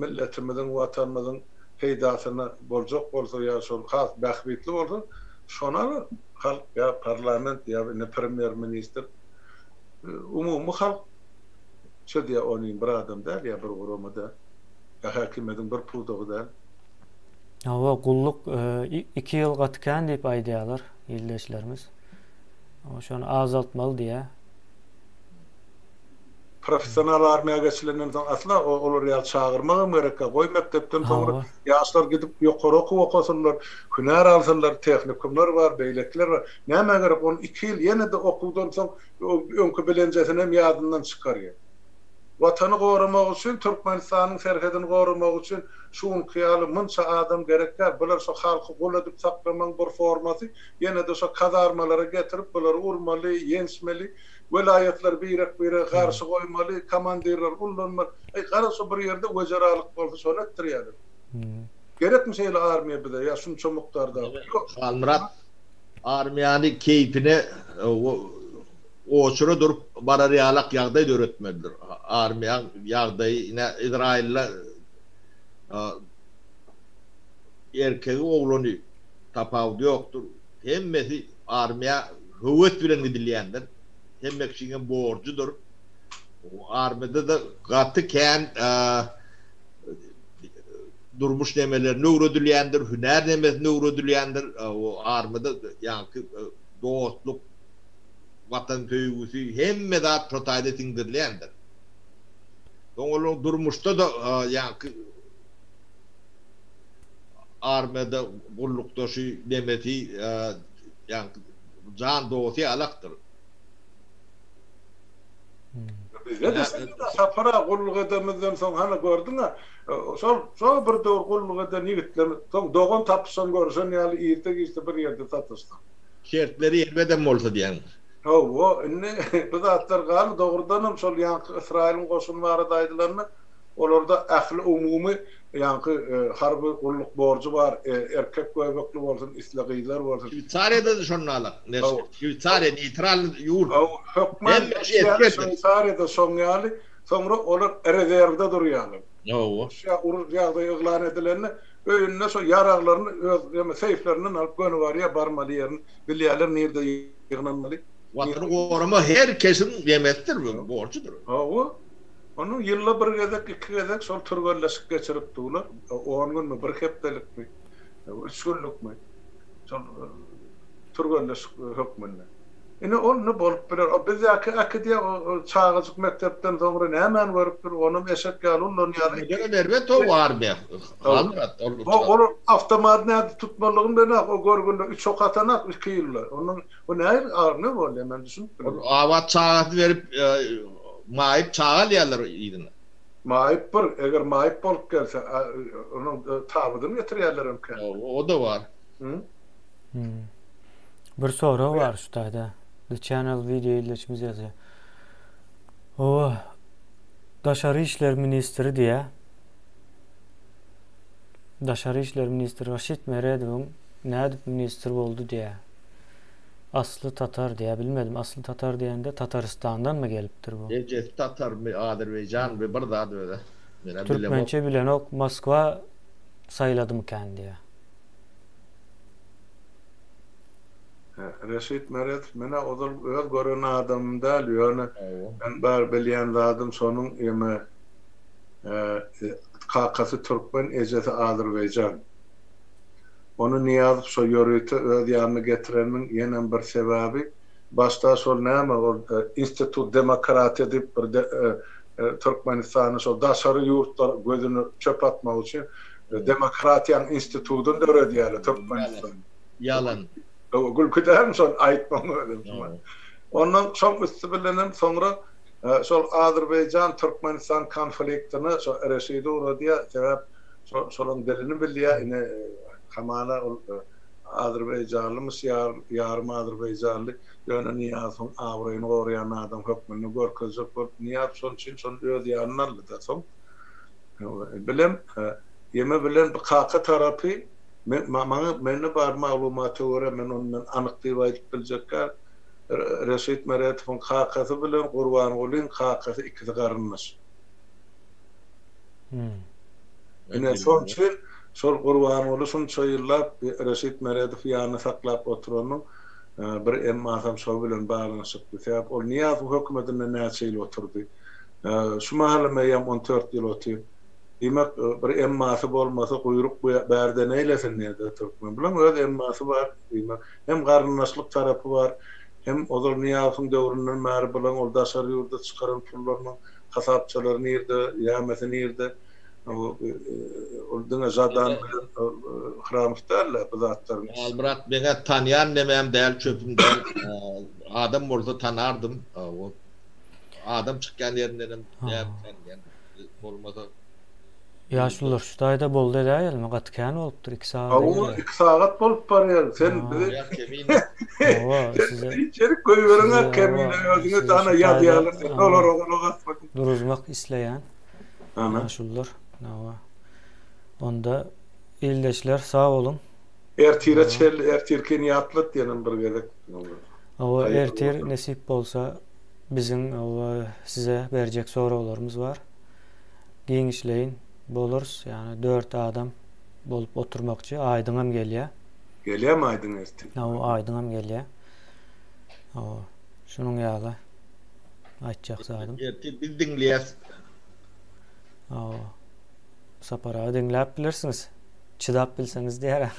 milletimiziň, watanymyzyň. peýdasyna boljak bolsa ýa şol has bähbitli bolsa, şony alar halk ýa parlament ýa indi premýer ministr. Umumy halk çözýär ony bir adam däl ýa bir gurama däl ýa häkimiýetiň bir pudagy däl. Hawa gulluk iki ýyl gaty kän diýip aýdýarlar ildeşlerimiz. Şony azaltmaly diýýär. Professional armiýa geçilenden soň asla olar ýaly çagyrmagam gerekgä. Goý mekdepden soňra ýaşlar gidip ýokary okuw okasynlar, hünär alsynlar, tehnikumlar bar, beýlekiler bar. Nämä gerek ony iki ýyl ýene-de okuwdan soň öňki bilenjesinem ýadyndan çykarýar. Watany goramak üçin, Türkmenistanyň serhedini goramak üçin şu günki ýaly munça adam gerek däl. Bular şo halky gul edip saklamagyň bir formasy. Ýene-de şo kazarmalara getirip bulary urmaly, ýençmeli. Welaýatlary birek-birege garşy goýmaly, komandirleri ullanmaly. Eý, garaz şo bir ýerde wejeralyk bolsa şony etdirýärler. Gerekmi şeýle armiýa bize ýa şunça mukdardaky? Ýok. Halmyrat armiýany keýpine oçura durup barar ýalak ýagdaý döretmelidir. Armiýaň ýagdaýy ine Izraýylda erkegi oglany tapawudy ýokdur. Hemmesi armiýa höwes bilen gidilýändir. Hemme kişiňem borjudyr. Armiýada-da gaty kän durmuş nemelerini öwredilýändir, hünär nemesini öwredilýändir. Armiýada ýaňky dostluk, watan söýgüsi hemme zat şo taýda siňdirilýändir. Soň olaryň durmuşda-da ýaňky armiýada gullukdaşy nemesi ýaňky jan dosty ýalakdyr. Bizde-de şeýle-dä, Sapar aga gulluk edemizden soň hany gördüň-ä, şol şo bir döwür gulluk eden ýigitlerimiz soň dogan tapyşan görüşen ýaly irde-giçde bir ýerde sataşsak. Şertleri erbedem bolsa diýýäň. Hawa, indi bu zatlar galdy. Dogrudanam şol ýaňky Ysraýylyň goşuny barada aýdylanda, olarda ähliumumy ýaňky harby gulluk borjy bar, erkek göbekli bolsun, isle gyzlar bolsun. Şweýsariýada-da şonda-la. Şweýsariýa neýtral ýurt. Hawa, hökman Şweýsariýada şoň ýaly, soňra olar rezerwde durýarlar. Hawa. Uruş ýagdaýy yglan edilende, öýünde şo ýaraglaryny öz seýflerinden alyp göni barýar, barmaly ýerini bilýärler, nirde ýygnanmaly. Watany gorama her kesiň nemesidir, borjudyr. Hawa. Onuň ýylda bir gezek, iki gezek şol türgenleşik geçirip durlar. On günmi, bir hepdelikmi, üç günlükmi şol türgenleşik hökmünde. Ine ol indi bolup biler. O bizdäki äkidýär, o çagajyk mekdepden soňra nämäni görüpdir, onam eşek ýaly ullanýar. Oňa erbet o armiýa. Halmyrat ol. Ol awtomat nädip tutmalygyny bilenok, o görgüli üç ok atanok iki ýylda. Onuň bu nähili armiýa bolýar, men düşünip bilemok. Ol abat çagasyny berip Maýyp çaga alýarlar yzyna. Maýyp bir, eger maýyp bolup gelse, onuň tabydyny getirýärlerem kän. O-da bar. Bir sorag bar şu taýda. The Channel video ildeşimiz ýazýar. Owa, Daşary işler ministri diýýär. Daşary işler ministri Raşid Meredowyň nädip ministr boldy diýýär. Asly tatar diýä bilmedim. Asly tatar diýende Tatarystandanmy gelipdir bu? Ejesi tatarmy, azerbaýjanmy bir zat özä. Menä bilemok. Türkmençe bilenok Moskwa saýladymykän diýä. Reşit Meredow menä ozal öz gören adamym däl ýöne men bar bilýän zadym şonuň eme kakasy türkmen ejesi azerbaýjan. Ony Nyýazow şo ýörite öz ýanyna getireniniň ýenem bir sebäbi, başda şol näme ol institut demokratiýa diýip bir Türkmenistany şol daşary ýurtlar gözüne çöp atmak üçin demokratiýanyň institutyny döredýärler Türkmenistanda. Ýalan. Gülki dälmi şony aýtmagyň özem. Ondan şoň üsti bilenem soňra şol Azerbaýjan-Türkmenistan konfliktine şo Reşidi ugradýar, sebäp Şolaň dilini bilýär, ine, hamana ol azerbaýjanlymyş, ýarym azerbaýjanly, ýöne Nyýazowyň abraýyny goraýan adam hökmünde görkezjek bolup, Nyýazow şonuň üçin şony öz ýanyna aldy-da, soň bilem, ýeme bilen bu kaka tarapy, maňa, mende bar maglumata görä, men ony men anyk diýip aýdyp biljek däl, Reşit Meredowyň kakasy bilen Gurbangulyň kakasy ikisi garyndaş. Ine, şonuň üçin. Şol Gurbanguly şunça ýyllap Reşit Meredowy ýanynda saklap oturanyň bir emmasam şo bilen baglanyşykly. Sebäp ol Nyýazowyň hökümetinde näçe ýyl oturdy. Şu mahalam eýýäm on dört ýyl otyr. Diýmek, bir emmasy bolmasa guýruk bu bärde neýlesin diýdi türkmen. Bulaň öz emmasy bar, diýmek, hem garyndaşlyk tarapy bar, hem ozal Nyýazowyň döwründen bäri bulaň ol daşary ýurda çykaran pullarynyň hasapçalary nirde, ýamesi nirde. Ol diňe Žadan bilen Hramow däl-de, bu zatlaryň. Halmyrat meňä tanýan nemäm däl, çöpüm däl. Adam bolsa tanardym. Adam çykýan ýerindenem näme tanýan bolmasa. Ýaşulular şu taýda boldy edäýelimi gaty kän bolupdyr iki sagada Hawa gelýär. iki sagat bolup barýar sen bizi Hawa kemine. Hawa size Içerik goýberiň size kemine hawa özüňe size dana şu taýda ýazýarlar sen hawa olara gulak asma. duruzmak isleýän Ana. ýaşulular hawa onda ildeşler sag boluň. Ertire Hawa. çenli ertirkini ýatlat ýenem bir gezek. Hawa Haýyrly ertir bolsun. nesip bolsa Biziň size berjek soraglarymyz bar. Giňişleýin bolarys, ýagny dört adam bolup oturmakçy. Aýdyňam gelýär. Gelýärmi Aýdyň ertir? Hawa, Aýdyňam gelýär. Hawa, şunuň ýaly aýtjak zadym. Ertir biz diňleýäs. Hawa. Sapar aga diňläp bilersiňiz. Çydap bilseňiz diýär.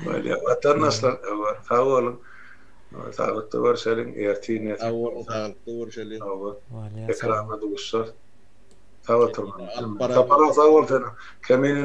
Bolýar, watandaşlar, sag boluň. Saglykda görşeliň, ertir nesip Sag boluň, saglykda görşeliň. Hawa. Bolýar, sag Ekranda duşar. Sag oturmaň. Alyp Sapar aga sag bol senem. Kemine.